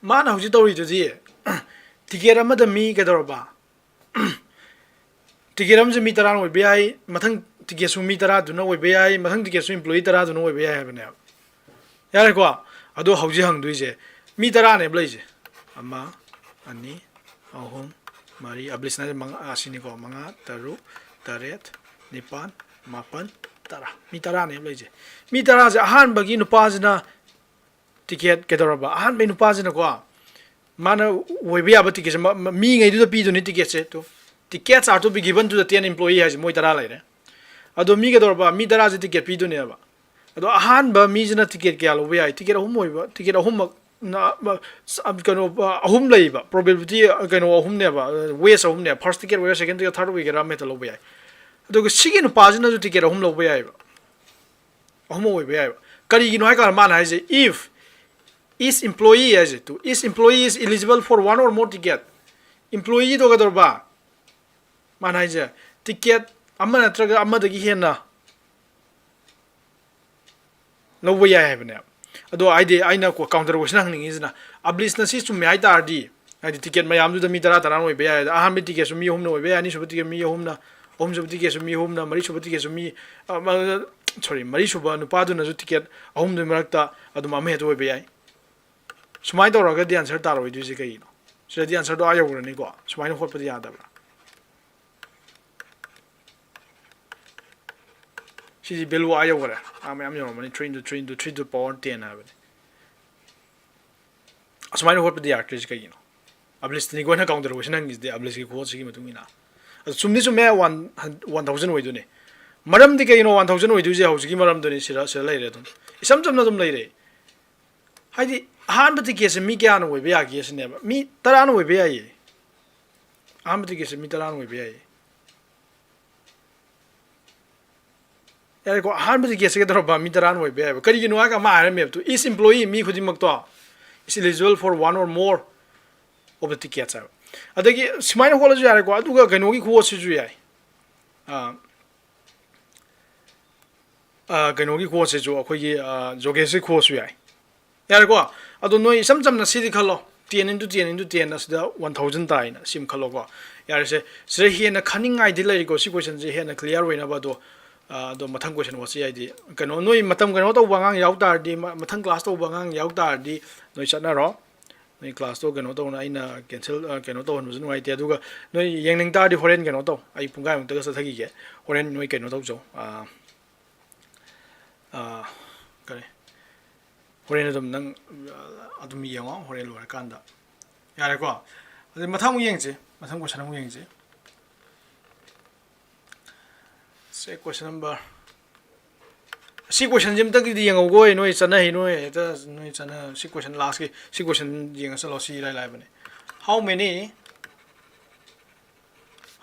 ꯃꯥꯅ ꯍꯧꯖꯤꯛ ꯇꯧꯔꯤꯗꯨꯗꯤ, ꯇꯤꯀꯦꯠ ꯑꯃꯗ ꯃꯤ ꯀꯩꯗꯧꯔꯕ? ꯇꯤꯀꯦꯠ ꯑꯃꯁꯨ ꯃꯤ ꯇꯔꯥꯅ ꯑꯣꯏꯕ ꯌꯥꯏ, ꯃꯊꯪ ꯇꯤꯀꯦꯠꯁꯨ ꯃꯤ ꯇꯔꯥꯗꯨꯅ ꯑꯣꯏꯕ ꯌꯥꯏ, ꯃꯊꯪ ꯇꯤꯀꯦꯠꯁꯨ ꯏꯝꯄ꯭ꯂꯣꯌꯤ ꯇꯔꯥꯗꯨꯅ ꯑꯣꯏꯕ ꯌꯥꯏ ꯍꯥꯏꯕꯅꯦꯕ꯫ ꯌꯥꯔꯦꯀꯣ? ꯑꯗꯣ ꯍꯧꯖꯤꯛ ꯍꯪꯗꯣꯏꯁꯦ, ꯃꯤ ꯇꯔꯥꯅꯦꯕ ꯂꯩꯁꯦ꯫ ꯑꯃ, ꯑꯅꯤ, ꯑꯍꯨꯝ, ꯃꯔꯤ, ꯑꯕ꯭ꯂꯤꯁꯅ ꯃꯉꯥ, ꯑꯁꯤꯅꯤꯀꯣ, ꯃꯉꯥ, ꯇꯔꯨꯛ, ꯇꯔꯦꯠ, ꯅꯤꯄꯥꯟ, ꯃꯥꯄꯟ, ꯇꯔꯥ꯫ ꯃꯤ ꯇꯔꯥꯅꯦꯕ ꯂꯩꯁꯦ꯫ ꯃꯤ ꯇꯔꯥꯁꯦ, ꯑꯍꯥꯟꯕꯒꯤ ꯅꯨꯄꯥꯁꯤꯅ ꯇꯤꯀꯦꯠ ꯀꯩꯗꯧꯔꯕ? ꯑꯍꯥꯟꯕꯒꯤ ꯅꯨꯄꯥꯁꯤꯅꯀꯣ, ꯃꯥꯅ ꯑꯣꯏꯕ ꯌꯥꯕ ꯇꯤꯀꯦꯠꯁꯦ ꯃ-, ꯃ-, ꯃꯤꯉꯩꯗꯨꯗ ꯄꯤꯗꯣꯏꯅꯤ ꯇꯤꯀꯦꯠꯁꯦ꯫ Two, Tickets are to be given to the ten employee ꯍꯥꯏꯁꯦ ꯃꯣꯏ ꯇꯔꯥ ꯂꯩꯔꯦ꯫ ꯑꯗꯣ ꯃꯤ ꯀꯩꯗꯧꯔꯕ? ꯃꯤ ꯇꯔꯥꯁꯦ ticket ꯄꯤꯗꯣꯏꯅꯦꯕ꯫ ꯑꯗꯣ ꯑꯍꯥꯟꯕ ꯃꯤꯁꯤꯅ ticket ꯀꯌꯥ ꯂꯧꯕ ꯌꯥꯏ? Ticket ꯑꯍꯨꯝ ꯑꯣꯏꯕ, ticket ꯑꯍꯨꯝꯃꯛ ꯅ-, ꯃ-, ꯁ-, ꯑ, ꯀꯩꯅꯣ, ꯑ, ꯑꯍꯨꯝ ꯂꯩꯕ, probability, ꯑ, ꯀꯩꯅꯣ ꯑꯍꯨꯝꯅꯦꯕ, ꯑ, ways ꯑꯍꯨꯝꯅꯦ, first ticket ꯑꯣꯏꯒꯦꯔꯥ, second ticket, third ꯑꯣꯏꯒꯦꯔꯥ, ꯑꯃ ꯍꯦꯛꯇ ꯂꯧꯕ ꯌꯥꯏ꯫ ꯑꯗꯨꯒ ꯁꯤꯒꯤ ꯅꯨꯄꯥꯁꯤꯅꯁꯨ ticket ꯑꯍꯨꯝ ꯂꯧꯕ ꯌꯥꯏꯑꯕ, ꯑꯍꯨꯝ ꯑꯣꯏꯕ ꯌꯥꯏꯑꯕ꯫ ꯀꯔꯤꯒꯤꯅꯣ ꯍꯥꯏ ꯀꯥꯟꯗ ꯃꯥꯅ ꯍꯥꯏꯁꯦ, if each employee ꯍꯥꯏꯁꯦ, to each employee is eligible for one or more ticket, employeeꯗꯣ ꯀꯩꯗꯧꯔꯕ? ꯃꯥꯅ ꯍꯥꯏꯁꯦ, ticket ꯑꯃ ꯅꯠꯇ꯭ꯔꯒ ꯑꯃꯗꯒꯤ ꯍꯦꯟꯅ ꯂꯧꯕ ꯌꯥꯏ ꯍꯥꯏꯕꯅꯦꯕ꯫ ꯑꯗꯣ ꯍꯥꯏꯗꯤ ꯑꯩꯅ ꯀꯣ-, counter question ꯍꯪꯅꯤꯡꯉꯤꯁꯤꯅ, ꯑꯕꯂꯤꯁꯅ ꯁꯤ ꯆꯨꯝꯃꯦ ꯍꯥꯏ ꯇꯥꯔꯗꯤ, ꯍꯥꯏꯗꯤ ticket ꯃꯌꯥꯝꯗꯨꯗ ꯃꯤ ꯇꯔꯥ ꯇꯔꯥ ꯑꯣꯏꯕ ꯌꯥꯏ, ꯑꯗ ꯑꯍꯥꯟꯕ ticketꯁꯨ ꯃꯤ ꯑꯍꯨꯝꯅ ꯑꯣꯏꯕ ꯌꯥꯏ, ꯑꯅꯤꯁꯨꯕ ticket ꯃꯤ ꯑꯍꯨꯝꯅ, ꯑꯍꯨꯝꯁꯨꯕ ticketꯁꯨ ꯃꯤ ꯑꯍꯨꯝꯅ, ꯃꯔꯤꯁꯨꯕ ticketꯁꯨ ꯃꯤ, ꯑ, ꯑ, sorry, ꯃꯔꯤꯁꯨꯕ ꯅꯨꯄꯥꯗꯨꯅꯁꯨ ticket ꯑꯍꯨꯝꯗꯨꯒꯤ ꯃꯔꯛꯇ ꯑꯗꯨꯝ ꯑꯃ ꯍꯦꯛꯇ ꯑꯣꯏꯕ ꯌꯥꯏ꯫ ꯁꯨꯃꯥꯏꯅ ꯇꯧꯔꯒꯗꯤ answer ꯇꯥꯔꯣꯏꯗꯣꯏꯁꯦ ꯀꯩꯒꯤꯅꯣ? ꯁꯤꯗꯗꯤ answerꯗꯣ ꯑꯥ ꯌꯧꯈ꯭ꯔꯅꯤꯀꯣ꯫ ꯁꯨꯃꯥꯏꯅ ꯍꯣꯠꯄꯗꯤ ꯌꯥꯗꯕ꯭ꯔꯥ? ꯁꯤꯗꯤ value ꯑꯥ ꯌꯧꯈ꯭ꯔꯦ꯫ ꯑꯥ ꯃꯌꯥꯝ ꯌꯧꯔꯝꯃꯅꯤ, three into three into three to the power ten ꯍꯥꯏꯕꯅꯤ꯫ ꯑꯁꯨꯃꯥꯏꯅ ꯍꯣꯠꯄꯗꯤ ꯌꯥꯔꯛꯇ꯭ꯔꯤꯁꯦ ꯀꯩꯒꯤꯅꯣ? ꯑꯕꯂꯤꯁꯇꯅꯤꯀꯣ ꯑꯩꯅ counter question ꯍꯪꯉꯤꯁꯤꯗꯤ, ꯑꯕꯂꯤꯁꯀꯤ ꯈꯨꯍꯣꯠꯁꯤꯒꯤ ꯃꯇꯨꯡ ꯏꯟꯅ꯫ ꯑꯗꯣ ꯆꯨꯝꯗꯤ ꯆꯨꯝꯃꯦ, one, one thousand ꯑꯣꯏꯗꯣꯏꯅꯦ꯫ ꯃꯔꯝꯗꯤ ꯀꯩꯒꯤꯅꯣ one thousand ꯑꯣꯏꯗꯣꯏꯁꯦ? ꯍꯧꯖꯤꯛꯀꯤ ꯃꯔꯝꯗꯨꯅꯤ, ꯁꯤꯗ, ꯁꯤꯗ ꯂꯩꯔꯦ ꯑꯗꯨꯝ꯫ ꯏꯆꯝ ꯆꯝꯅ ꯑꯗꯨꯝ ꯂꯩꯔꯦ꯫ ꯍꯥꯏꯗꯤ ꯑꯍꯥꯟꯕ ticketꯁꯦ ꯃꯤ ꯀꯌꯥꯅ ꯑꯣꯏꯕ ꯌꯥꯒꯦ ꯁꯤꯅꯦꯕ꯫ ꯃꯤ ꯇꯔꯥꯅ ꯑꯣꯏꯕ ꯌꯥꯏꯌꯦ꯫ ꯑꯍꯥꯟꯕ ticketꯁꯦ ꯃꯤ ꯇꯔꯥꯅ ꯑꯣꯏꯕ ꯌꯥꯏꯌꯦ꯫ ꯌꯥꯔꯦꯀꯣ, ꯑꯍꯥꯟꯕ ticketꯁꯦ ꯀꯩꯗꯧꯔꯕ? ꯃꯤ ꯇꯔꯥꯅ ꯑꯣꯏꯕ ꯌꯥꯏꯑꯕ꯫ ꯀꯔꯤꯒꯤꯅꯣ ꯍꯥꯏꯔꯒ ꯃꯥ ꯍꯥꯏꯔꯝꯃꯦꯕ, to each employee, ꯃꯤ ꯈꯨꯗꯤꯡꯃꯛꯇꯣ, is eligible for one or more of the tickets ꯍꯥꯏꯕ꯫ ꯑꯗꯒꯤ ꯁꯨꯃꯥꯏꯅ ꯍꯣꯠꯂꯁꯨ ꯌꯥꯔꯦꯀꯣ꯫ ꯑꯗꯨꯒ ꯀꯩꯅꯣꯒꯤ ꯈꯨꯍꯣꯠꯁꯤꯁꯨ ꯌꯥꯏ, ꯑꯥ, ꯑꯥ, ꯀꯩꯅꯣꯒꯤ ꯈꯨꯍꯣꯠꯁꯤꯁꯨ, ꯑꯩꯈꯣꯏꯒꯤ, ꯑꯥ, ꯖꯣꯒꯦꯁꯀꯤ ꯈꯨꯍꯣꯠꯁꯨ ꯌꯥꯏ꯫ ꯌꯥꯔꯦꯀꯣ? ꯑꯗꯣ ꯅꯣꯏ ꯏꯆꯝ ꯆꯝꯅ ꯁꯤꯗꯤ ꯈꯜꯂꯣ, ten into ten into ten ꯑꯁꯤꯗ one thousand ꯇꯥꯏꯅ ꯁꯤꯃ ꯈꯜꯂꯣꯀꯣ꯫ ꯌꯥꯔꯦꯁꯦ, ꯁꯤꯗ ꯍꯦꯟꯅ ꯈꯟꯅꯤꯡꯉꯥꯏꯗꯤ ꯂꯩꯔꯤꯀꯣ, ꯁꯤ questionꯁꯦ ꯍꯦꯟꯅ clear ꯑꯣꯏꯅꯕ꯫ ꯑꯗꯣ, ꯑ, ꯑꯗꯣ ꯃꯊꯪ question ꯍꯣꯠꯁꯤ꯫ ꯍꯥꯏꯗꯤ ꯀꯩꯅꯣ, ꯅꯣꯏ ꯃꯇꯝ ꯀꯩꯅꯣ ꯇꯧꯕ ꯑꯉꯥꯡ ꯌꯥꯎ ꯇꯥꯔꯗꯤ, ꯃ-, ꯃꯊꯪ class ꯇꯧꯕ ꯑꯉꯥꯡ ꯌꯥꯎ ꯇꯥꯔꯗꯤ ꯅꯣꯏ ꯆꯠꯅꯔꯣ꯫ ꯅꯣꯏ classꯇꯣ ꯀꯩꯅꯣ ꯇꯧꯅ ꯑꯩꯅ cancel, ꯑ, ꯀꯩꯅꯣ ꯇꯧꯍꯟꯕꯁꯨ ꯅꯨꯡꯉꯥꯏꯇꯦ꯫ ꯑꯗꯨꯒ ꯅꯣꯏ ꯌꯦꯡꯅꯤꯡ ꯇꯥꯔꯗꯤ ꯍꯣꯔꯦꯟ ꯀꯩꯅꯣ ꯇꯧ, ꯑꯩ ꯄꯨꯡꯈꯥꯏꯃꯨꯛꯇꯒ ꯆꯠꯊꯈꯤꯒꯦ꯫ ꯍꯣꯔꯦꯟ ꯅꯣꯏ ꯀꯩꯅꯣ ꯇꯧꯖꯧ, ꯑ, ꯑ, ꯀꯔꯤ, ꯍꯣꯔꯦꯟ ꯑꯗꯨꯝ ꯅꯪ, ꯑ, ꯑꯗꯨꯝ ꯌꯦꯡꯉꯣ ꯍꯣꯔꯦꯟ ꯂꯣꯏꯔꯀꯥꯟꯗ꯫ ꯌꯥꯔꯦꯀꯣ? ꯑꯗꯨꯗꯤ ꯃꯊꯪ ꯑꯃꯨꯛ ꯌꯦꯡꯁꯤ, ꯃꯊꯪ question ꯑꯃꯨꯛ ꯌꯦꯡꯁꯤ꯫ ꯁꯦ, question number, ꯁꯤ questionꯁꯤ ꯑꯝꯇꯪꯗꯤ ꯌꯦꯡꯍꯧꯈꯣꯏ, ꯅꯣꯏ ꯆꯠꯅꯍꯩ, ꯅꯣꯏ ꯍꯦꯛꯇ ꯅꯣꯏ ꯆꯠꯅ ꯁꯤ question lastꯀꯤ ꯁꯤ question ꯌꯦꯡꯉ ꯆꯠꯂꯣ꯫ ꯁꯤ ꯏꯔꯥꯏ ꯂꯥꯏꯕꯅꯦ꯫ How many,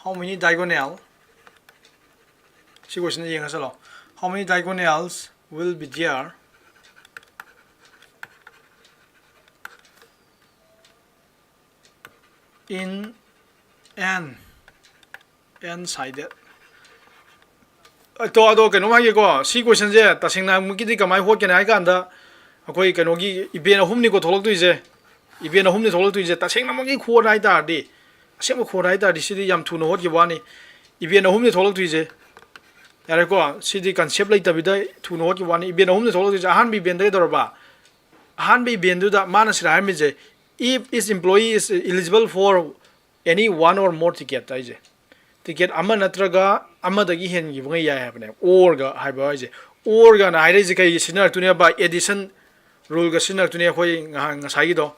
how many diagonal, ꯁꯤ question ꯌꯦꯡꯉ ꯆꯠꯂꯣ꯫ How many diagonals will be there in an n sided? ꯑꯗꯣ ꯑꯗꯣ ꯀꯩꯅꯣꯝ ꯍꯥꯏꯒꯦꯀꯣ, ꯁꯤ questionꯁꯦ ꯇꯁꯦꯡꯅꯃꯛꯀꯤꯗꯤ ꯀꯃꯥꯏꯅ ꯍꯣꯠꯀꯅꯤ ꯍꯥꯏ ꯀꯥꯟꯗ, ꯑꯩꯈꯣꯏ ꯀꯩꯅꯣꯒꯤ event ꯑꯍꯨꯝꯅꯤꯀꯣ ꯊꯣꯛꯂꯛꯇꯣꯏꯁꯦ꯫ Event ꯑꯍꯨꯝꯅꯤ ꯊꯣꯛꯂꯛꯇꯣꯏꯁꯦ꯫ ꯇꯁꯦꯡꯅꯃꯛꯀꯤ ꯈꯨꯍꯣꯠ ꯍꯥꯏ ꯇꯥꯔꯗꯤ, ꯑꯁꯦꯡꯕ ꯈꯨꯍꯣꯠ ꯍꯥꯏ ꯇꯥꯔꯗꯤ ꯁꯤꯗꯤ ꯌꯥꯝ ꯊꯨꯅ ꯍꯣꯠꯈꯤꯕ ꯋꯥꯅꯤ꯫ Event ꯑꯍꯨꯝꯅꯤ ꯊꯣꯛꯂꯛꯇꯣꯏꯁꯦ꯫ ꯌꯥꯔꯦꯀꯣ, ꯁꯤꯗꯤ concept ꯂꯩꯇꯕꯤꯗ ꯊꯨꯅ ꯍꯣꯠꯈꯤꯕ ꯋꯥꯅꯤ꯫ Event ꯑꯍꯨꯝꯅꯤ ꯊꯣꯛꯂꯛꯇꯣꯏꯁꯦ꯫ ꯑꯍꯥꯟꯕ eventꯇ ꯀꯩꯗꯧꯔꯕ? ꯑꯍꯥꯟꯕ eventꯗꯨꯗ ꯃꯥꯅ ꯁꯤꯗ ꯍꯥꯏꯔꯝꯃꯤꯁꯦ, "If each employee is eligible for any one or more ticket" ꯍꯥꯏꯁꯦ, ticket ꯑꯃ ꯅꯠꯇ꯭ꯔꯒ ꯑꯃꯗꯒꯤ ꯍꯦꯟꯈꯤꯕꯉꯩ ꯌꯥꯏ ꯍꯥꯏꯕꯅꯦ꯫ Orꯒ ꯍꯥꯏꯕ ꯍꯥꯏꯁꯦ, orꯒꯅ ꯍꯥꯏꯔꯛꯏꯁꯦ ꯀꯩꯒꯤ ꯁꯤꯖꯤꯟꯅꯔꯛꯇꯣꯏꯅꯦꯕ? Addition ruleꯒ ꯁꯤꯖꯤꯟꯅꯔꯛꯇꯣꯏꯅꯦ ꯑꯩꯈꯣꯏ ꯉꯍꯥꯟ ꯉꯁꯥꯏꯒꯤꯗꯣ꯫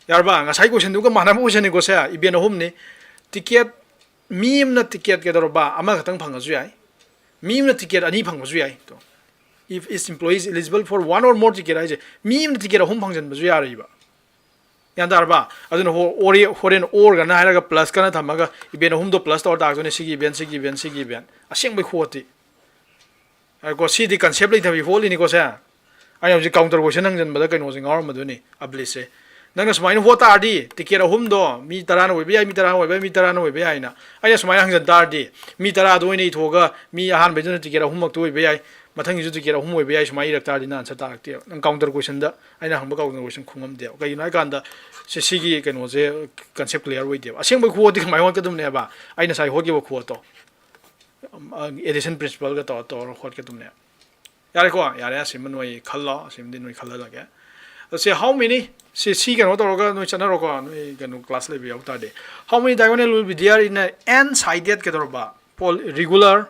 ꯌꯥꯔꯕ? ꯉꯁꯥꯏ questionꯗꯨꯒ ꯃꯥꯟꯅꯕ questionꯅꯤꯀꯣ ꯁꯦ꯫ Event ꯑꯍꯨꯝꯅꯤ꯫ Ticket, ꯃꯤ ꯑꯃꯅ ticket ꯀꯩꯗꯧꯔꯕ? ꯑꯃꯈꯛꯇꯪ ꯐꯪꯉꯁꯨ ꯌꯥꯏ, ꯃꯤ ꯑꯃꯅ ticket ꯑꯅꯤ ꯐꯪꯕꯁꯨ ꯌꯥꯏ꯫ ꯇꯣ, "If each employee is eligible for one or more ticket" ꯍꯥꯏꯁꯦ, ꯃꯤ ꯑꯃꯅ ticket ꯑꯍꯨꯝ ꯐꯪꯖꯟꯕꯁꯨ ꯌꯥꯔꯤꯕ꯫ ꯒ꯭ꯌꯥꯟ ꯇꯥꯔꯕ? ꯑꯗꯨꯅ ꯍꯣ-, ꯍꯣꯔꯦꯟ orꯒꯅ ꯍꯥꯏꯔꯒ plusꯀꯅ ꯊꯝꯃꯒ event ꯑꯍꯨꯝꯗꯣ plus ꯇꯧꯔ ꯇꯥꯛꯇꯣꯏꯅꯦ꯫ ꯁꯤꯒꯤ event, ꯁꯤꯒꯤ event, ꯁꯤꯒꯤ event꯫ ꯑꯁꯦꯡꯕꯩ ꯈꯨꯍꯣꯠꯇꯤ꯫ ꯀꯣ, ꯁꯤꯗꯤ concept ꯂꯩꯇꯕꯤ ꯍꯣꯠꯂꯤꯅꯤꯀꯣ ꯁꯦ꯫ ꯑꯩꯅ ꯍꯧꯖꯤꯛ counter question ꯍꯪꯖꯟꯕꯗ ꯀꯩꯅꯣꯁꯦ ꯉꯥꯎꯔꯝꯕꯗꯣꯏꯅꯤ, ꯑꯕꯂꯤꯁꯁꯦ꯫ ꯅꯪꯅ ꯁꯨꯃꯥꯏꯅ ꯍꯣꯠ ꯇꯥꯔꯗꯤ, ticket ꯑꯍꯨꯝꯗꯣ ꯃꯤ ꯇꯔꯥꯅ ꯑꯣꯏꯕ ꯌꯥꯏ, ꯃꯤ ꯇꯔꯥꯅ ꯑꯣꯏꯕ ꯌꯥꯏ, ꯃꯤ ꯇꯔꯥꯅ ꯑꯣꯏꯕ ꯌꯥꯏ ꯍꯥꯏꯅ ꯑꯩꯅ ꯁꯨꯃꯥꯏꯅ ꯍꯪꯖꯟ ꯇꯥꯔꯗꯤ, ꯃꯤ ꯇꯔꯥꯗꯣ ꯑꯣꯏꯅ ꯏꯊꯣꯛꯑꯒ ꯃꯤ ꯑꯍꯥꯟꯕꯩꯗꯨꯅ ticket ꯑꯍꯨꯝꯃꯛꯇ ꯑꯣꯏꯕ ꯌꯥꯏ, ꯃꯊꯪꯒꯤꯁꯨ ticket ꯑꯍꯨꯝ ꯑꯣꯏꯕ ꯌꯥꯏ, ꯁꯨꯃꯥꯏꯅ ꯏꯔꯛ ꯇꯥꯔꯗꯤ ꯅꯪ answer ꯇꯥꯔꯛꯇꯦꯕ꯫ ꯅꯪ counter questionꯗ, ꯑꯩꯅ ꯍꯪꯕ counter question ꯈꯨꯝꯉꯝꯗꯦꯕ꯫ ꯀꯩꯒꯤꯅꯣ ꯍꯥꯏ ꯀꯥꯟꯗ ꯁꯤ, ꯁꯤꯒꯤ ꯀꯩꯅꯣꯁꯦ concept clear ꯑꯣꯏꯗꯦꯕ꯫ ꯑꯁꯦꯡꯕ ꯈꯨꯍꯣꯠꯇꯤ ꯀꯃꯥꯏꯅ ꯍꯣꯠꯀꯗꯕꯅꯦꯕ? ꯑꯩ ꯉꯁꯥꯏ ꯍꯣꯠꯈꯤꯕ ꯈꯨꯍꯣꯠꯇꯣ, addition principleꯒ ꯇꯧꯔ ꯇꯧꯔ ꯍꯣꯠꯀꯗꯕꯅꯦꯕ꯫ ꯌꯥꯔꯦꯀꯣ? ꯌꯥꯔꯦ, ꯑꯁꯤꯃ ꯅꯣꯏ ꯈꯜꯂꯣ, ꯑꯁꯤꯃꯗꯤ ꯅꯣꯏ ꯈꯜꯍꯜꯂꯒꯦ꯫ ꯁꯤ how many, ꯁꯤ, ꯁꯤ ꯀꯩꯅꯣ ꯇꯧꯔꯒ ꯅꯣꯏ ꯆꯠꯅꯔꯣꯀꯣ, ꯅꯣꯏ ꯀꯩꯅꯣ class ꯂꯩꯕ ꯌꯥꯎ ꯇꯥꯔꯗꯤ꯫ How many diagonal will be there in a n sided ꯀꯩꯗꯧꯔꯕ? Poly-, regular,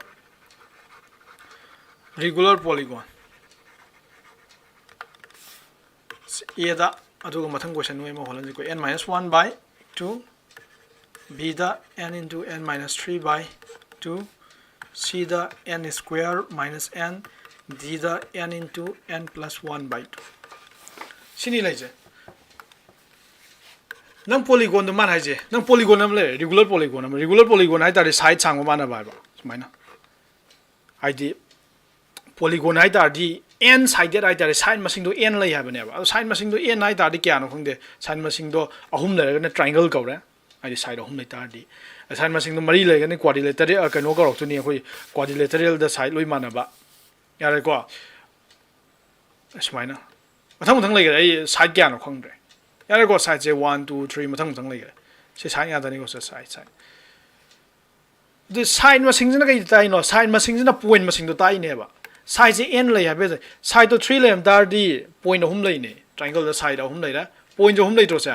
regular polygon꯫ Aꯗ, ꯑꯗꯨꯒ ꯃꯊꯪ question ꯅꯣꯏ ꯑꯃ ꯍꯣꯠꯍꯟꯁꯤꯀꯣ, n minus one by two, Bꯗ n into n minus three by two, ꯁꯤꯗ n square minus n, ꯗꯤꯗ n into n plus one by two꯫ ꯁꯤꯅꯤ ꯂꯩꯁꯦ꯫ ꯅꯪ polygonꯗꯣ ꯃꯥꯅ ꯍꯥꯏꯁꯦ, ꯅꯪ polygon ꯑꯃ ꯂꯩꯔꯦ, regular polygon ꯑꯃ꯫ Regular polygon ꯍꯥꯏ ꯇꯥꯔꯗꯤ side ꯁꯥꯡꯕ ꯃꯥꯟꯅꯕ ꯍꯥꯏꯕ, ꯁꯨꯃꯥꯏꯅ꯫ ꯍꯥꯏꯗꯤ polygon ꯍꯥꯏ ꯇꯥꯔꯗꯤ n sided ꯍꯥꯏ ꯇꯥꯔꯗꯤ side ꯃꯁꯤꯡꯗꯣ n ꯂꯩ ꯍꯥꯏꯕꯅꯦꯕ꯫ ꯑꯗꯣ side ꯃꯁꯤꯡꯗꯣ n ꯍꯥꯏ ꯇꯥꯔꯗꯤ ꯀꯌꯥꯅꯣ ꯈꯪꯗꯦ, side ꯃꯁꯤꯡꯗꯣ ꯑꯍꯨꯝ ꯂꯩꯔꯒꯅ triangle ꯀꯧꯔꯦ꯫ ꯍꯥꯏꯗꯤ side ꯑꯍꯨꯝ ꯂꯩ ꯇꯥꯔꯗꯤ, side ꯃꯁꯤꯡꯗꯣ ꯃꯔꯤ ꯂꯩꯔꯒꯅ quadrilateral, ꯑ, ꯀꯩꯅꯣ ꯀꯧꯔꯛꯇꯣꯏꯅꯤ ꯑꯩꯈꯣꯏ, quadrilateralꯗ side ꯂꯣꯏ ꯃꯥꯟꯅꯕ꯫ ꯌꯥꯔꯦꯀꯣ? ꯑꯁꯨꯃꯥꯏꯅ ꯃꯊꯪ ꯃꯊꯪ ꯂꯩꯈꯔꯦ꯫ ꯑꯩ side ꯀꯌꯥꯅꯣ ꯈꯪꯗ꯭ꯔꯦ꯫ ꯌꯥꯔꯦꯀꯣ? Sideꯁꯦ one, two, three ꯃꯊꯪ ꯃꯊꯪ ꯂꯩꯈꯔꯦ꯫ ꯁꯤ side ꯉꯥꯛꯇꯅꯤꯀꯣ꯫ ꯁꯤ side, side꯫ ꯑꯗꯨ side ꯃꯁꯤꯡꯁꯤꯅ ꯀꯩ ꯇꯥꯛꯏꯅꯣ? Side ꯃꯁꯤꯡꯁꯤꯅ point ꯃꯁꯤꯡꯗꯣ ꯇꯥꯛꯏꯅꯦꯕ꯫ Sideꯁꯦ n ꯂꯩ ꯍꯥꯏꯕ ꯌꯥꯏ꯫ Sideꯇꯣ three ꯂꯩꯔꯝ ꯇꯥꯔꯗꯤ point ꯑꯍꯨꯝ ꯂꯩꯅꯦ꯫ Triangleꯗ side ꯑꯍꯨꯝ ꯂꯩꯔꯦ, pointꯁꯨ ꯑꯍꯨꯝ ꯂꯩꯇ꯭ꯔꯣ ꯁꯦ?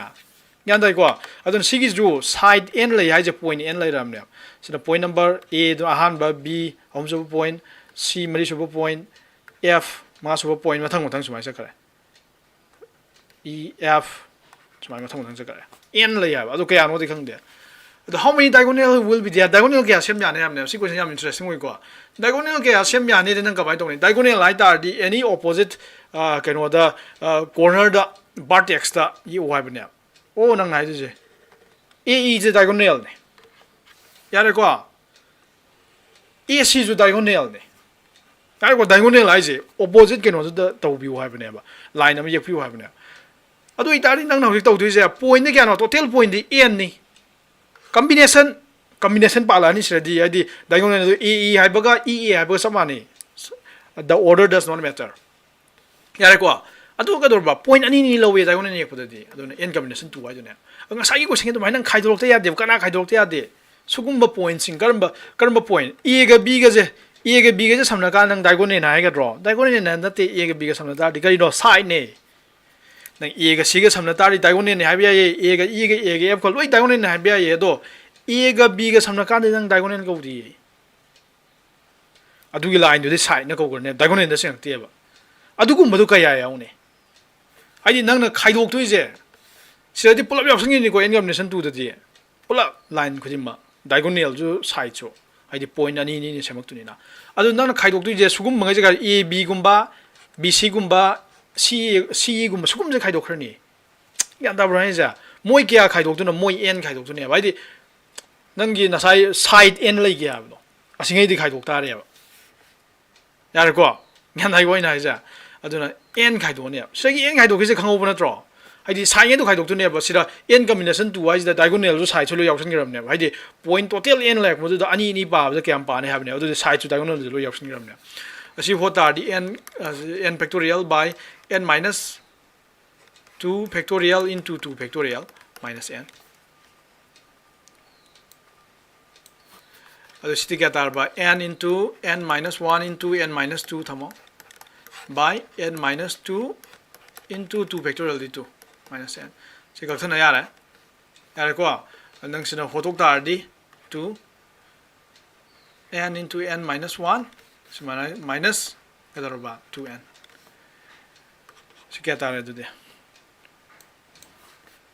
ꯒ꯭ꯌꯥꯟ ꯇꯥꯏꯀꯣ? ꯑꯗꯨꯅ ꯁꯤꯒꯤꯁꯨ side n ꯂꯩ ꯍꯥꯏꯁꯦ point n ꯂꯩꯔꯝꯅꯦꯕ꯫ ꯁꯤꯅ point number A ꯗꯣ ꯑꯍꯥꯟꯕ, B ꯑꯍꯨꯝꯁꯨꯕ point, C ꯃꯔꯤꯁꯨꯕ point, F ꯃꯉꯥꯁꯨꯕ point, ꯃꯊꯪ ꯃꯊꯪ ꯁꯨꯃꯥꯏꯅ ꯆꯠꯈ꯭ꯔꯦ꯫ E, F ꯁꯨꯃꯥꯏꯅ ꯃꯊꯪ ꯃꯊꯪ ꯆꯠꯈ꯭ꯔꯦ꯫ N ꯂꯩ ꯍꯥꯏꯕ, ꯑꯗꯣ ꯀꯌꯥꯅꯣꯗꯤ ꯈꯪꯗꯦ꯫ ꯑꯗꯣ how many diagonal will be there? Diagonal ꯀꯌꯥ ꯁꯦꯝ ꯌꯥꯅꯤ ꯍꯥꯏꯕꯅꯦꯕ꯫ ꯁꯤ question ꯌꯥꯝ interesting ꯑꯣꯏꯀꯣ꯫ Diagonal ꯀꯌꯥ ꯁꯦꯝ ꯌꯥꯅꯤꯗꯤ ꯅꯪ ꯀꯃꯥꯏꯅ ꯇꯧꯅꯤ? Diagonal ꯍꯥꯏ ꯇꯥꯔꯗꯤ any opposite, ꯑ, ꯀꯩꯅꯣꯗ, ꯑ, cornerꯗ vertexꯇ ꯌꯦꯛꯎ ꯍꯥꯏꯕꯅꯦꯕ꯫ ꯑꯣ, ꯅꯪ ꯍꯥꯏꯗꯣꯏꯁꯦ AEꯁꯦ diagonalꯅꯦ꯫ ꯌꯥꯔꯦꯀꯣ? ACꯁꯨ diagonalꯅꯦ꯫ ꯌꯥꯔꯦꯀꯣ? Diagonal ꯍꯥꯏꯁꯦ opposite ꯀꯩꯅꯣꯗꯨꯗ ꯇꯧꯕꯤꯌꯨ ꯍꯥꯏꯕꯅꯦꯕ, line ꯑꯃ ꯌꯦꯛꯄꯤꯌꯨ ꯍꯥꯏꯕꯅꯦꯕ꯫ ꯑꯗꯨ ꯑꯣꯏꯇꯥꯔꯗꯤ ꯅꯪꯅ ꯍꯧꯖꯤꯛ ꯇꯧꯗꯣꯏꯁꯦ pointꯅ ꯀꯌꯥꯅꯣ? Total pointꯗꯤ nꯅꯤ꯫ Combination, combination ꯄꯥꯜꯂꯛꯑꯅꯤ ꯁꯤꯗꯗꯤ, ꯍꯥꯏꯗꯤ diagonalꯗꯨ AE ꯍꯥꯏꯕꯒ EA ꯍꯥꯏꯕꯒ ꯆꯞ ꯃꯥꯟꯅꯩ꯫ The order does not matter꯫ ꯌꯥꯔꯦꯀꯣ? ꯑꯗꯨ ꯀꯩꯗꯧꯔꯕ? Point ꯑꯅꯤ ꯑꯅꯤ ꯂꯧꯋꯦ diagonal ꯌꯦꯛꯄꯗꯗꯤ, ꯑꯗꯨꯅ n combination two ꯍꯥꯏꯗꯨꯅꯦ꯫ ꯑꯗꯣ ꯉꯁꯥꯏꯒꯤ questionꯒꯤ ꯑꯗꯨꯃꯥꯏꯅ ꯅꯪ ꯈꯥꯏꯗꯣꯔꯛꯇ ꯌꯥꯗꯦꯕ꯫ ꯀꯅꯥ ꯈꯥꯏꯗꯣꯔꯛꯇ ꯌꯥꯗꯦ? ꯁꯤꯒꯨꯝꯕ pointꯁꯤꯡ, ꯀꯔꯝꯕ, ꯀꯔꯝꯕ point? Aꯒ Bꯒꯁꯦ, Aꯒ Bꯒꯁꯦ ꯁꯝꯅ ꯀꯥꯟꯗ ꯅꯪ diagonalꯅꯦ ꯍꯥꯏꯒꯗ꯭ꯔꯣ? Diagonalꯅꯦ ꯅꯠꯇꯦ, Aꯒ Bꯒ ꯁꯝꯅ ꯇꯥꯔꯗꯤ ꯀꯔꯤꯅꯣ? Sideꯅꯦ꯫ ꯅꯪ Aꯒ Cꯒ ꯁꯝꯅ ꯇꯥꯔꯗꯤ diagonalꯅꯦ ꯍꯥꯏꯕ ꯌꯥꯏꯌꯦ꯫ Aꯒ Eꯒ Aꯒ Fꯀ ꯂꯣꯏ diagonalꯅꯦ ꯍꯥꯏꯕ ꯌꯥꯏꯌꯦ꯫ ꯑꯗꯣ Aꯒ Bꯒ ꯁꯝꯅ ꯀꯥꯟꯗꯗꯤ ꯅꯪ diagonal ꯀꯧꯗꯤꯌꯦ꯫ ꯑꯗꯨꯒꯤ lineꯗꯨꯗꯤ sideꯅ ꯀꯧꯈ꯭ꯔꯅꯦ, diagonalꯗ ꯆꯤꯡꯉꯛꯇꯦꯕ꯫ ꯑꯗꯨꯒꯨꯝꯕꯗꯣ ꯀꯌꯥ ꯌꯥꯎꯅꯤ? ꯍꯥꯏꯗꯤ ꯅꯪꯅ ꯈꯥꯏꯗꯣꯛꯇꯣꯏꯁꯦ, ꯁꯤꯗꯗꯤ ꯄꯨꯂꯞ ꯌꯥꯎꯁꯟꯈꯤꯅꯤꯀꯣ, n combination twoꯗꯗꯤ꯫ ꯄꯨꯂꯞ line ꯈꯨꯗꯤꯡꯃꯛ, diagonalꯁꯨ sideꯁꯨ꯫ ꯍꯥꯏꯗꯤ point ꯑꯅꯤ ꯑꯅꯤ ꯁꯦꯝꯃꯛꯇꯣꯏꯅꯤꯅ꯫ ꯑꯗꯨ ꯅꯪꯅ ꯈꯥꯏꯗꯣꯛꯇꯣꯏꯁꯦ ꯁꯤꯒꯨꯝꯕꯉꯩꯁꯦ, A B ꯒꯨꯝꯕ, B C ꯒꯨꯝꯕ, C C E ꯒꯨꯝꯕ, ꯁꯤꯒꯨꯝꯕꯁꯦ ꯈꯥꯏꯗꯣꯛꯈ꯭ꯔꯅꯤ꯫ ꯒ꯭ꯌꯥꯟ ꯇꯥꯕ꯭ꯔꯣ ꯍꯥꯏꯁꯦ? ꯃꯣꯏ ꯀꯌꯥ ꯈꯥꯏꯗꯣꯛꯇꯣꯏꯅꯣ? ꯃꯣꯏ n ꯈꯥꯏꯗꯣꯛꯇꯣꯏꯅꯦꯕ꯫ ꯍꯥꯏꯗꯤ ꯅꯪꯒꯤ ꯉꯁꯥꯏ side n ꯂꯩꯒꯦ ꯍꯥꯏꯕꯗꯣ, ꯑꯁꯤꯉꯩꯗꯤ ꯈꯥꯏꯗꯣꯛ ꯇꯥꯔꯦꯕ꯫ ꯌꯥꯔꯦꯀꯣ? ꯒ꯭ꯌꯥꯟ ꯇꯥꯏꯀꯣ ꯑꯩꯅ ꯍꯥꯏꯁꯦ? ꯑꯗꯨꯅ n ꯈꯥꯏꯗꯣꯛꯑꯅꯦꯕ꯫ ꯁꯤꯗꯒꯤ n ꯈꯥꯏꯗꯣꯛꯈꯤꯁꯦ ꯈꯪꯍꯧꯕ ꯅꯠꯇ꯭ꯔꯣ? ꯍꯥꯏꯗꯤ side ꯉꯩꯗꯣ ꯈꯥꯏꯗꯣꯛꯇꯣꯏꯅꯦꯕ꯫ ꯁꯤꯗ n combination two ꯍꯥꯏꯁꯤꯗ diagonal ꯁꯨ, side ꯁꯨ ꯂꯣꯏ ꯌꯥꯎꯁꯟꯈ꯭ꯔꯕꯅꯦꯕ꯫ ꯍꯥꯏꯗꯤ point total n ꯂꯩꯔꯛꯄꯗꯨꯗ ꯑꯅꯤ ꯑꯅꯤ ꯄꯥꯕꯗ ꯀꯌꯥꯝ ꯄꯥꯅꯤ ꯍꯥꯏꯕꯅꯦꯕ꯫ ꯑꯗꯨꯗꯤ side ꯁꯨ diagonal ꯁꯨ ꯂꯣꯏ ꯌꯥꯎꯁꯟꯈ꯭ꯔꯕꯅꯦꯕ꯫ ꯑꯁꯤ ꯍꯣꯠ ꯇꯥꯔꯗꯤ n, n factorial by n minus two factorial into two factorial minus n꯫ ꯑꯗꯨ ꯁꯤꯗꯤ ꯀꯌꯥ ꯇꯥꯔꯕ? N into n minus one into n minus two ꯊꯝꯃꯣ, by n minus two into two factorial D two minus n꯫ ꯁꯤ ꯀꯛꯊꯠꯅ ꯌꯥꯔꯦ꯫ ꯌꯥꯔꯦꯀꯣ? ꯑꯗꯨ ꯅꯪ ꯁꯤꯅ ꯍꯣꯠꯇꯣꯛ ꯇꯥꯔꯗꯤ two n into n minus one, ꯁꯨꯃꯥꯏꯅ minus ꯀꯩꯗꯧꯔꯕ? Two n꯫ ꯁꯤ ꯀꯌꯥ ꯇꯥꯔꯦ ꯑꯗꯨꯗꯤ?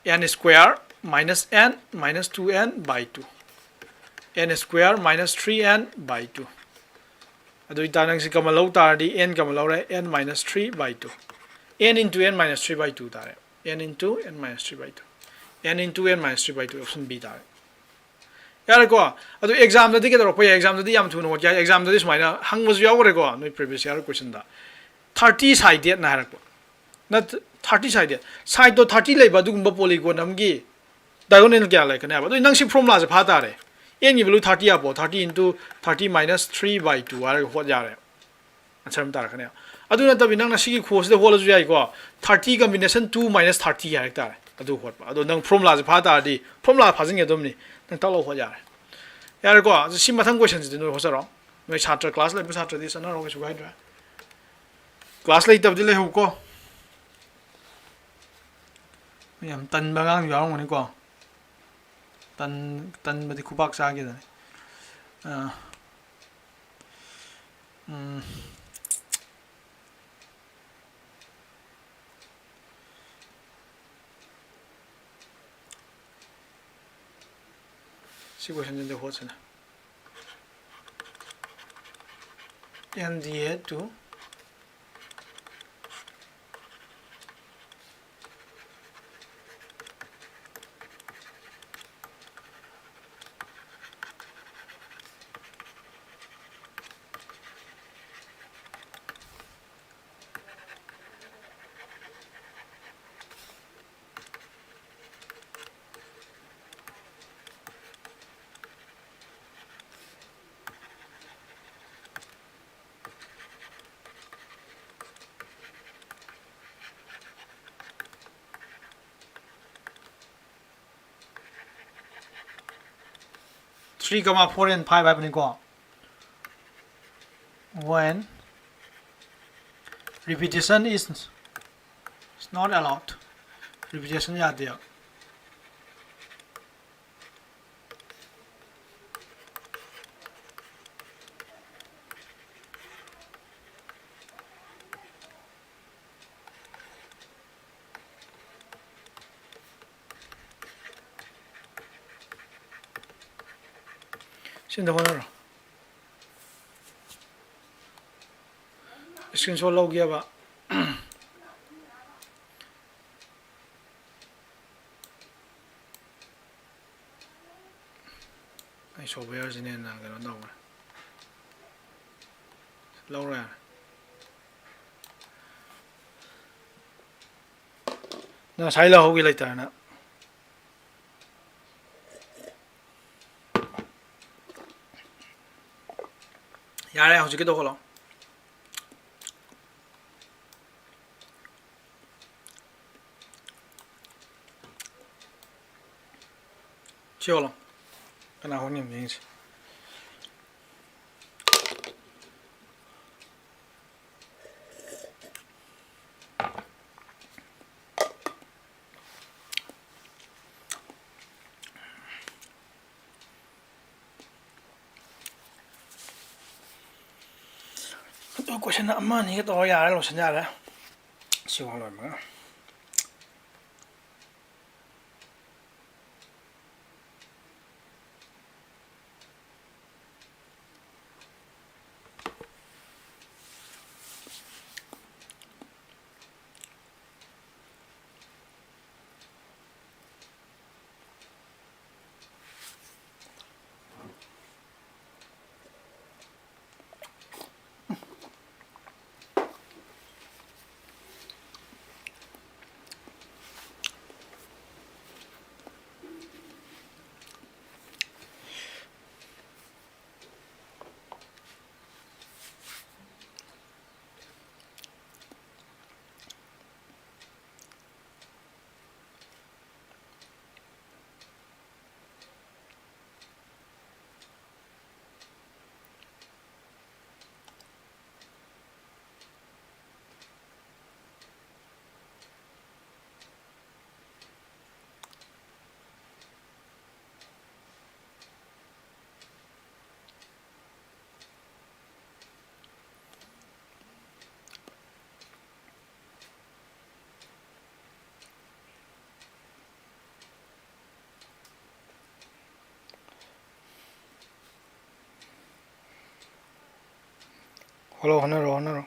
N square minus n minus two n by two, n square minus three n by two꯫ ꯑꯗꯨ ꯑꯣꯏꯇꯥꯔꯗꯤ ꯅꯪ ꯁꯤ common ꯂꯧ ꯇꯥꯔꯗꯤ n common ꯂꯧꯔꯦ, n minus three by two, n into n minus three by two ꯇꯥꯔꯦ꯫ N into n minus three by two, n into n minus three by two, option B ꯇꯥꯔꯦ꯫ ꯌꯥꯔꯦꯀꯣ? ꯑꯗꯨ exam ꯗꯗꯤ ꯀꯩꯗꯧꯔꯛꯄ ꯌꯥꯏ? Exam ꯗꯗꯤ ꯌꯥꯝ ꯊꯨꯅ ꯍꯣꯠ ꯌꯥꯏ꯫ Exam ꯗꯗꯤ ꯁꯨꯃꯥꯏꯅ ꯍꯪꯕꯁꯨ ꯌꯥꯎꯈ꯭ꯔꯦꯀꯣ, ꯅꯣꯏ previous year question ꯗ꯫ Thirty sided ꯅ ꯍꯥꯏꯔꯛꯄ꯫ ꯅꯠ-, thirty sided꯫ Side ꯇꯣ thirty ꯂꯩꯕ ꯑꯗꯨꯒꯨꯝꯕ polygon ꯑꯃꯒꯤ diagonal ꯀꯌꯥ ꯂꯩꯔꯛꯀꯅꯤ ꯍꯥꯏꯕ? ꯑꯗꯨꯗꯤ ꯅꯪ ꯁꯤ formula ꯁꯦ ꯐꯥ ꯇꯥꯔꯦ꯫ N ꯒꯤ value thirty ꯍꯥꯞꯄꯣ, thirty into thirty minus three by two ꯍꯥꯏꯔꯒ ꯍꯣꯠ ꯌꯥꯔꯦ꯫ Answer ꯑꯃ ꯇꯥꯔꯛꯀꯅꯦꯕ꯫ ꯑꯗꯨ ꯅꯠꯇꯕꯤ ꯅꯪꯅ ꯁꯤꯒꯤ ꯈꯣꯁꯤꯗ ꯍꯣꯠꯂꯁꯨ ꯌꯥꯏꯀꯣ꯫ Thirty combination two minus thirty ꯍꯥꯏꯔꯛ ꯇꯥꯔꯦ꯫ ꯑꯗꯨ ꯍꯣꯠꯄ꯫ ꯑꯗꯣ ꯅꯪ formula ꯁꯦ ꯐꯥ ꯇꯥꯔꯗꯤ, formula ꯐꯥꯖꯤꯟꯒꯗꯕꯅꯤ꯫ ꯅꯪ ꯇꯛ ꯂꯥꯎ ꯍꯣꯠ ꯌꯥꯔꯦ꯫ ꯌꯥꯔꯦꯀꯣ? ꯑꯗꯨ ꯁꯤ ꯃꯊꯪ question ꯁꯤꯗꯤ ꯅꯣꯏ ꯍꯣꯠꯆꯔꯣ꯫ ꯅꯣꯏ ꯁꯥꯇ꯭ꯔ class ꯂꯩꯕ ꯁꯥꯇ꯭ꯔꯗꯤ ꯆꯠꯅꯔꯣ, ꯀꯩꯁꯨ ꯀꯥꯏꯗ꯭ꯔꯦ꯫ Class ꯂꯩꯇꯕꯗꯤ ꯂꯩꯍꯧꯀꯣ꯫ ꯌꯥꯝ ꯇꯟꯕ ꯑꯉꯥꯡꯁꯨ ꯌꯥꯎꯔꯝꯒꯅꯤꯀꯣ꯫ ꯇꯟ-, ꯇꯟꯕꯗꯤ ꯈꯨꯄꯥꯛ ꯆꯥꯒꯦꯗꯅꯤ꯫ ꯑꯥ꯫ ꯎꯝ꯫ ꯁꯤ question ꯁꯤꯗ ꯍꯣꯠꯁꯤꯅꯦ꯫ N D A to three comma four and five ꯍꯥꯏꯕꯅꯤꯀꯣ꯫ When repetition is, is not allowed, repetition ꯌꯥꯗꯦꯕ꯫ ꯁꯤ ꯑꯝꯇ ꯍꯣꯠꯅꯔꯣ꯫ Screenshot ꯂꯧꯒꯦꯕ꯫ ꯑꯩ softwareꯁꯤꯅ ꯍꯦꯟꯅ ꯀꯩꯅꯣ ꯇꯧꯈ꯭ꯔꯦ꯫ ꯂꯧꯔꯣ ꯌꯥꯔꯦ꯫ ꯅꯪ ꯉꯁꯥꯏ ꯂꯧꯍꯧꯒꯦ ꯂꯩꯇ꯭ꯔꯅ꯫ ꯌꯥꯔꯦ, ꯍꯧꯖꯤꯛꯀꯤꯗꯣ ꯍꯣꯠꯂꯣ꯫ ꯁꯤ ꯍꯣꯠꯂꯣ꯫ ꯀꯅꯥ ꯍꯣꯠꯅꯤꯡꯕ ꯌꯦꯡꯁꯤ꯫ ꯑꯗꯨ question ꯑꯃ ꯑꯅꯤꯒ ꯇꯧꯔ ꯌꯥꯔꯦ, ꯂꯣꯏꯁꯤꯟ ꯌꯥꯔꯦ꯫ ꯁꯤ ꯋꯥ ꯂꯣꯏꯕꯒ꯫ ꯍꯣꯠꯅꯔꯣ, ꯍꯣꯠꯅꯔꯣ, ꯍꯣꯠꯅꯔꯣ꯫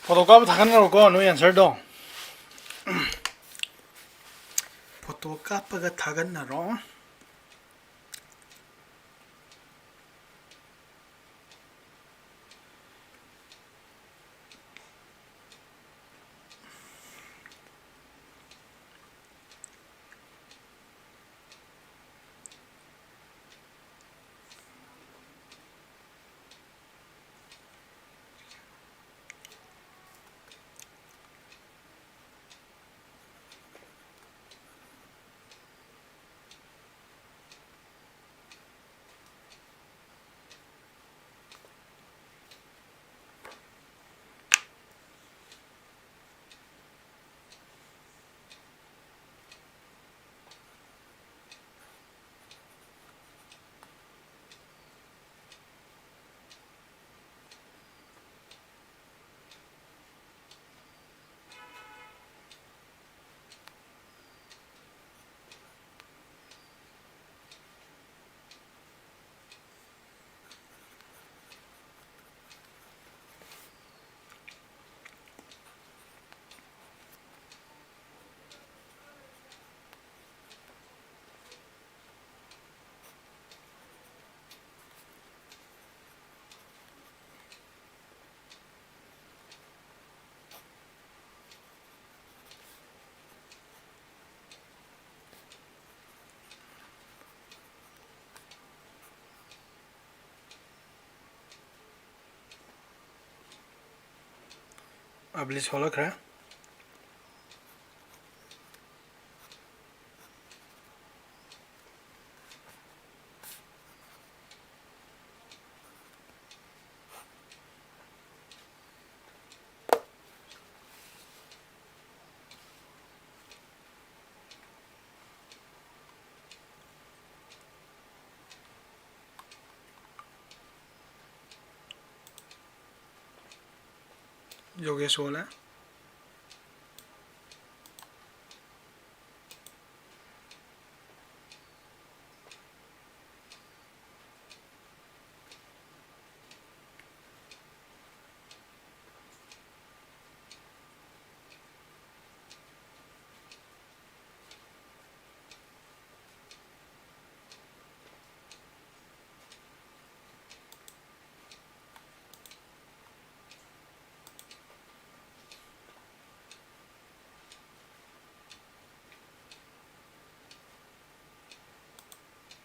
Photo ꯀꯥꯞꯄ ꯊꯥꯒꯠꯅꯔꯣꯀꯣ, ꯅꯣꯏ answer ꯗꯣ꯫ Photo ꯀꯥꯞꯄꯒ ꯊꯥꯒꯠꯅꯔꯣ꯫ Publish ꯊꯣꯛꯂꯛꯈ꯭ꯔꯦ꯫ ꯌꯣꯒꯦꯁ ꯑꯣꯜꯂꯦ꯫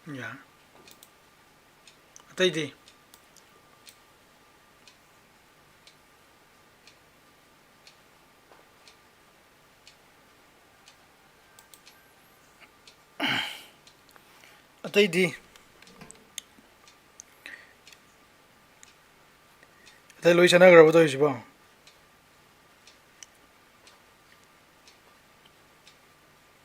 ꯌꯥ꯫ ꯑꯇꯩꯗꯤ? ꯑꯇꯩꯗꯤ? ꯑꯇꯩ ꯂꯣꯏ ꯆꯠꯅꯈ꯭ꯔꯕꯣ ꯇꯧꯔꯤꯁꯤꯕꯣ?